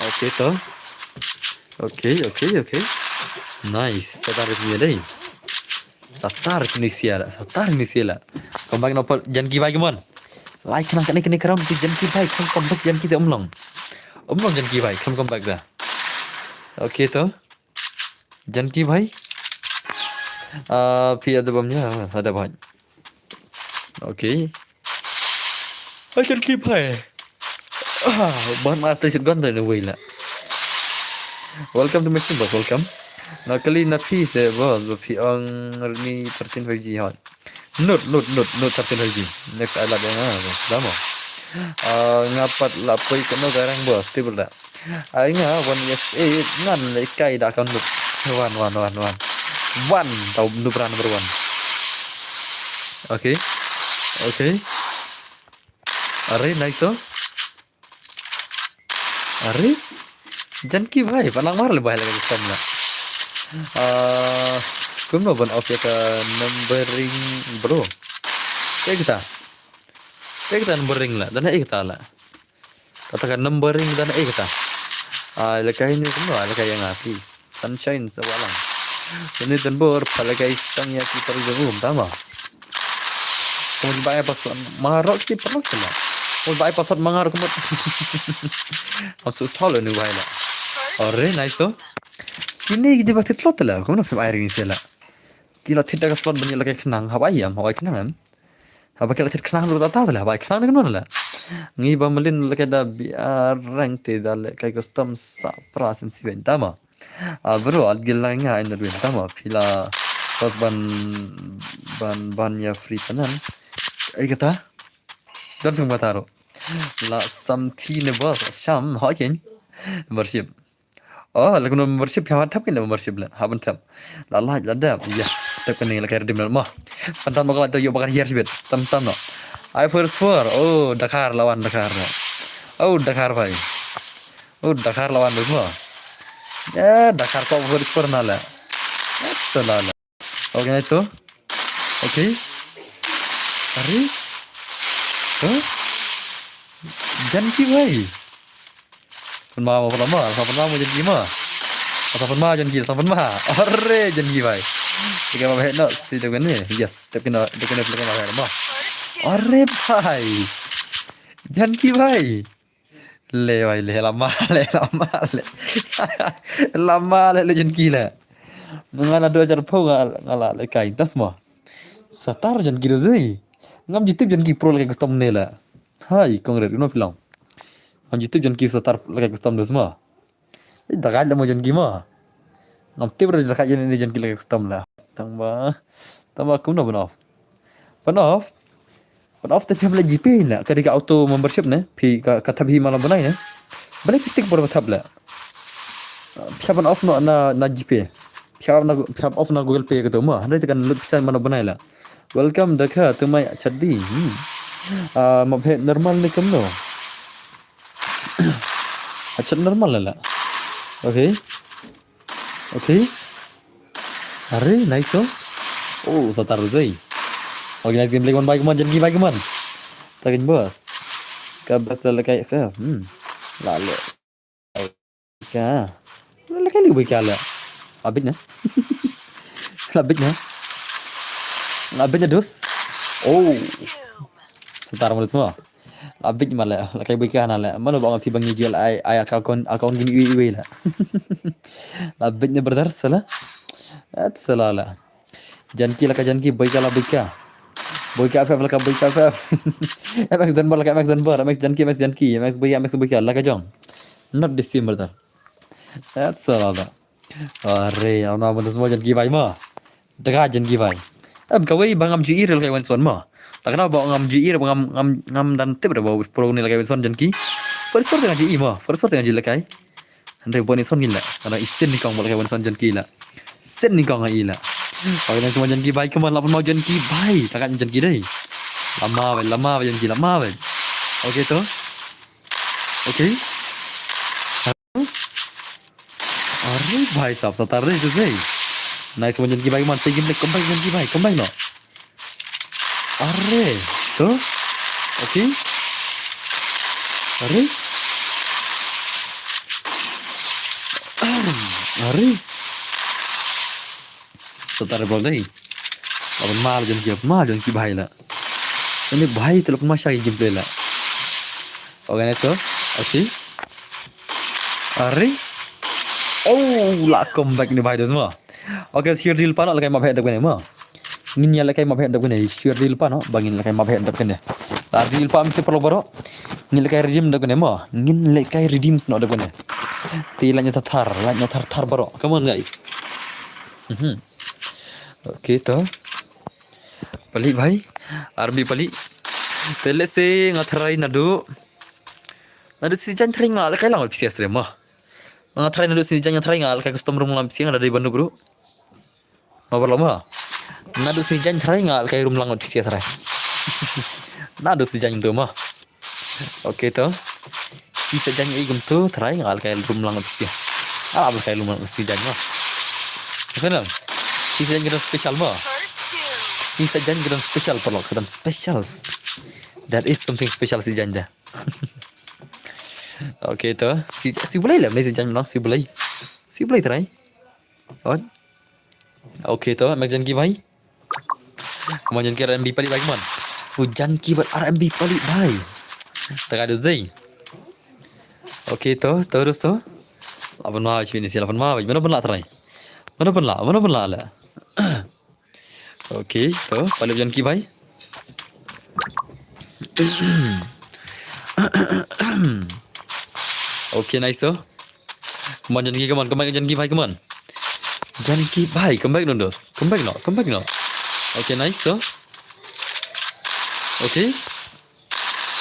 Okay to. Okay, okay, okay. Nice. Satar ni dei. Satar kini sia la. Satar kini sia la. Come back no pal Janki bhai, come on. Like kena kena kena keram tu Janki bhai. Come, come back Janki te umlong. Umlong Janki bhai. Come, come back da. Okay to. Janki bhai. Ah, phi ada bom nya, ada bhai. Okay. Hai Janki bhai. Ah, ban ma tu shotgun tu ni wei la. Welcome to my stream, boss. Welcome. Na kali na phi se, boss, ba phi ong ni thirteen five G hot. Not, not, not, not thirteen five G. Next I love nga, boss. Lama. Ah, nga pat la poi kano garang, boss. Tibul da. Ai nga one yes eight ngan le kai da kan nup. One, one, one, one. One, tau nup ra number one. Okay. Okay. Are, nice to. Are? Janki bhai, panang mar le bhai lagi stam la. Ah, kumno ban off ïa ka numbering, bro. Kaei kata? Kaei kata numbering la? Dan kaei kata la? Kata ka numbering dan eh kata. Ah, lekai ni kumno, lekai ïa nga, please. Sunshine sa walang. Ini tembur, palekai stang ïa ki pari jagum, tama. Kumut bai pasot marok ki parok kena. Kumut bai pasot mangar kumut. Masuk stall ni bai la. Ore, nice to. Kini kita bakit slot la. Kumno film airing sela. Kila tidak slot banyak lekai kenang. Habai ya, habai kenang em. Haba kila thit khnang ruh ta ta le, haba khnang ne kano le. Ngi ba mlien le ka da biar rang te da le kai custom sa pra sen si wen tama. Ah, bro, at gil la nga in duen tama. Pila bas ban, ban, ban ya free panan. Ai kata. Dan sung bataro. La samthi ne bas, sham, ha ken. Membership. Oh, la kumno membership, ha thap kin membership la, ha ban thap. La like, la dap. Yes, thap kane la kai redeem la mo. Pantan mo ka la to yo bakar hiar sibit. Tam tam no. Ai first four. Oh, Dakar lawan Dakar no. Oh, Dakar bhai. Oh, Dakar lawan dus mo. Ya, Dakar ko first four na la. Excellent. Okay, nice to. Okay. Are? To? Janki bhai. Pun ma, pun ma, sa pun ma mo Janki ma. Sa pun ma Janki, sa pun ma. Are Janki bhai. Tiga ma bhai no, si tu kan ni. Yes, tep kena, tep kena, tep kena bhai ma. Are bhai. Janki bhai. Le bhai le, lama le, lama le. Lama le le Janki le. Nga na dua hajar phew nga, nga la le kai tas ma. Satar Janki do zai. Ngam jitip Janki pro le kai custom ne la. Hai, congrats, no film. Ngam jitip Janki satar le kai custom do ma. Eh, da kai le mo Janki ma. Ngam tip re da kai ne Janki le kai custom la. Tang ba, tang ba kumno ban off. Ban off. Ban off te phi hap leh GPay na, ka dei ka auto membership ne, phi ka, ka thap hi ma la bnai ne. Balei phi tik por ba thap leh. Phi hap ban off noh na, na GPay. Phi hap na, phi hap off na Google Pay ka to ma. Hynrei te kan lut pisa ma la bnai la. Welcome da ka to mai chaddi. Hmm. Ah, ma phe normal ne kumno. Achat normal la la. Okay. Okay. Are, nice to. Oh, satar zai. Okay, nice gameplay, man, bye, man, Janki, bye, man. Takin bos. Ka bas da lekai F F. Hmm. La le. Ka. La lekai liu bai ka la. Abit na. La bit na. La bit na dus. Oh. Satar mo dus mo. La bit ma le, la kai bui ka na le. Mano ba nga phi ba ngi jual ai, ai account, account gini iwi iwi la. La bit ne brother sala. At sala la. Janki laka Janki, Boika la Boika. Boika F F laka Boika F F. M X Denver laka M X Denver, M X Janki, M X Janki, M X Boika, M X Boika, laka jong. Not the same, brother. That's all, brother. Are, ano mo, Janki bhai mo. Daga Janki bhai. Em, kawei ba ngam ju i re laka Wenson mo. Takna ba ngam ju i re, ba ngam, ngam, ngam dang tip re ba pro ne laka Wenson Janki. For sure te nga ju i mo. For sure te nga ju i laka. Hynrei ba Wenson ngin la. Kana i sien ni kong ba laka Wenson Janki la. Sien ni kong i la. Ba Wenson Janki bhai, come on, la pynmaw Janki bhai. Takat Janki dei. Lama bhai, lama bhai Janki, lama bhai. Okay to. Okay. Are bhai sahab, satar re tu sei. Nice mo Janki bhai, man sei game le, come back Janki bhai, come back no. Are, to. Okay. Are. Are. Satar bro dei. Apa mal Janki, apa mal Janki bhai la. Ini bhai tu la pynmaw sha ki gameplay la. Okay, nice to. Okay. Are. Oh, la comeback ni bhai dos mo. Okay, sir deal pa no, la kai map head dep kane mo. Ngin ïa la kai map head dep kane, sir deal pa no, ba ngin la kai map head dep kane. La deal pa mi se paralok baroh. Ngin la kai redeem dep kane mo. Ngin la kai redeem sno dep kane. Te la nya thar, la nya thar thar baroh. Come on guys. Mhm. Okay to. Palik bhai. R B palik. Te lehse nga tharai naduh. Naduh season three nga la kai lang P C S re mo. Nga tharai naduh season nga tharai nga la kai custom room lang P C S nga da dei ban bru. Ma paralok mo. Naduh season tharai nga la kai room lang P C S re. Naduh season tu mo. Okay to. Season i kumtu tharai nga la kai room lang P C S. Ah, la kai room lang season mo. Senang. Season kata special mo. Season kata special paralok, kata special. That is something special season da. Okay to. Si, si boleh lah, mesti season no, si boleh. Si boleh tharai. Oh. Okay to, M X Janki bhai. Come on Janki, R M B palik bhai, come on. Oh, Janki bad R M B palik bhai. Taga dus dei. Okay to, terus to. Lapan ma bhai, sini si lapan ma bhai. Mana pun la tharai. Mana pun la, mana pun la la. Okay to, palik Janki bhai. Okay, nice to. Come on Janki, come on, come back Janki bhai, come on. Janki bhai, come back no dos. Come back no, come back no. Okay, nice to. Okay.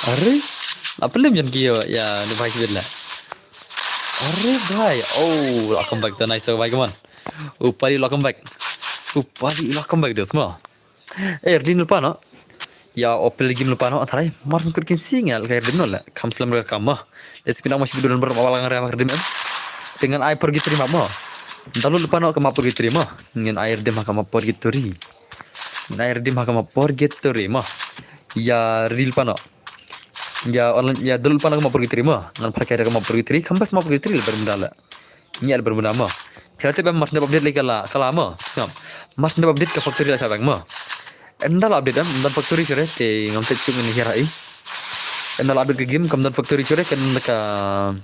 Are, la pynlem Janki ïa, ïa, ni bhai kibit la. Are bhai, oh, la come back to, nice to bhai, come on. Upadi la come back. Upadi la come back dos mo. Eh, redeem lypa noh. Ïa, Opel game lypa noh, tharai. Mar sngewkut kin sngew ïa, lehkai redeem noh leh. Kham slem ruh ka kam mo. Lehse phi nang ma shi bit duna baroh ba la ngan ïa redeem em. Te ngan ai purgatory map mo. Download lypa noh ka map purgatory mo. Ngan ai redeem ha ka map purgatory. Ngan ai redeem ha ka map purgatory mo. Ïa, redeem lypa noh. Ïa, online, ïa, download lypa noh ka map purgatory mo. Ngan pyrkhat da ka map purgatory. Kham best map purgatory leh Bermuda leh. Ngi ïa Bermuda mo. Phi la tip em mar shen dep update lei ka la, ka la mo. Sngap. Mar shen dep update ka factory la shah bang mo. Ynda la update em, ym don factory shuh re, te ngam tip shuh ngin hiar ha ei. Ynda la update ka game, kam don factory shuh re, kan don ka,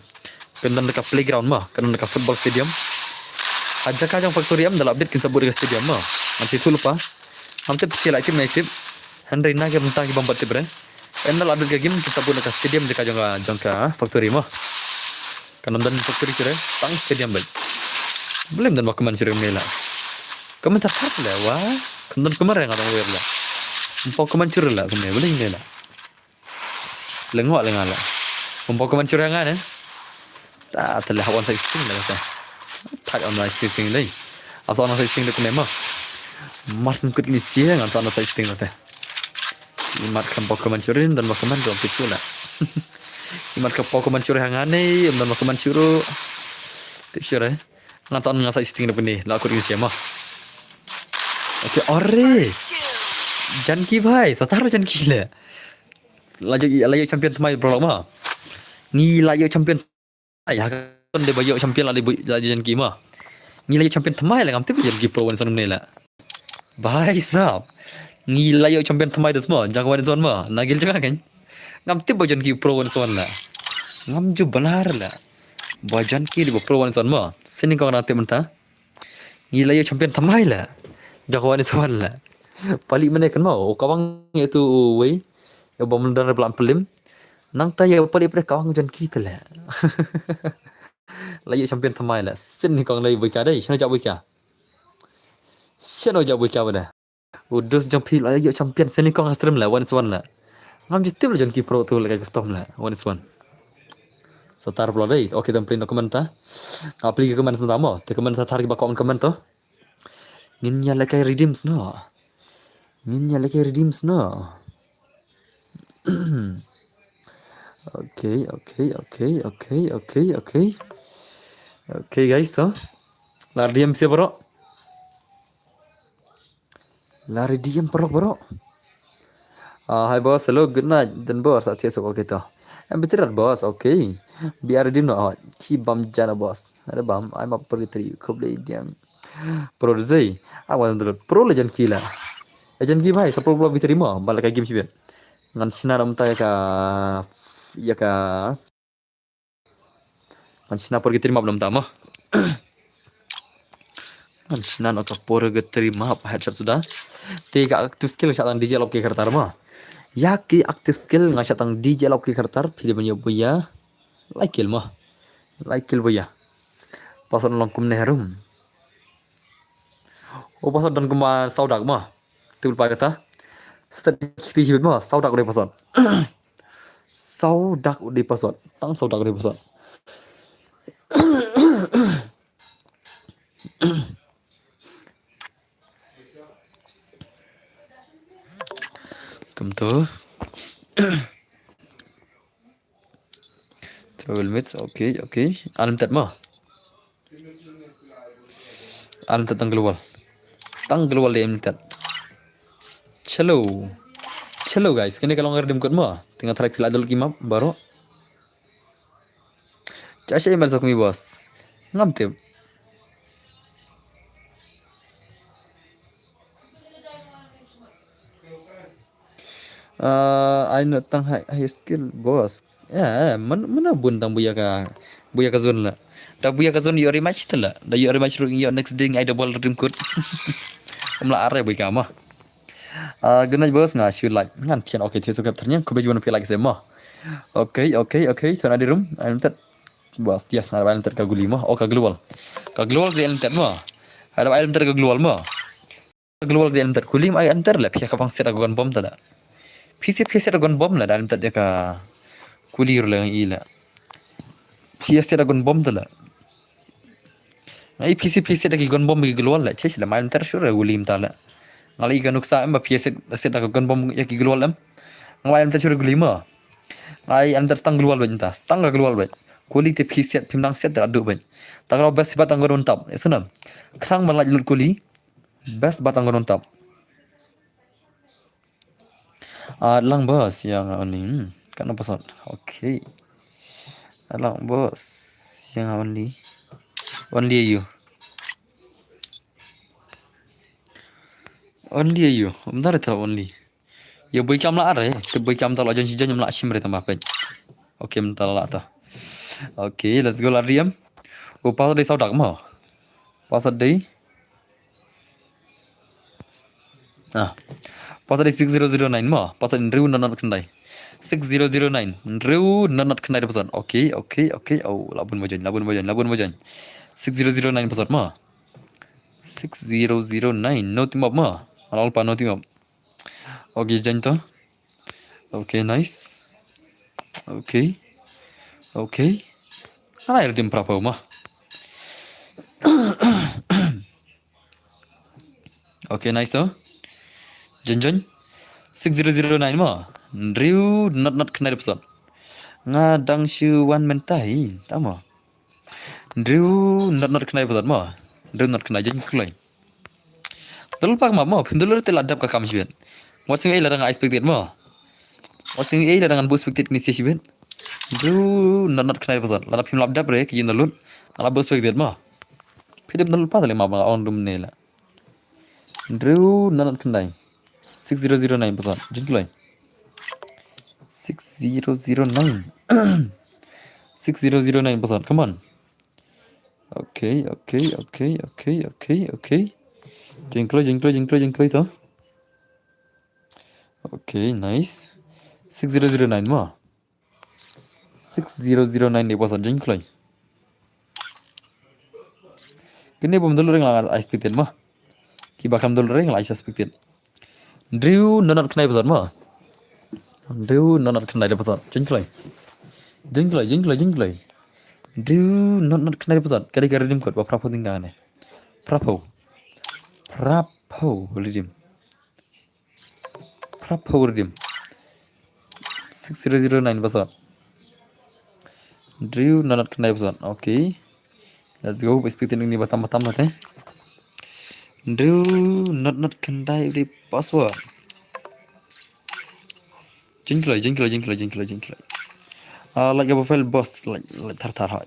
kan don ka playground mo, kan don ka football stadium. Ha jaka jong factory em, ynda la update kin sa buh ka stadium mo. Ngan sa ïathuh lypa. Ngam tip shuh la tip ne tip. Hynrei na ki bynta ki bym pat tip re. Ynda la update ka game, kin sa buh ka stadium jaka jong ka, jong ka factory mo. Kan ym don factory shuh re, tang stadium beit. Balei ym don ba comment shuh re kumne la. Comment thar thar shuh le, wa. Kan ym don comment re nga dang wer la. Ym pat comment shuh re la kumne, balei kumne la. Lyngngoh lyngngoh la. Ym pat comment shuh re nga ne. Ta, te leh hap on side shooting la te. Thait on side shooting dei. Hap sa on side shooting da kumne mo. Mar sngewkut kine shi ngan sa on side shooting la te. Imat kham pok comment shuh re, don ba comment ruh tip shuh la. Imat kham pok comment shuh re ha nga ne, don ba comment shuh ruh. Tip shuh re. Ngan sa on nga side shooting da kumne, la kut ngi siama. Okay, are. Janki bhai, satar Janki le. La ïoh, la ïoh champion thymmai bro ma. Ngi la ïoh champion Ai, ha ka don de ba ïoh champion la dei, la dei Janki ma. Ngi la ïoh champion thymmai la ngam tip Janki pro wan son ne la. Bhai sahab. Ngi la ïoh champion thymmai de sma, jang wan son ma. Nagil jaka kan. Ngam tip ba Janki pro wan son la. Ngam ju bana la. Ba Janki de ba pro wan son ma. Sini kong nang tip mynta. Ngi la ïoh champion thymmai la. Jong ka one is one la. Pali mane kan mau, ka wang ïa tu uwei. Ïa ba mun dan rebla pelim. Nangta ïa pali pade ka wang jon ki te la. La ïa champion thamai la. Sien ni kong la ïa buika dei, shano ja buika. Shano ja buika bade. U dus jong phi la ïa champion sien ni kong ha stream la, one is one la. Ngam ju tip la jon ki pro tu la ka custom la, one is one. Satar pula dei, okay, dang play no comment ta. Nga play ki comment mynta mo, te comment ta thar ki ba comment comment to. Ngin ïa lehkai redeem sno. Ngin ïa lehkai redeem sno. Okay, okay, okay, okay, okay, okay. Okay, guys, so. La redeem sia baroh. La redeem baroh, baroh. Ah, hi boss, hello, good night. Dan boss, ah, thiah suk, okay to. Em betul boss, okay. Biar redeem no, oh, ki bam jana boss. Ada bam, I'm a purgatory, khublei diang. Pro de zei. Awan dulu. Pro le jan ki la. Eh, jan ki bhai, sa pro ba bi terima. Ba la ka game shibit. Ngan shna na mynta ïa ka, ïa ka. Ngan shna por ki terima ba na mynta mo. Ngan shna na ka por ki terima ba headshot suda. Te ka active skill shah tang D J Love ki khartar mo. Ïa ki active skill nga shah tang D J Love ki khartar. Phi dei ban ïa buya. Lai kill mo. Lai kill buya. Pasal long kumne harum. O pasal don kumba saw dak mo. Tip lypa kata. Stat ki shibit mo, saw dak u dei pasal. Saw dak u dei pasal. Tang saw dak u dei pasal. Kumto. Travel mates, okay, okay. Unlimited mo. Unlimited tang global. Tang global dei unlimited. Chalo. Chalo guys, kane ka long redeem code mo. Te nga try phi la dol ki map baroh. Cha sha email sok mi boss. Ngam tip. Ah, ai not tang high, high skill boss. Ya, man, mana bun tang buya ka, buya ka zone la. Da buya ka zone ïoh rematch te la. Da ïoh rematch ruh ïoh next day ai double redeem code. Kum la are buya ka mo. Ah, good night boss, nga shu like. Ngan thian, okay, thian suk kep thernyang, kube juan phi like se mo. Okay, okay, okay, thon adi room. Ai tet. Boss, yes, nga da ai tet ka guli mo. Oh, ka global. Ka global di ai tet mo. Ada ai tet ka global mo. Global di enter kuli ma enter la phi ka bang set agon bom ta da. Phi set phi set agon bom la da enter de ka kuli ru la ngi la. Phi set agon bom ta la. Ngai phi set phi set ki gon bom ki global la chech la ma enter sure kuli ta la. Ngali ka nuksa em ba phi set set agon bom ya ki global em. Ngai enter sure kuli ma. Ngai enter stang global ba ta stang global ba. Kuli te phi set phi nang set da du ba. Ta ka best ba tang gon tap. Esna. Khang ban la lut kuli. Best ba tang gon tap. Ah, lang boss yang only. Hmm, kan apa sot? Okay. Lang boss yang only. Only you. Only you. Bentar itu only. Ya boy kam la are. Te boy kam ta la jan si jan la shim re tambah pen. Okay, bentar la ta. Okay, let's go la riam. Oh, pasal dei saudak mo. Pasal dei. Ah. Pasal dei six zero zero nine mo. Pasal dei hynriew not not khyndai. Six zero zero nine. Hynriew not not khyndai pasal. Okay, okay, okay. Oh, labun bajan, labun bajan, labun bajan. Six zero zero nine pasal mo. Six zero zero nine. No team up mo. Alal pa no team up. Okay, jan to. Okay, nice. Okay. Okay. Ana redeem prapa mo. Okay, nice to. Jen jen. Six zero zero nine mo. Hynriew not not khyndai pasal. Nga dang shu wan mentai. Tamo. Hynriew not not khyndai pasal mo. Hynriew not khyndai jen kloi. Dol pak ma mo, phin dol te la dap ka kam shibit. Wat sing ei la dang expected mo. Wat sing ei la dang bu expected ni shibit. Hynriew not not khyndai pasal. La dap phim lap dap re ki jin dol. La bu expected mo. Phi dep dol pa le ma ba on dum ne la. Hynriew not not khyndai. Six zero zero nine pasal. Jin kloi. Six zero zero nine. Six zero zero nine pasal. Come on. Okay, okay, okay, okay, okay, okay. Jingkloi, jingkloi, jingkloi, jingkloi to. Okay, nice. Six zero zero nine mo. Six zero zero nine dei pasat, jingkloi. Kine bym dul ring la expected mo. Kiba kham dul ring la expected. Drew nonat khnai pasat mo. Drew nonat khnai dei pasat, jingkloi. Jingkloi, jingkloi, jingkloi. Drew nonat khnai dei pasat. Kadi kadi dim kot ba prapo ding kane. Prapo. Prapo redeem. Prapo redeem. Six zero zero nine pasat. Drew nonat khnai pasat. Okay. Let's go. Expected ni batam batam nate. Drew nonat khnai dei pasat. Jingkloi, jingkloi, jingkloi, jingkloi, jingkloi. Ah, like a profile boss, like, like thar thar hai.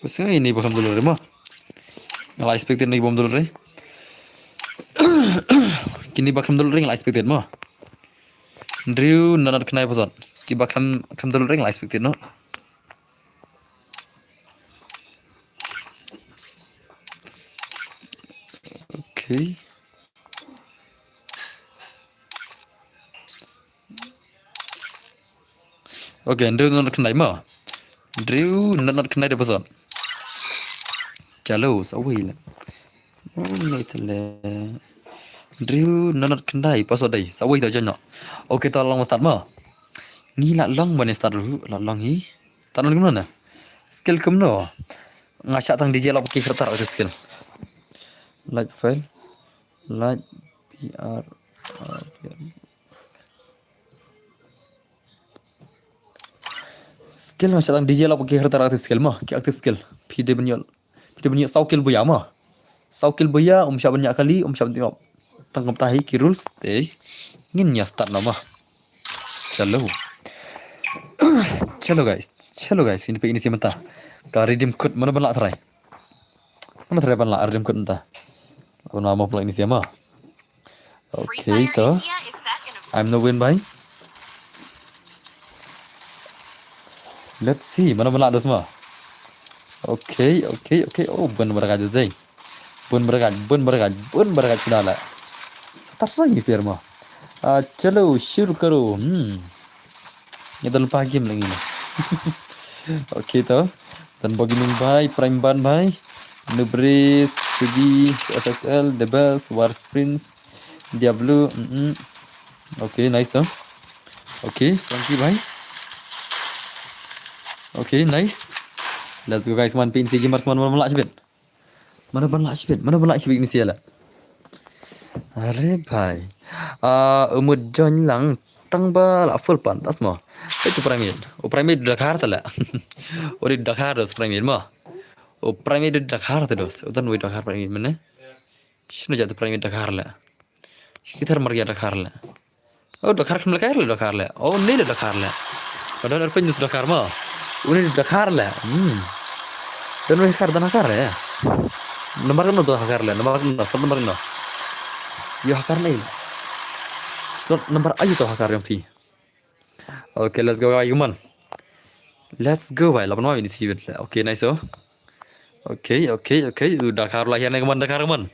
Bas nga ini ba kham dul ring mo. Nga la expected ni bym dul ring. Kini ba kham dul ring la expected mo. Drew nonat khnai pasat. Kiba kham kham dul ring la expected no. Okay. Okay, Drew nonat khnai mo. Drew nonat khnai dei pasat. Chalo, sawei la. Oh, ni tele. Drew nonat khnai pasat dei. Sawei da jano. Okay, to long start mo. Ngi la long bane start ruh, la long hi. Start long kumno na? Skill kumno? Nga shah tang D J la pake khratar skill. Light file. Light P R. Skill nga shah tang D J la pake khratar active skill mo. Ki active skill. Phi dei ban ïoh. Phi dei ban ïoh saw kill buya mo. Saw kill buya, um shah ban ïoh kali, um shah ban ïoh. Tang kumta hi ki rules te. Ngin ïa start na mo. Chalo. Chalo guys. Chalo guys. Ini peit ini sien mynta. Ka redeem code mano ban lah try. Mano try ban lah redeem code mynta. Ban ma mo pula ini sien mo. Okay, to. I'm no win bhai. Let's see, mano ban lah dos mo. Okay, okay, okay. Oh, bun baragaj jai. Bun baragaj, bun baragaj, bun baragaj sina la. Satar sa ni per mo. Ah, chalo, shuru karo. Hmm. Ni dal pa game lagi ni. Okay, to. Dan Bogining bhai, Prime Ban bhai. Nubre, Sugi, F X L, The Best, War Sprints, Diablo, mm. Okay, nice, oh. Okay, Frankie bhai. Okay, nice. Let's go guys, man, P N C gamers, man, man, man, lah shibit. Mano ban lah shibit, mano ban lah shibit ini sien la. Are bhai. Ah, umut join lang tang ba la full pan tas mo. Itu primate. O primate Dakar ta la. O di Dakar dos primate mo. O primate di Dakar ta dos. Utan wei Dakar primate mane. Shino jat primate Dakar la. Shi kithar mar ya Dakar la. Oh, Dakar kham la kai la Dakar la. Oh, ni la Dakar la. Ka don erpin jus Dakar mo. Uni Dakar la. Hmm. Don wei Dakar, don Dakar la. Nomor kano to Dakar la. Nomor kano, slot nomor kano. Yo Dakar ni. Slot nomor ayu to Dakar yang pi. Okay, let's go, guys, come on. Let's go, bhai. Lapan ma ini sibit la. Okay, nice, oh. Okay, okay, okay. U Dakar la hian man Dakar man.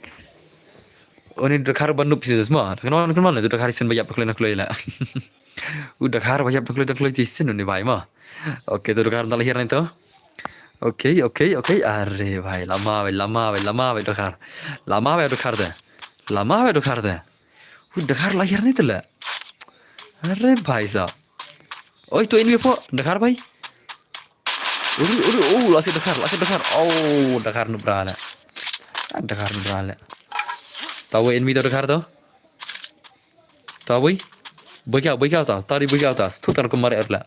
Oni Dakar ban nup sis ma. Dakar man, Dakar man. U Dakar isin ba yap kloi na kloi la. U Dakar ba yap kloi na kloi isin ni bhai ma. Okay, to Dakar dal hian to. Okay, okay, okay. Are bhai, lama bhai, lama bhai, lama bhai Dakar. Lama bhai Dakar de. Lama bhai Dakar de. U Dakar la hian ni tele. Are bhai sa. Oi, tu enemy po, Dakar bhai. Uri, uri, oh, la si Dakar, la si Dakar. Oh, Dakar nup ra la. Ah, Dakar nup ra la. Tahu enemy tu Dakar tu. Tahu bhai. Bhai kya, bhai kya ta? Tari bhai kya ta? Stu tar ko mare la.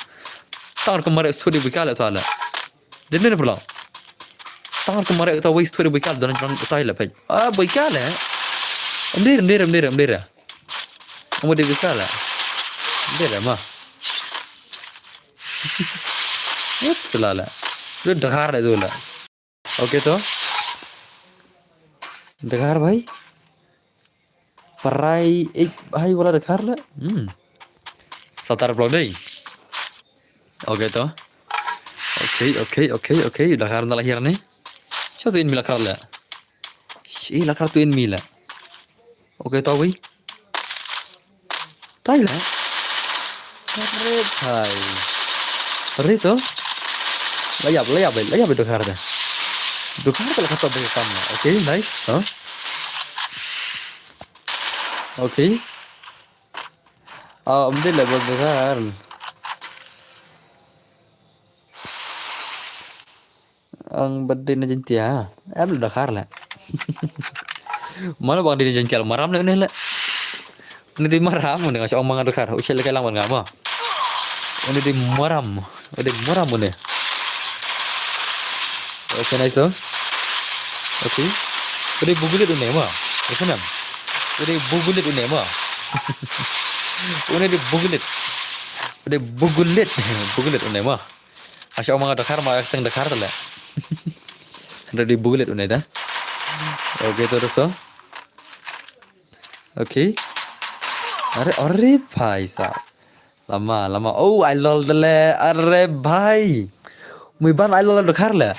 Tar ko mare stu di bhai kya la ta la. Din ne pula. Tar ko mare ta wei stu di bhai kya la don jang ta la pai. Ah, bhai kya la. Amdir, amdir, amdir, amdir. Amo de bikala. Bera ma. What's la la? Lo Dakar le dola. Okay to. Dakar bhai. Parai ek bhai wala Dakar le. Hmm. Satar blok dei. Okay to. Okay, okay, okay, okay. Dakar na la hiar ni. Sha tu in mi la krat la. Shi la krat tu in mi la. Okay, to wi. Tai la. Are bhai. Are to. La ïap, la ïap, la ïap Dokhar da. Dokhar ka la khatam ba kam la. Okay, nice. Huh? Okay. Ah, um, dei la bos Dokhar. Ang bad dei na Jaiñtia. Em la Dokhar la. Mano bang dei na Jaiñtia, maram la une la. Une dei maram, une nga shong manga Dokhar. U shel la kai lang ban nga ma. Une dei maram. Une dei maram une. Okay, nice, oh. Okay. Une dei bugulit une ma. Ese nam. Une dei bugulit une ma. Une dei bugulit. Une dei bugulit. Bugulit une ma. Asha ong manga Dokhar ma, asha teng Dokhar tale. Ready bugulit une da. Okay, to so. Okay. Are, are bhai sahab. Lama, lama. Oh, I lol tale. Are bhai. Mui ban I lol Dokhar le.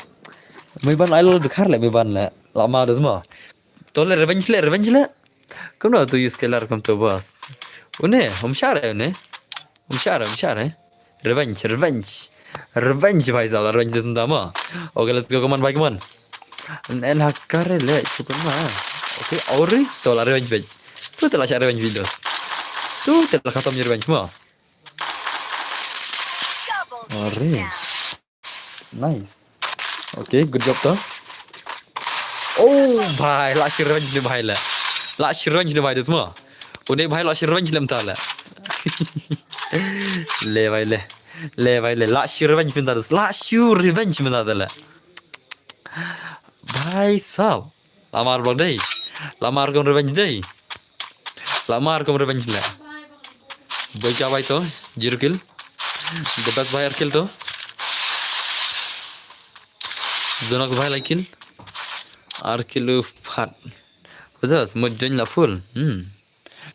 Mui ban I lol Dokhar le, mui ban le. Lama da zma. To le revenge le, revenge le. Kumno tu use killer kum tu boss. Une, um share une. Um share, um share. Revenge, revenge. Revenge bhai sahab, revenge dis nda ma. Okay, let's go, come on bhai, come on. En hakare le, chupan ma. Okay, ori, to la revenge bhai. Tu te la share revenge videos. Tu te la khatam revenge ma. Ori. Nice. Okay, good job to. Oh bhai, la shi revenge ne bhai le. La shi revenge ne bhai, dis ma. Une bhai la shi revenge le mynta le. Le bhai le. Le bhai le. La shi revenge mynta, dis. La shi revenge mynta le. Bhai sahab. Lamar vlog dei. Lamar kum revenge dei. Lamar kum revenge le. Boy ka bhai to, zero kill. The best bhai ar kill to. Zonox bhai lai kill. Ar kill u phat. Wajah, mo join la full. Hmm.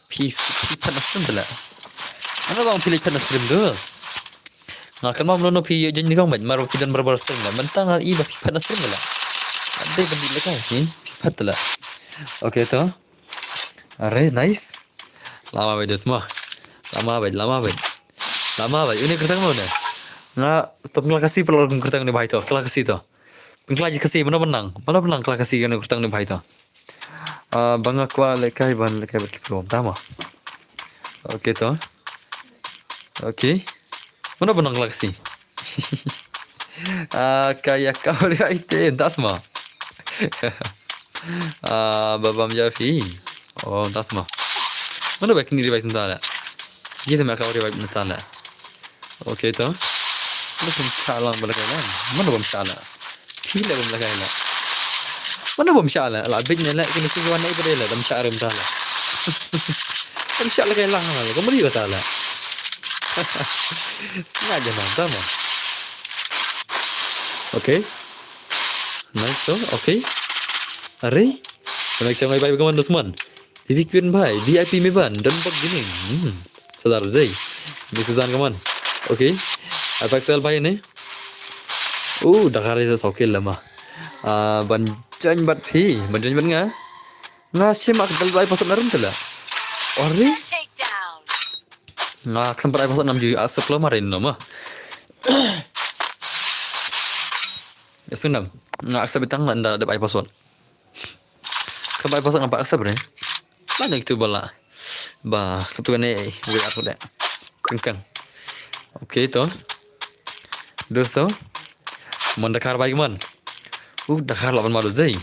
Phi, phi phat na stream tala. Ano bang phi leh phat na stream dus. Nga kan mam lono phi join ni kong bait, mar phi don barabar stream la. Mentang i ba phi phat na stream tala. Ade ban di lekai, hmm? Phi phat tala. Okay to. Are, nice. Lama bait dus mo. Lama bait, lama bait. Lama bait. Une kyrteng mo ne. Nga top ngla kasi pelor kyrteng ne bhai to. Ngla kasi to. Pynkylla Khasi, mano ba nang? Mano ba nang kylla Khasi kane kyrteng ne bhai to? Ah, ba nga kwah lehkai ban lehkai bad ki pro. Tama. Okay to. Okay. Mano ba nang kylla Khasi? Ah, kaya kau ri ai te das ma. Ah, babam Jafi. Oh, das ma. Mano ba kini revive nta la? Ye te ma kau revive nta la. Okay to. Mano bym shah lang ba lehkai lang. Mano bym shah la. Phi la bym lehkai la. Mano bym shah la. La bit ne la kini si wan ne ba de la dam shah rem ta la. Bym shah lehkai lang la. Ko mari ba ta la. Sengaja nang ta ma. Okay. Nice to. Okay. Are. Next yang bye bye kaman Dusman. Bibi Queen bhai, V I P me ban, don bok gini. Hmm. Sadar Zai. Bi Susan kaman. Okay. Apex L bhai ne. Uh, dakar ita sokil lama. Ah, ban join bat phi, ban join bat nga. Nga shim ak dal bai pasot narum tala. Ori? Nga kan bai pasot nam ju accept lo marin no ma. Ya sunam. Nga accept itang nanda dep ai pasot. Ka bai pasang apa asap re. Mana itu bala. Ba, ketu ne, wei aku deh. Kengkeng. Okay to. Dosto. Mon dakar bai mon. Uh, dakar laban mau dei.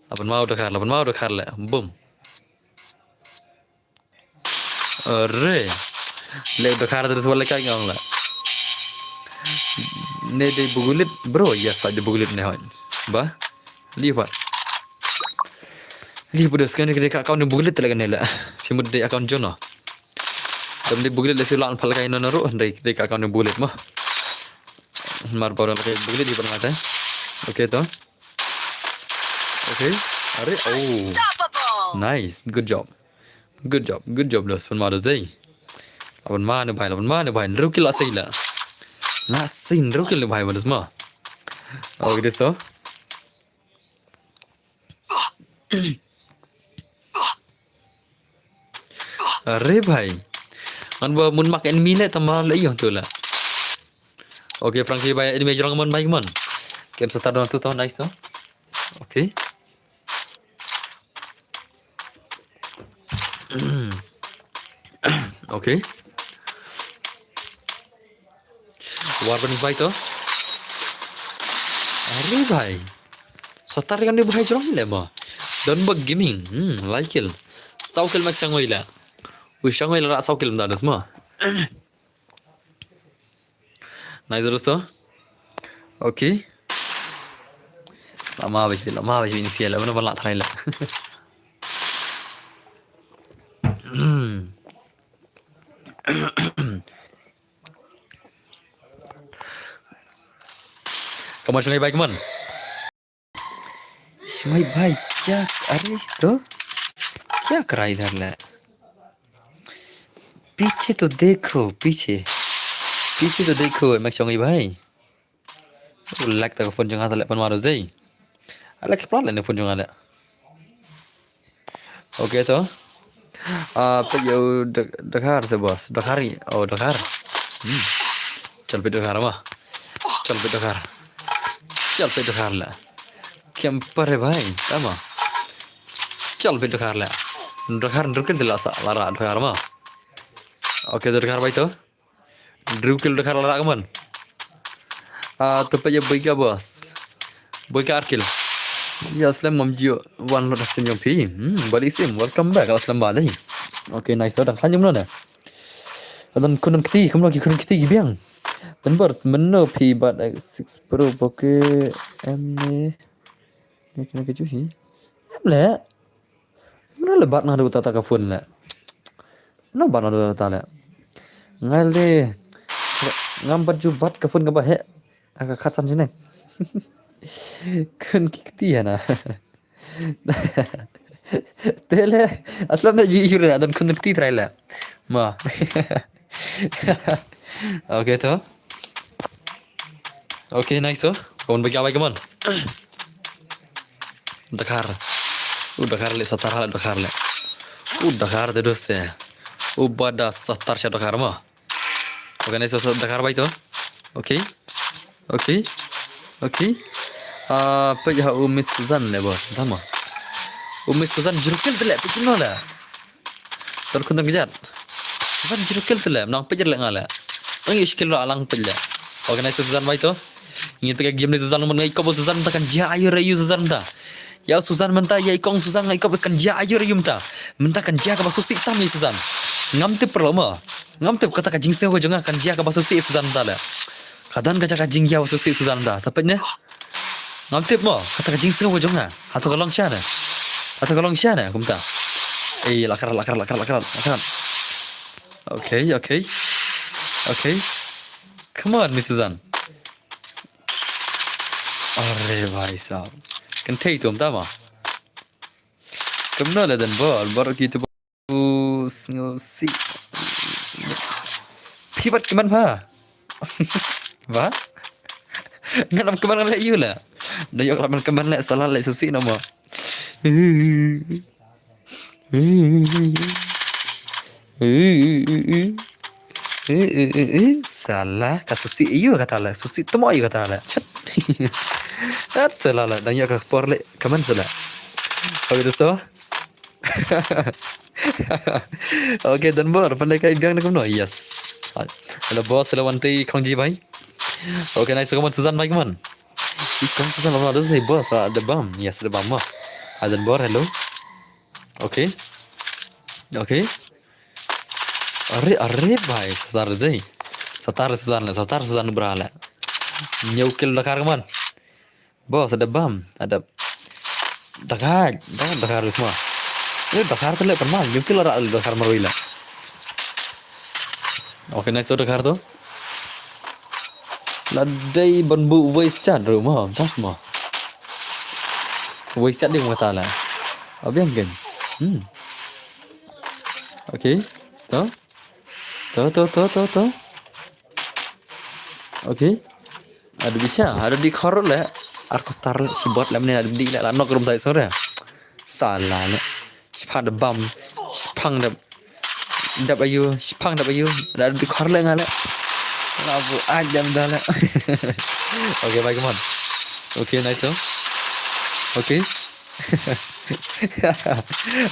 Laban mau dakar, laban mau dakar le. Boom. Re. Le dakar terus wala kai ngong la. Ne dei bugulit, bro. Yes, dei bugulit ne hon. Ba. Li pa. Li pa dos kan dei ka account ne bugulit la kan la. Fi mut dei account jono. Dam dei bugulit la si lan pal kai no ru dei dei ka account ne bugulit ma. Mar baru la kai bugulit di pernah. Okay to. Okay. Are. Oh. Nice. Good job. Good job, good job, los. Pynma dos dei. Laban ma ne bhai, laban ma ne bhai. Rukil la sei la. La sei rukil ne bhai, ma dos ma. Okay, dosto. Are bhai. Ngan ba mun mak enemy le tama le ïoh tu la. Okay, Frankie bhai, enemy jrong mon bhai mon. Kem sa ta don tu to, nice to. Okay. Okay. War ban bhai to. Are bhai. Sa ta ri kan di bhai jrong le ma. Don bak gaming. Hmm, lai kill. Saw kill mak sangoi la. U sangoi la saw kill mda dos ma. Nice, dosto. Okay. Lama bej, lama bej, ini sial, mana balak try la. Come on, Shungai bhai, come on. Shungai bhai, kya, are to? Kya kar raha idhar le? पीछे तो देखो, पीछे। पीछे तो देखो, मैं कहूँगी भाई। Lag ta ka phone jong nga ta leh pan maro zei. Ala ki plat leh ne phone jong nga leh. Okay to. Ah, peit ïa u Dak-, Dakhar se boss. Dakhar i. Oh, Dakhar. Hmm. Chal peit Dakhar ma. Chal peit Dakhar. Chal peit Dakhar la. Camper hai bhai. Tama. Chal peit Dakhar la. Dakhar ndrukil de la sa la ra Dakhar ma. Okay, Dakhar bhai to. Hynriew kill Dakhar la rah ka mon. Ah, to peit ïa Boika boss. Boika ar kill. Ïa Slem ngam ju wan lut ha sim jong phi. Hmm, Bali Sim, welcome back. Ïa Slem Bali. Okay, nice. Dang khlaiñ jong no ne. Don khun kti, kumno ki khun kti ki biang. Don bor, mynno phi bat six Pro poke em ne. Ne kena ke ju hi. Em le. Mano le bat naduh ta ta ka phone le. Mano bat naduh ta ta le. Ngai le. Ngam bat ju bat ka phone ka ba he. Aka khat san jineng. Khun ki kti hana. Te le. Aslam le ju issue le don khun kti try le. Ma. Okay to. Okay, nice to. Kawan bagi awai kaman. Dakhar. U Dakhar le satar le Dakhar le. U Dakhar te doste. U bada satar sha Dakhar ma. Okay, nice to Dakhar bhai to. Okay. Okay. Okay. Ah, peit ha u Miss Susan le boss. Tama. U Miss Susan jurkil te le peit no le. Tor khun dang kjat. Susan jurkil te le nang peit le nga le. Nang ïa skill lo alang peit le. Okay, nice to Susan bhai to. Ngi te ka game ni Susan mon ngai ko bo Susan ta kan ja ayu re yu Susan ta. Ïa Susan mynta ïa i kong Susan ngai ko kan ja ayu re yu mynta. Mynta kan ja ka ba susi tam ïa Susan. Ngam tip perlo ma. Ngam tip kata ka jingsngew ka jong nga kan ja ka ba susi Susan ta le. Ka don ka ja ka jingja ba susi Susan ta. Tapi ne. Ngam tip mo kata ka jingsngew ka jong nga. Hato ka long sha ne. Hato ka long sha ne kumta. Eh, lakar, lakar, lakar, lakar, lakar. Okay, okay. Okay. Come on, Miss Susan. Are bhai sahab. Kan thei tum ta ma. Kumno la dan bor, bor ki tu bor sngew si. Phi bat kmen pha. Ba? Ngan am kmen le yu la. Da yok la man kmen le sala le susi na ma. Salah ka susi yu kata la, susi temo yu kata la. Chat. At salah la, dang ïa ka por le, kaman salah. Okay, dosto. Okay, dan bor, pandai ka ibiang na kumno. Yes. Hello boss, hello Wanti, kong ji bhai. Okay, nice, kaman Susan bhai kaman. I kong Susan la dosi boss, ah, da bam. Yes, da bam ma. Ah, dan bor, hello. Okay. Okay. Are, are bhai, satar dei. Satar Susan le, satar Susan bra le. Ñiew kill Dakhar kaman. Boss, ada bam, ada. Dakhar, Dakhar, Dakhar semua. Ini Dakhar tu le pernah, ñiew kill ada Dakhar marui le. Okay, nice to Dakhar to. La dei ban bu voice chat ruh mo, tas mo. Voice chat dei mo kata la. Abiang kan. Hmm. Okay. To. To, to, to, to, to. Okay. Ada bisa, ada di korot le. Ar ko tar le, keyboard le mene ada di le, la nok rum tai sore. Sala le. Shipang da bam. Shipang da. Dap ayu. Shipang dap ayu. Da bi khor le nga le. Nga bu ai jam da le. Okay, bye, come on. Okay, nice, oh. Okay.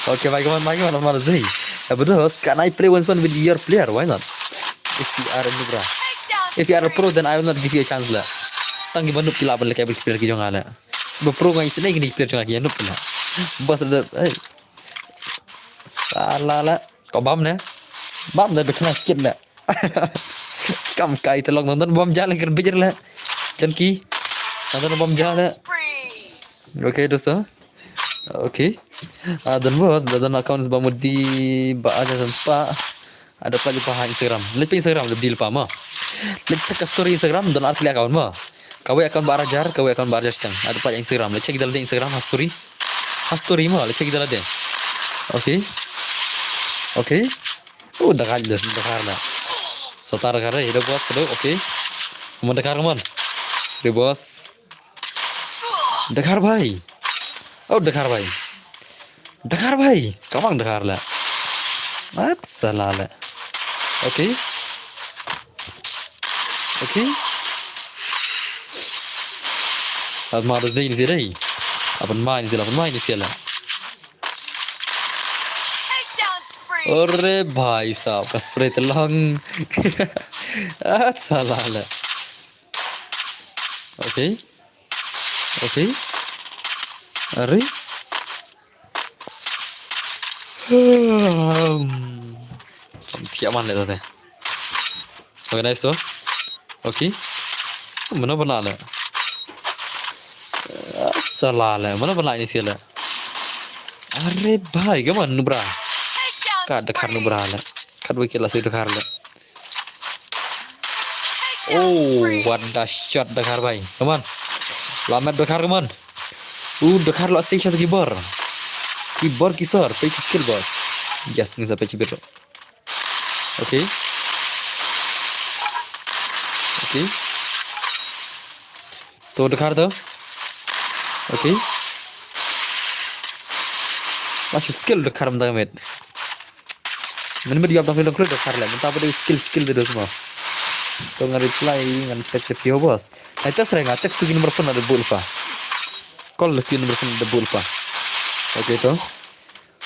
Okay, bye, come on, bye, come on, come on, Zay. Uh, but those, can I play one one with your player? Why not? If you are a noob, bro. If you are a pro, then I will not give you a chance la. Tang ki ba noob ki lah ban leh ka player ki jong nga la. Ba pro nga isynei kine ki player jong nga ki noob la. Bas da, hey. Sala la. Ko bam ne. Bam da bekna sikit la. Kam kai te long nonton bam jala ker bijir la. Janki. Nonton bam jala. Okay, dosto. Okay. Ah, don bos, da don accounts ba mudi ba aja san spa. Ada pa jupa ha Instagram. Leit pa Instagram da bil pa ma. Leit check ka story Instagram don ar kali account ma. Kawei account ba ar hajar, kawei account ba ar hajar steng. Ada pa Instagram. Leit check dal Instagram ha story. Ha story ma, leit check dal de. Okay. Okay. Oh, Dakhar, Dakhar na. Satar Dakhar, eh, da bos, da, okay. Mon Dakhar mon. Sorry, bos. Dakhar bhai. Oh, Dakhar bhai. Dakhar bhai. Kamang Dakhar la. At sala la. Okay. Okay. At ma das dei ni dei. Apan mai ni dei, apan mai ni dei la. Ore bhai sahab, ka spray te long. At sala la. Okay. Okay. Are. Kam thiah man le te. Okay, nice to. Okay. Mano bana le. Sala le. Mano bana ini sila. Are bhai, kaman nubra. Ka Dakhar nubra le. Kat wikit la si Dakhar le. Oh, what the shot Dakhar bhai. Kaman. Lamet Dakhar kaman. Uh, Dakhar la si shot ki bor. Ki bor ki sor, pe ki skill bos. Yes, ni sa pe ki bor. Okay. Okay. To Dakhar to. Okay. Masih skill Dakhar mentang met. Min mit yap dang film kru Dakhar le. Mentang pada skill skill de dos ma. To ngan reply ngan text ke pio bos. Ngai text renga text tu ki number phone ada bul pa. Call tu ki number phone ada bul pa. Okay to.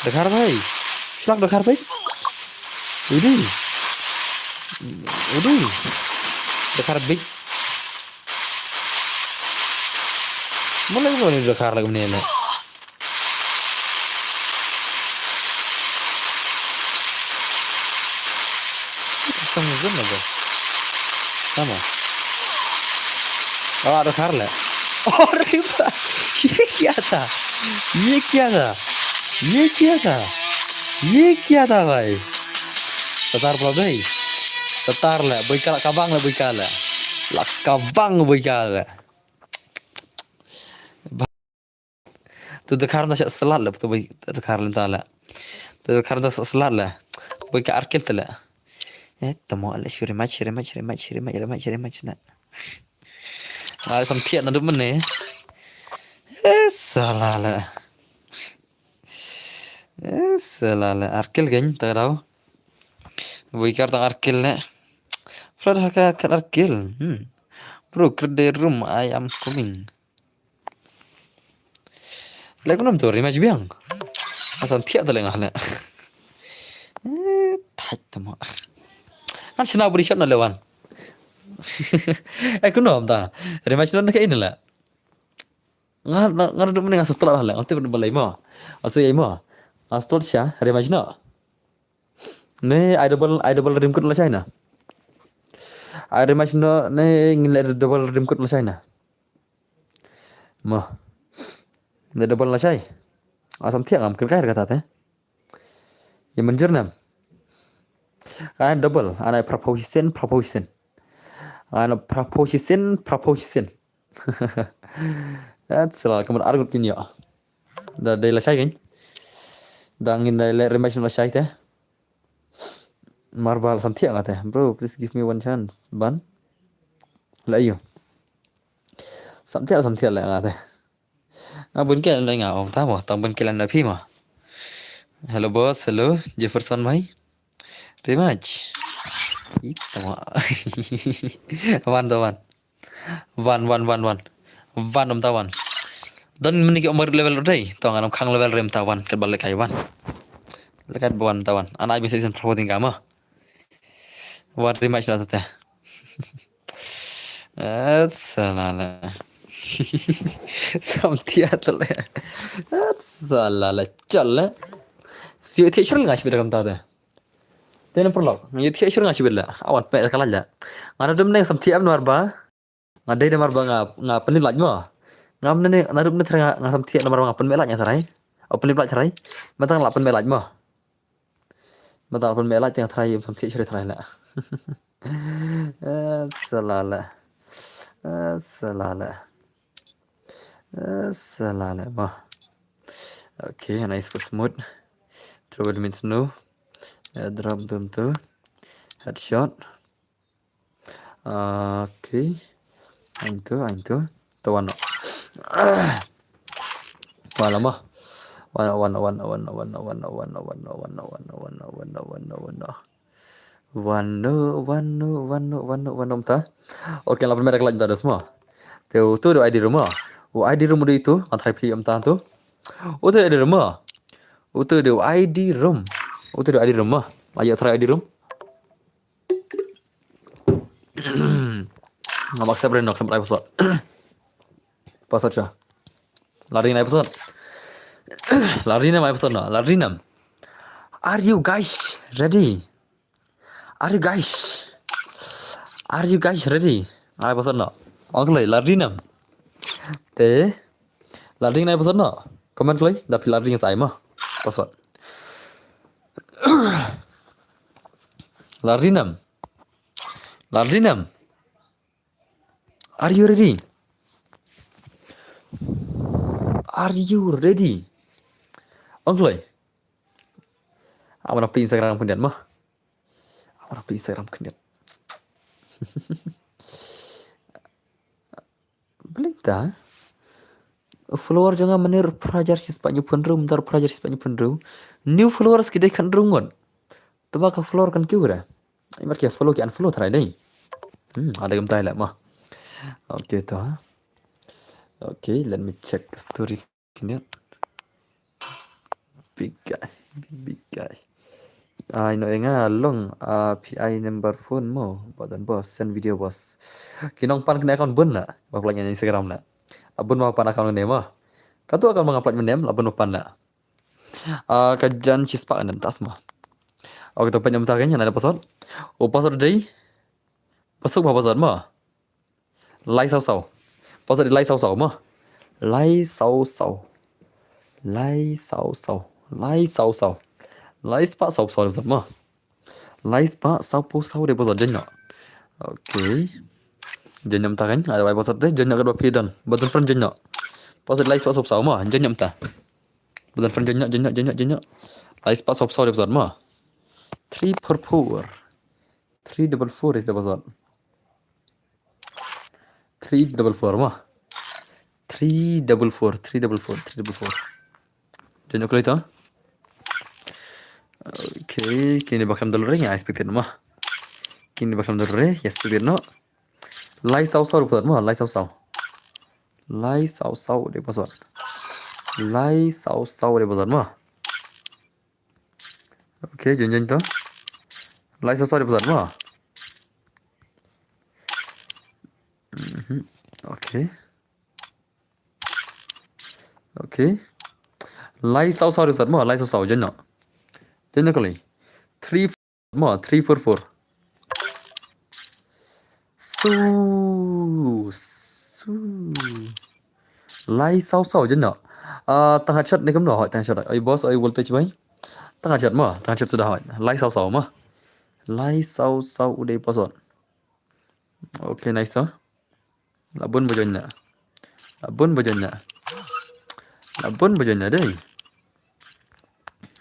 Dakhar bhai. Shlak Dakhar bhai. Udi. Udi. Dakhar bhai. Mana mana Dakhar lagi mana le. Sang zon na ba. Sama. Ah, Dakhar le. Ore bhai, ye kya tha? Ye kya tha? Ye kya tha? Ye kya tha bhai? Satar pula bhai. Satar le, bhai ka la kabang le, bhai ka le. La kabang bhai ka le. To Dakhar na slat le, to bhai Dakhar le ta le. To Dakhar na slat le. Bhai ka arkil ta le. Eh, tamo le shu rematch, rematch, rematch, rematch, rematch, rematch na. Ai, sam thiah na dup mane. Eh, sala la. Eh, sala la. Arkil geng, ta dau. Wikar tang arkil ne. Flood haka kan arkil. Hmm. Bro, credit room, I am coming. Lek nam tu rematch biang. Asan thiah ta leng ah le. Eh, thait tamo. An sina beri shot na lewan. Eh, kuno am ta. Rematch non ka ini la. Nga, nga, nga dum ni nga setel lah le. Ngerti pun balai mo. Asu ai mo. Nga setel sha rematch no. Ne, ai double, ai double rim kut la China. Ai rematch no, ne, ngin le double rim kut la China. Mo. Ne double la Chai. Asam thiang am kyrkai kata te. Ya menjer nam. Ai double, ana proposition, proposition. Ana proposition, proposition. That's right, kaman argut kin yo. Da dei la Chai kan. Da ngin dei le rematch la Chai te. Marval sam thiang ate. Bro, please give me one chance. Ban. La yo. Sam thiang, sam thiang le ngate. Nga bun kiew lane nga ong ta mo, tang bun kiew lane phi mo. Hello boss, hello Jefferson bhai. Rematch. Ih, tama. Wan to wan. Wan, wan, wan, wan. Wan, um ta wan. Don mynne ki Omar level dei. To ngan ym khang level re um ta wan. Kat ba lehkai wan. Lehkai ba wan ta wan. Ana ai message sen promoting ka mo. Wan rematch na ta. Salala. Samtia tale. Salala. Chale. Sio te shirl nga shibir kam ta de. Te na perlok. Ngi te shirl nga shibir la. Awan pe ka la. Nga na dum ne samtia am namar ba. Nga dei namar ba nga, nga pynlip lait mo. Nga mynne na dum ne trai nga, nga samtia namar ba nga pynme lait nga trai. O pynlip lait trai. Mynta nga la pynme lait mo. Mynta nga la pynme lait te nga trai ym samtia shirl trai la. Eh, salala. Eh, salala. Eh, salala mo. Okay, nice for smooth. Trouble means no. Eh, drop dum tu. Headshot. Okay. Ain tu, ain tu. Tu wan. Wan lama. Wan, wan, wan. Wan, wan, wan, wan, wan, wan, wan. Wan, wan, wan, wan, wan, wan, wan, wan, ta. Okay, la pynme da ka lait mynta da semua. Te utu da I D room mo. U I D room udu itu, ngan try phi mynta tu. Utu da I D room mo. Utu da I D room. Utu da I D room mo. Ayo try I D room. Ngam accept rin nok, kena password. Password sha. Lari na password. Lari na my password na. Lari na. Are you guys ready? Are you guys? Are you guys ready? Ai password na. Ong kloi, lari na. Te. Lari na password na. Comment kloi, da phi lari sa ai mo. Password. Lari na. Lari na. Are you ready? Are you ready? Ong kloi. Awan phi Instagram khyndiat mo. Awan phi Instagram khyndiat. Believe ta. Follower jong nga mynne phra hajar shispah hynñiewphew hynriew, mynta phra hajar shispah hynñiewphew hynriew. New followers ki dei khathynriew ngut. Te ba ka follower kan kiew re. Imat ki follow ki unfollow tharai dei. Hmm, ada gam tai leh mo. Okay to ha. Okay, let me check the story. Kine. Big guy, big guy. Ai no enga long, ah, P I number phone mo, button boss, send video boss. Ki nongpan kane account bun la, ba pla ngi Instagram la. Ah, bun ba pan account ne mo. Katu account ba nga pla ne la bun ba pan la. Ah, ka jan shispah nan tas mo. Okay, to pynjam ta kane, na da password. O password dei. Password ba password mo. Lai saw saw. Password lai saw saw mo. Lai saw saw. Lai saw saw. Lai saw saw. Lai spah saw saw mo. Lai spah saw phew saw de password jynno. Okay. Jynno mynta kan, ada bai password de, jynno ka dua phi don. Button friend jynno. Password lai spah saw saw mo, jynno mynta. Button friend jynno, jynno, jynno, jynno. Lai spah saw saw de password mo. Three four four. Three double four is the password. Three double four mo. Three double four, three double four, three double four. Jynno kloi to. Okay, kine ba khlem dol re, I expected mo. Kine ba khlem dol re, I expected no. Lai saw saw de password mo, lai saw saw. Lai saw saw de password. Lai saw saw de password mo. Okay, jynno jynno to. Lai saw saw de password mo. Mhm. Okay. Okay. Lai saw saw de password mo, lai saw saw jynno. Jynno kloi. Three mo, three four four. Su, su. Lai saw saw jynno. Ah, tang headshot ne kumno, hoi tang headshot. Oi boss, oi voltage bai. Tang headshot mo, tang headshot suda hoi. Lai saw saw mo. Lai saw saw u dei password. Okay, nice to. La bun ba jynno. La bun ba jynno. La bun ba jynno dei.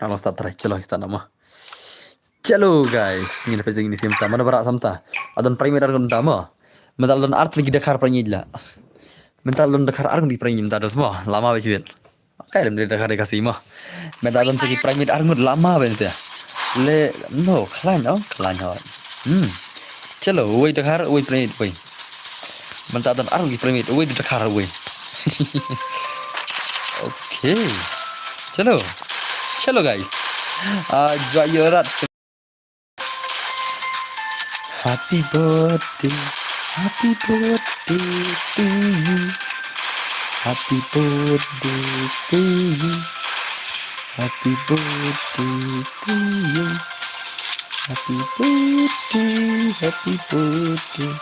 Alo start try, chalo start nama. Chalo guys, ngin phe ngin sim ta. Mana bara samta. Adon primate ar gun ta mo. Medal don art lagi dakar prangi la. Mynta don dkhar arngut ki primate mynta dos mo. Lama bad shibit. Kai lem dkhar ka si mo. Mynta don sa ki primate arngut lama bad te. Le no khlaiñ o khlaiñ ho. Hmm. Chalo, uwei dkhar, uwei primate, uwei. Mynta don arngut ki primate, uwei dkhar, uwei. Okay. Chalo. Chalo guys. Ah, jwa yorat. Happy birthday, happy birthday to you. Happy birthday to you. Happy birthday to you. Happy birthday, happy birthday,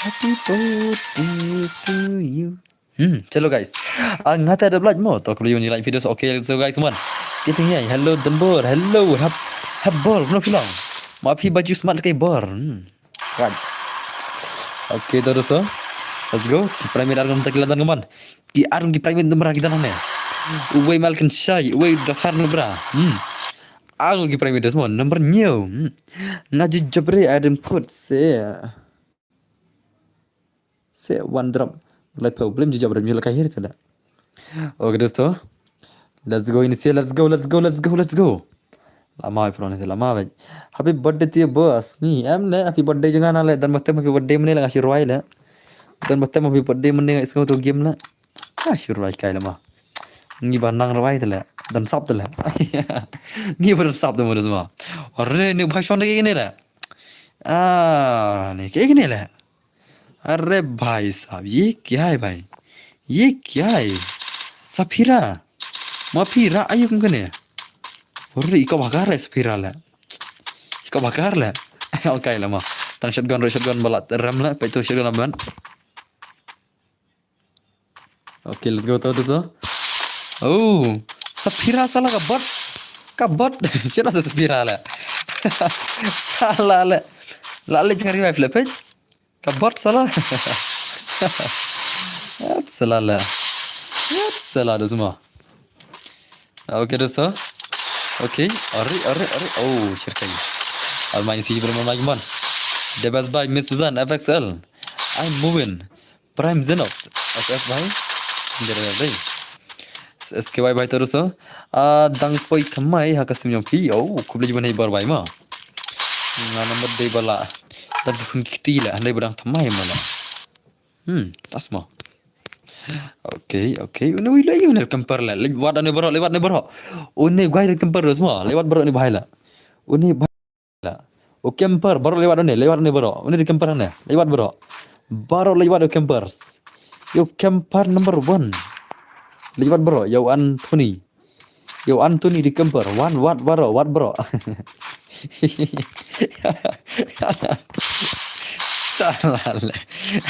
happy birthday to you. Hmm, chalo guys. Ah, ngata da blood mo. To kuli yung like videos. Okay, so guys, man. Kita ni. Hello, Dembor. Hello, hap hap bor. No film. Ma phi baju smart kai bor. Hmm. Right. Okay, to doso. Let's go. Ki primate arngut ta ki la don ka man. Ki arngut ki primate number ki don ne. Uwei mal kan shai, uwei dkhar number. Hmm. Arngut ki primate dos mo. Number new. Hmm. Nga ju jabre Adam kut se. Se one drop. Lai phe blem ju jabra ju la kahir tala. Okay dosto. Let's go ini se, let's go, let's go, let's go, let's go. Lama bad pro ne lama bad. Happy birthday to you boss. Ni em le happy birthday jong nga le dan matem happy birthday mane la nga shi rwai le. Dan matem happy birthday mane nga isngo to game le. Ah shi rwai kai lama. Ngi ba nang rwai tala. Dan sap tala. Ngi ba dan sap tala mo dos mo. Are ne bhai shon de ne le. Ah, ne ke ne le. अरे भाई साहब, ये क्या है भाई? ये क्या है? सफीरा, मफीरा, आइए कौन कने? अरे, इको भगा रहे सफीरा ले। इको भगा रहे। Okay la mo. Tang shotgun, ro shotgun bala ram la, paitu shotgun aban. Okay, let's go to the. Oh, safira sala ka bot. Ka bot. Chira sa safira la. Sala la. La le chari revive le pej. Ka bot sala. At sala la. At sala dos mo. Okay, dosto. Okay, are, are, are. Oh, shirkai. Almain si belum main man. The best buy Miss Suzanne F X L. I'm moving. Prime Zenox. S F bhai. Dere dei. S K Y bhai terus oh. Ah, dang poi kemai ha ka sim yong phi. Oh, khublei jubon hei bor bhai ma. Nga number dei bala. Dang phun kiti la, handai badang thamai ma la. Hmm, tas ma. Okay, okay. Une wi lai une kemper la. Lewat une baro, lewat une baro. Une guai kemper dos ma. Lewat baro une bhai la. Une bhai la. O camper, baro lewat une, lewat une baro. Une di camper ne, lewat baro. Baro lewat o campers. Yo camper number one. Lewat baro, yo Anthony. Yo Anthony di camper. One, wat baro, wat baro. Salah le.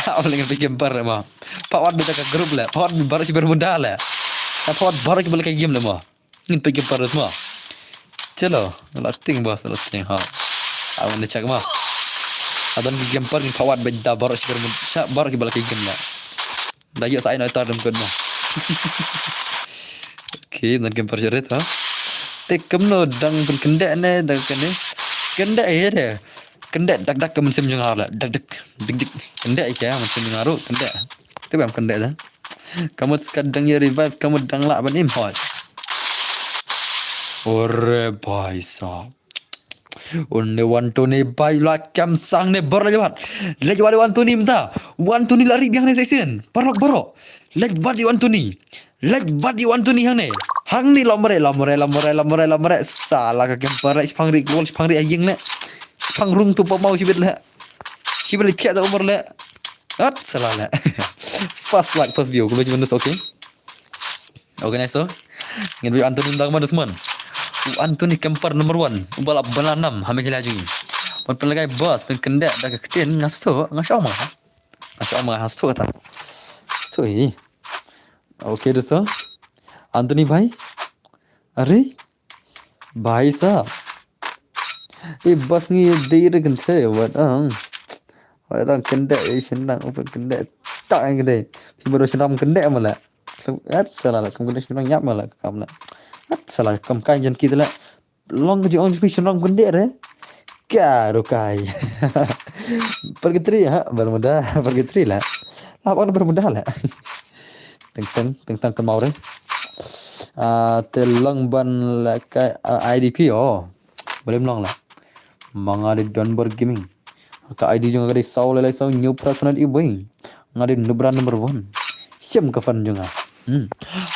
Apa lagi di camper le ma. Pawat beda ka group le. Pawat baro si bermuda le. Pawat baro ki balik game le ma. Ngin peit ki par ma. Chalo, la ting bas, la ting ha. Awan de chak ma. Adan ki game par ngin pawat bej da barok shi bar sha barok ki bala ki game la. Da yok sa ai no tar dem kod ma. Okay, nan game par sharit ha. Te kem no dang pun kendek ne dang kene. Kendek ye de. Kendek dak dak ke mynsiem jong nga la. Dak dak dik dik. Kendek ke mynsiem jong nga ru kendek. Te bam kendek da. Kamu sekat dang ya revive, kamu dang lah ban im hot. Ore bhai sahab. Une Wan Tuni bhai la kam sang ne bar lajwat. Lajwat Wan Tuni mynta. Wan Tuni lari biang ne sesin. Parlok baro. Lajwat Wan Tuni. Lajwat Wan Tuni hangne. Hangne lomre, lomre, lomre, lomre, lomre. Sala ka kempare shipang ri glol, shipang ri aying le. Shipang rung tu pamau shibit le. Shibit le kia ta umur le. At sala le. First like, first view. Kulo jiman dus, okay. Okay, nice so. Ngin bi Anthony dang man dus man. U Anthony kempar number one. U bala bala nam. Hame kila jungi. Pon pelagai boss, pen kendek dah ke ketin ngaso, ngaso ma. Ngaso ma ngaso kata. Ngaso hi. Okay, dosto. Anthony bhai. Are? Bhai sahab. Eh, bas ngi dei re kenthe wat ang. Wat ang kende eh sendang open kende. Tak yang kende. Phi baro sendang kende mala. At sala la kam kende sendang nyap mala kam la. At sala kam kai jan kita la. Long ka jong phi sendang kende re. Ka ro kai. Pergetri ha bermuda pergetri la. Lap on bermuda la. Teng teng teng teng kynmaw re. Ah, te long ban la ka, ah, I D P, oh. Balei ym long la. Ma nga dei Donbor Gaming. Ka I D jong nga ka dei saw lai lai saw hynñiew phra san wei wei. Nga dei Nubra number one. Shem ka fan jong nga. Hmm.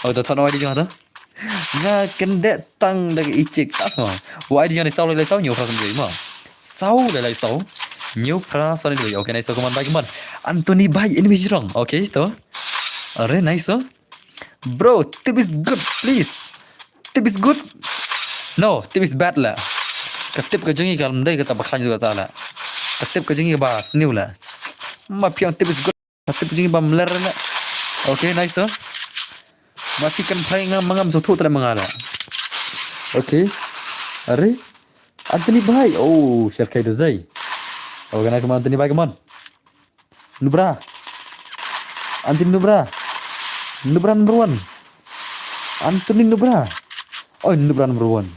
Oh, to thon I D jong nga to. Nga kyndit tang da ka ichik tas mo. Wa I D jong nga dei saw lai lai saw hynñiew phra san wei mo. Saw lai lai saw hynñiew phra san wei. Okay, nice, so come on, bye, come on. Anthony bye, enemy strong. Okay, to. Are nice, so. Bro, tip is good, please. Tip is good. No, tip is bad la. Ka tip ka jong ngi ka lam dei kata ba khlaiñ kata la. Ka tip ka jong ngi ka ba sniew la. Ma phi ong tip is good. Ka tip ka jong ngi ba mler la. Okay, nice, sir. Ma phi kan phai nga ma ngam sngewthuh tla ma nga la. Okay. Are. Anthony bhai. Oh, share khai da zai. Okay, nice, man, Anthony bhai, come on. Nubra. Anthony Nubra. Nubra number one. Anthony Nubra. Oh, Nubra number one.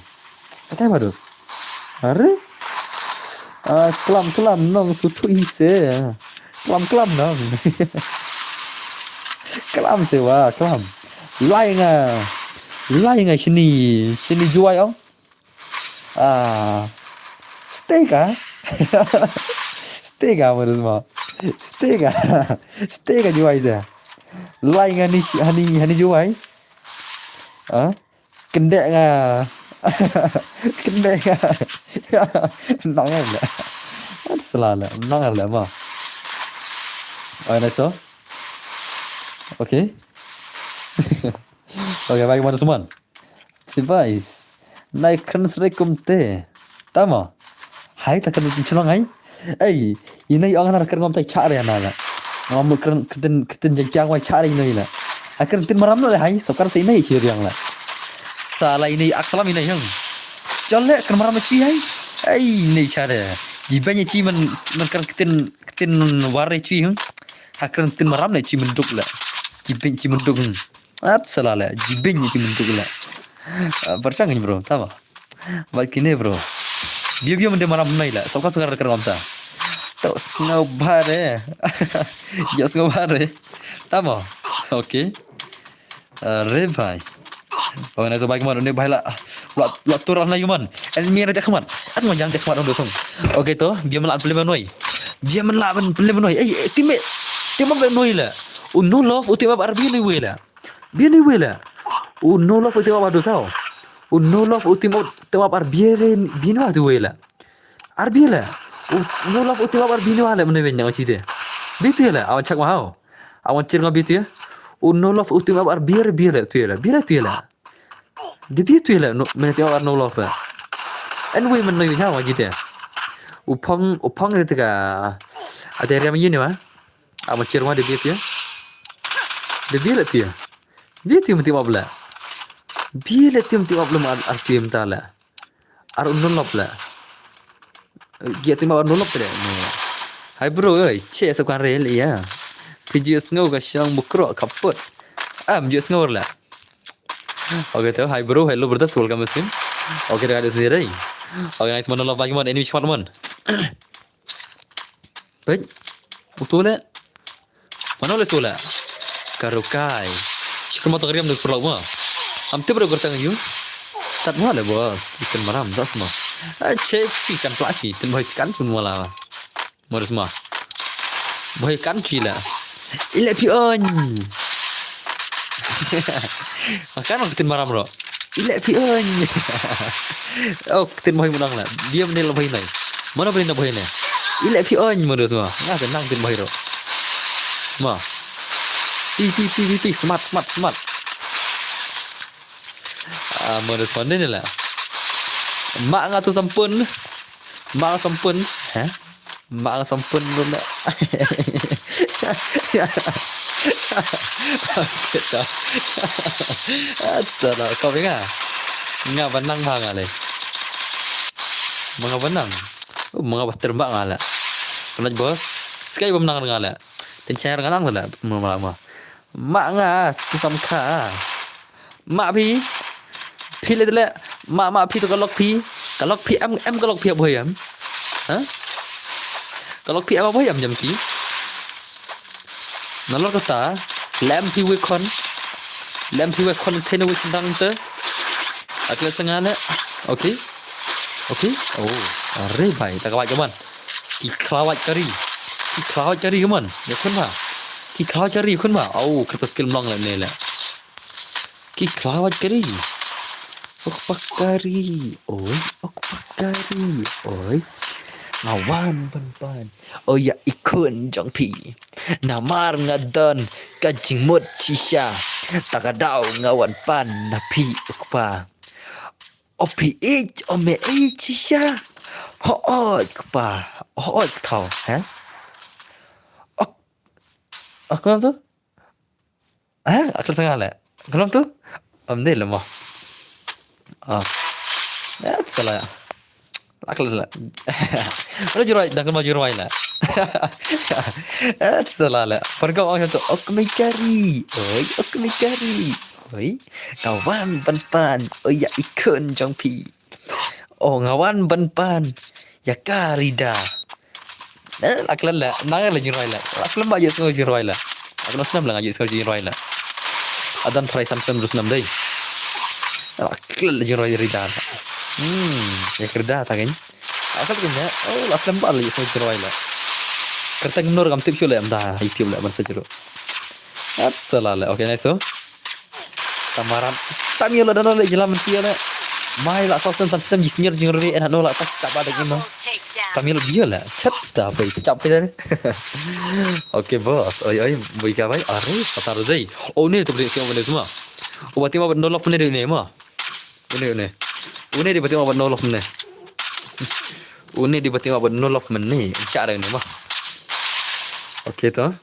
Katai ba dos. Are? Ah, klam, klam, nong, sngewthuh hi se. Klam, klam, nong. Klam se wa, klam. Lai nga. Lai nga shini, shini juwai ong. Ah. Stay ka? Stay ka, Marus mo? Stay ka? Stay ka juwai da. Lai nga ni, hani, hani juwai. Ah? Kyndit nga. Kyndit nga. Nong nga la. Sala la. Nong nga la mo. Oh, nice, so. Okay. Okay, bye, Marus mo. Device. Nai kren srei kumte. Tama. Hai ta kren chlong hai. Ei, ina i ong na kren ngam tai chare na la. Ngam kren kren kren jeng tiang wai chare ina ila. Ai kren tin maram no hai, sab kar sa ina i chi riang la. Sala ina i ak salam ina i hang. Chale kren maram chi hai. Ei, ina i chare. Ji ben chi man man kren kren ware chi hang. Ha kren tin maram ne chi menduk la. Ji ben chi menduk hang. At sala la, jibin ji menduk la. Ah, percang ni bro, tama. Ba kine bro. Bio bio mende maram nai la, sokka sokka rekar ngam ta. To sngaw bare. Ya sngaw bare. Tama. Okay. Ah, re bhai. Organizer bhai kman, une bhai la. La la tur na yuman. En mi re khmat. At mo jang khmat on dosong. Okay to, bio mala pele noi. Bio mala pele noi. Eh, eh, time. Time ba noi la. U no love u time ba arbi noi wela. Bini wela. U no love u team up adu sao. U no love u team up, team up ar biere bini wa tu wela. Ar biela. U no love u team up ar bini wa le mene wenya o chite. Bitu la, awan chak ma hao. Awan chir nga bitu. U no love u team up ar biere biere tu la. Biere tu la. Di bitu la, no, mene team up ar no love. Anyway, mene wenya wa chite. U pang, u pang de tega. Ate riam yini wa. Ama chir ma de bia tia. De bia le tia. Bia tia mti map le. Bia le tia mti map le ma ar tia mta le. Ar un lop le. Gia tia ma ar lop le. Hai bro oi, che sa kan rel ya. Piji sngo ka shang mukro kaput. Am ji sngo le. Okay to, hai bro, hello brothers, welcome stream. Okay, da ada sini. Okay, nice man, love lagi man, enemy shot man. Peit. Utu le. Mano le tu le. Karukai. Shikar mata kariam dus perlauk ma. Am tip ro gertang yu. Tat ma le bos. Chicken maram das ma. Ah, che chicken pla chi. Tin boy chicken chun wala. Morus ma. Boy kan chi le. Ile pi on. Makan tin maram ro. Ile pi on. Oh, tin boy menang la. Dia menil boy nai. Mana boy na boy nai. Ile pi on modus ma. Nga tenang tin boy ro. Ma. Pi pi pi pi pi smart smart smart. Ah, modus ma ni la. Ma nga tu sampun. Ma nga sampun. Ha? Ma nga sampun dun la. Kita. Asala kau nga. Nga banang ba nga le. Ma nga banang. Oh, ma nga bater ba nga la. Kenaj bos. Sekai ba menang nga la. Tenchar nga nang la. Ma ma ma. Ma nga tu samka. Ma phi. Phi le le. Ma ma phi tu ka lok phi. Ka lok phi em em ka lok phi boy em. Ha? Ka lok phi em boy em jam phi. Nalor kata lem phi wikon. Lem phi wa khon thei na wa sendang te. Akla sanga ne. Okay. Okay. Oh, are bai, ta ka wai ka man. Ki khlawai kari. Ki khlawai kari ka man. Ya khun ba. Ki khlawai kari khun ba. Oh, kata skill mlong le ne le. Ki khlawai kari. Ok pakari. Oi, ok pakari. Oi. Nga wan ban pan. Oh ya i khun jong phi. Namar nga don ka jingmut shisha. Ta ka daw nga wan pan na phi u kpa. O phi ich, o me ich shisha. Ho oi kpa. Ho oi kthau, ha? Ok. Ok, tu? Ha? Akal sanga le. Akal tu? Am de le mo. Ah. Ya, salah. Akal salah. Ada jurai, dah kena jurai lah. Ya, salah lah. Pergi orang tu, ok me kari. Oi, ok me kari. Oi, nga wan ban pan. Oi, ya i khun jong phi. Oh, nga wan ban pan. Ya kari da. Eh, la klan la. Nang la jingrwai la. La slem ba ïa sngew jingrwai la. Aku nak snam la nga ïa sngew jingrwai la. Adan try sam sam rus nam dei. La klan la jingrwai rida. Hmm, ya kerda ta kan. Asal kan ya. Oh, la slem ba la ïa sngew jingrwai la. Kerta ngam nur kam tip shu la am da. Ai tip la ban sa jero. Asal la. Okay, nice so. Tamaran. Tam ïa la da no le jela menti ïa le. Mai la sa stem san stem jisnir jingrwai en hano la tak tak ba da gima. Tam ïa la dia la. Chat da bai chap ïa le. Okay boss. Oi oi bui ka bai. Are satar zai. Oh ne tu beri tiang benda semua. Ubat tiang ubat no love ne de ne ma. Une une. Une di bati ubat no love ne. Une di bati ubat no love ne. Chare ne ma. Okay to.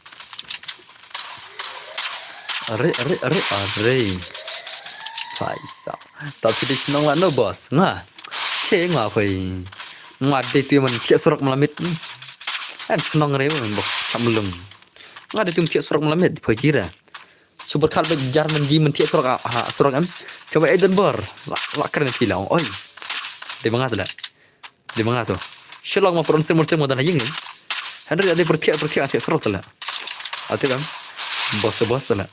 Are, are, are, are. Paisa. Tapi di senong lah no boss. Nga. Che nga koi. Nga de tu man kia surak malamit. Kan senong re man bok samlung. Nga de tu kia surak malamit di pojira. Super kat ba jar man ji man thiak surak ha surak em. Coba Edinburgh. La la kren phi la ong. Oi. Di manga tu la. Di manga tu. Shillong ma pron stem stem dan ying. Henry ade per thiak per thiak thiak surak tu la. Ate kan. Bos tu bos tu la.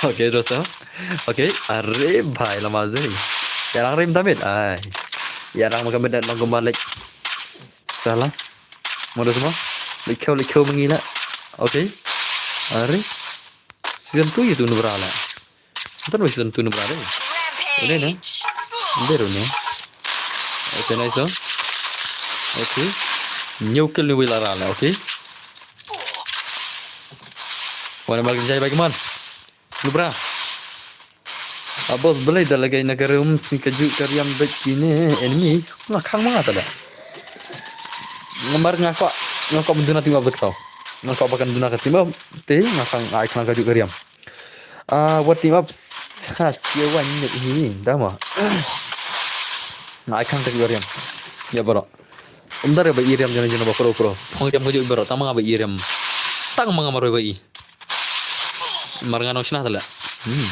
Okay, dosa. Okay, are bhai lama zai. Yarang rim damit. Ai. Yarang makan bedak nong kembali. Salah. Modus mo. Likho likho mangila. Okay. Are. Season two itu nubra la. Ntar season two nubra deh. Udah ne. Udah ne. Okay, nice oh. Okay. New kill ni wila rala, okay. Wana mal jai bagi man. Nubra. Abos belai da lagai na garum sni kaju kariam bek kine enemy. Nga khang ma ta da. Ngamar nga kwa nga kwa menduna timba bek tau. Nga kwa bakan duna ka timba te nga khang ai khang kaju kariam. Ah, wat timba ha tia wan ni hi da ma. Nga ai khang kaju kariam. Ya bro. Umdar ba iriam jana jana ba pro pro. Phong jam kaju bro. Tang ma nga ba iriam. Tang ma nga maroi ba i. Mar nga nong shna tala. Hmm.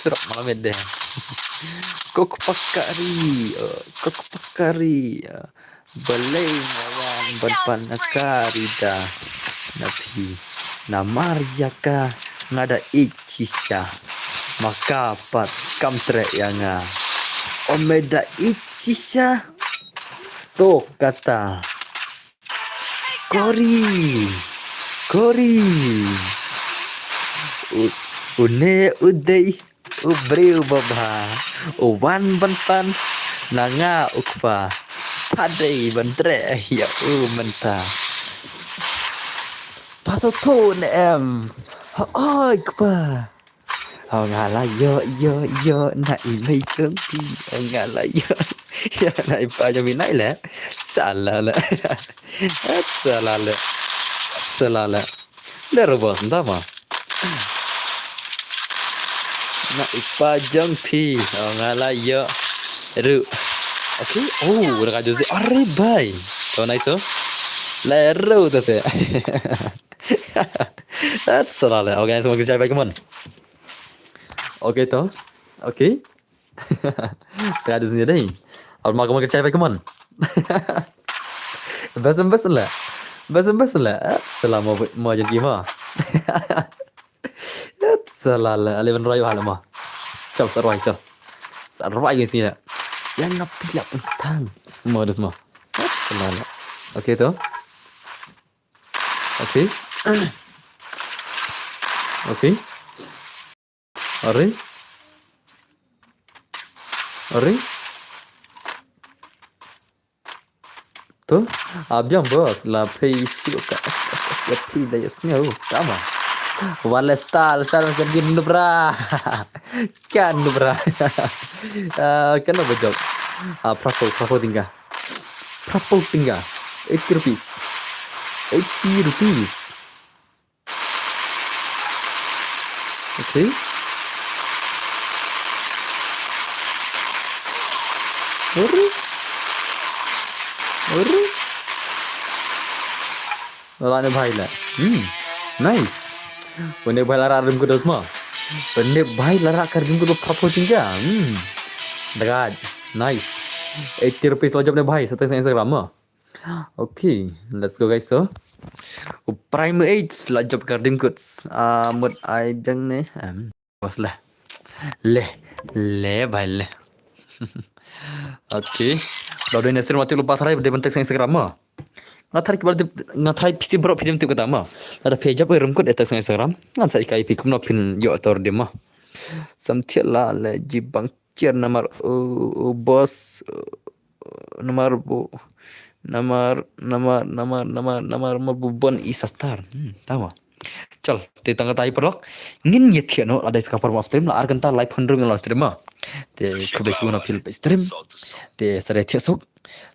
Sirap malam ya deh. Kok pakari, eh, kok pakari. Eh, balai ngawan ban pan nakari da. Napi. Namar ya ka ngada ichisha. Maka pat kam trek ya nga. Omeda ichisha. To kata. Kori. Kori. U- Une u dei u briew babha. U wan ban pan na nga u kpa. Padei ban treh ïa u mynta. Paso to ne em. Ha oi kpa. Oh nga la ïoh ïoh ïoh na i mei jong phi. Oh nga la ïoh ïoh na i pa jong phi nai le. Sala le. Sala le. Sala le. Le robot nda ma. Na i pa jong phi. Oh nga la ïoh. Ru. Okay. Oh, udah kaju zi. Are bai. Kau naik tu. Le ru tu te. That's a lot. Okay, so kerja baik mon. Okay to. Okay. Tengah di sini deh. Al ma kamu kerja baik mon. Best best lah. Best best lah. Selama mau jadi ma. Salah la, ale ban roi bha la mo. Chal sa roi chal. Sa roi ngi sini la. Yang ngap pilak tang. Mo des mo. Salah la. Okay to. Okay. Okay. Are. Are. To, abiang bos la pei shu ka la pei da yas nyau tama. Wala stal stal macam gini nubra. Kan nubra. Ah, kan apa jawab? Ah, prapo, prapo tinggal. Prapo tinggal. Eighty rupees. Eighty rupees. Okay. Ore. Ore. Lah ne bhai la. Hmm. Nice. Une bhai la rak rim kudos ma. Une bhai la rak rim kudos prapo tinggal. Hmm. Dekat. Nice. Eighty rupees la jop ne bhai. Satu Instagram ma. Okay, let's go guys. So, u Prime Aids la jop ka dim kuts. Ah, mut ai biang ne. Em, bos le. Le, le bhai le. Okay. Lo dei ne sir mati lupa tharai de bentek Instagram ma. Nga tharai kibar de nga tharai piti bro piti bentek kata ma. Ada page up rim kut etek Instagram. Ngan sa ikai pi kumno pin yo tor de ma. Samtiat la le jibang ciar namar u, u bos, u, namar bu, namar, namar, namar, namar, namar ma bu bon i satar. Hmm, tama. Chal, te tang tai paralok. Ngin yet khian no, la dai ska par stream, la ar kanta live hundred la stream ma. Te khublei shibun apil pe stream. Te sa dei thiah suk,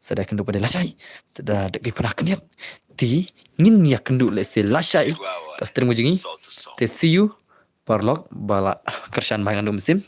sa dei kynduh pa dei lashai, sa dei dek dei pynah kyndiat. Te ngin ïa kynduh lehse lashai ka stream ka jong ngi. Te see you paralok, ba la kyrshan bha ngan ym sim.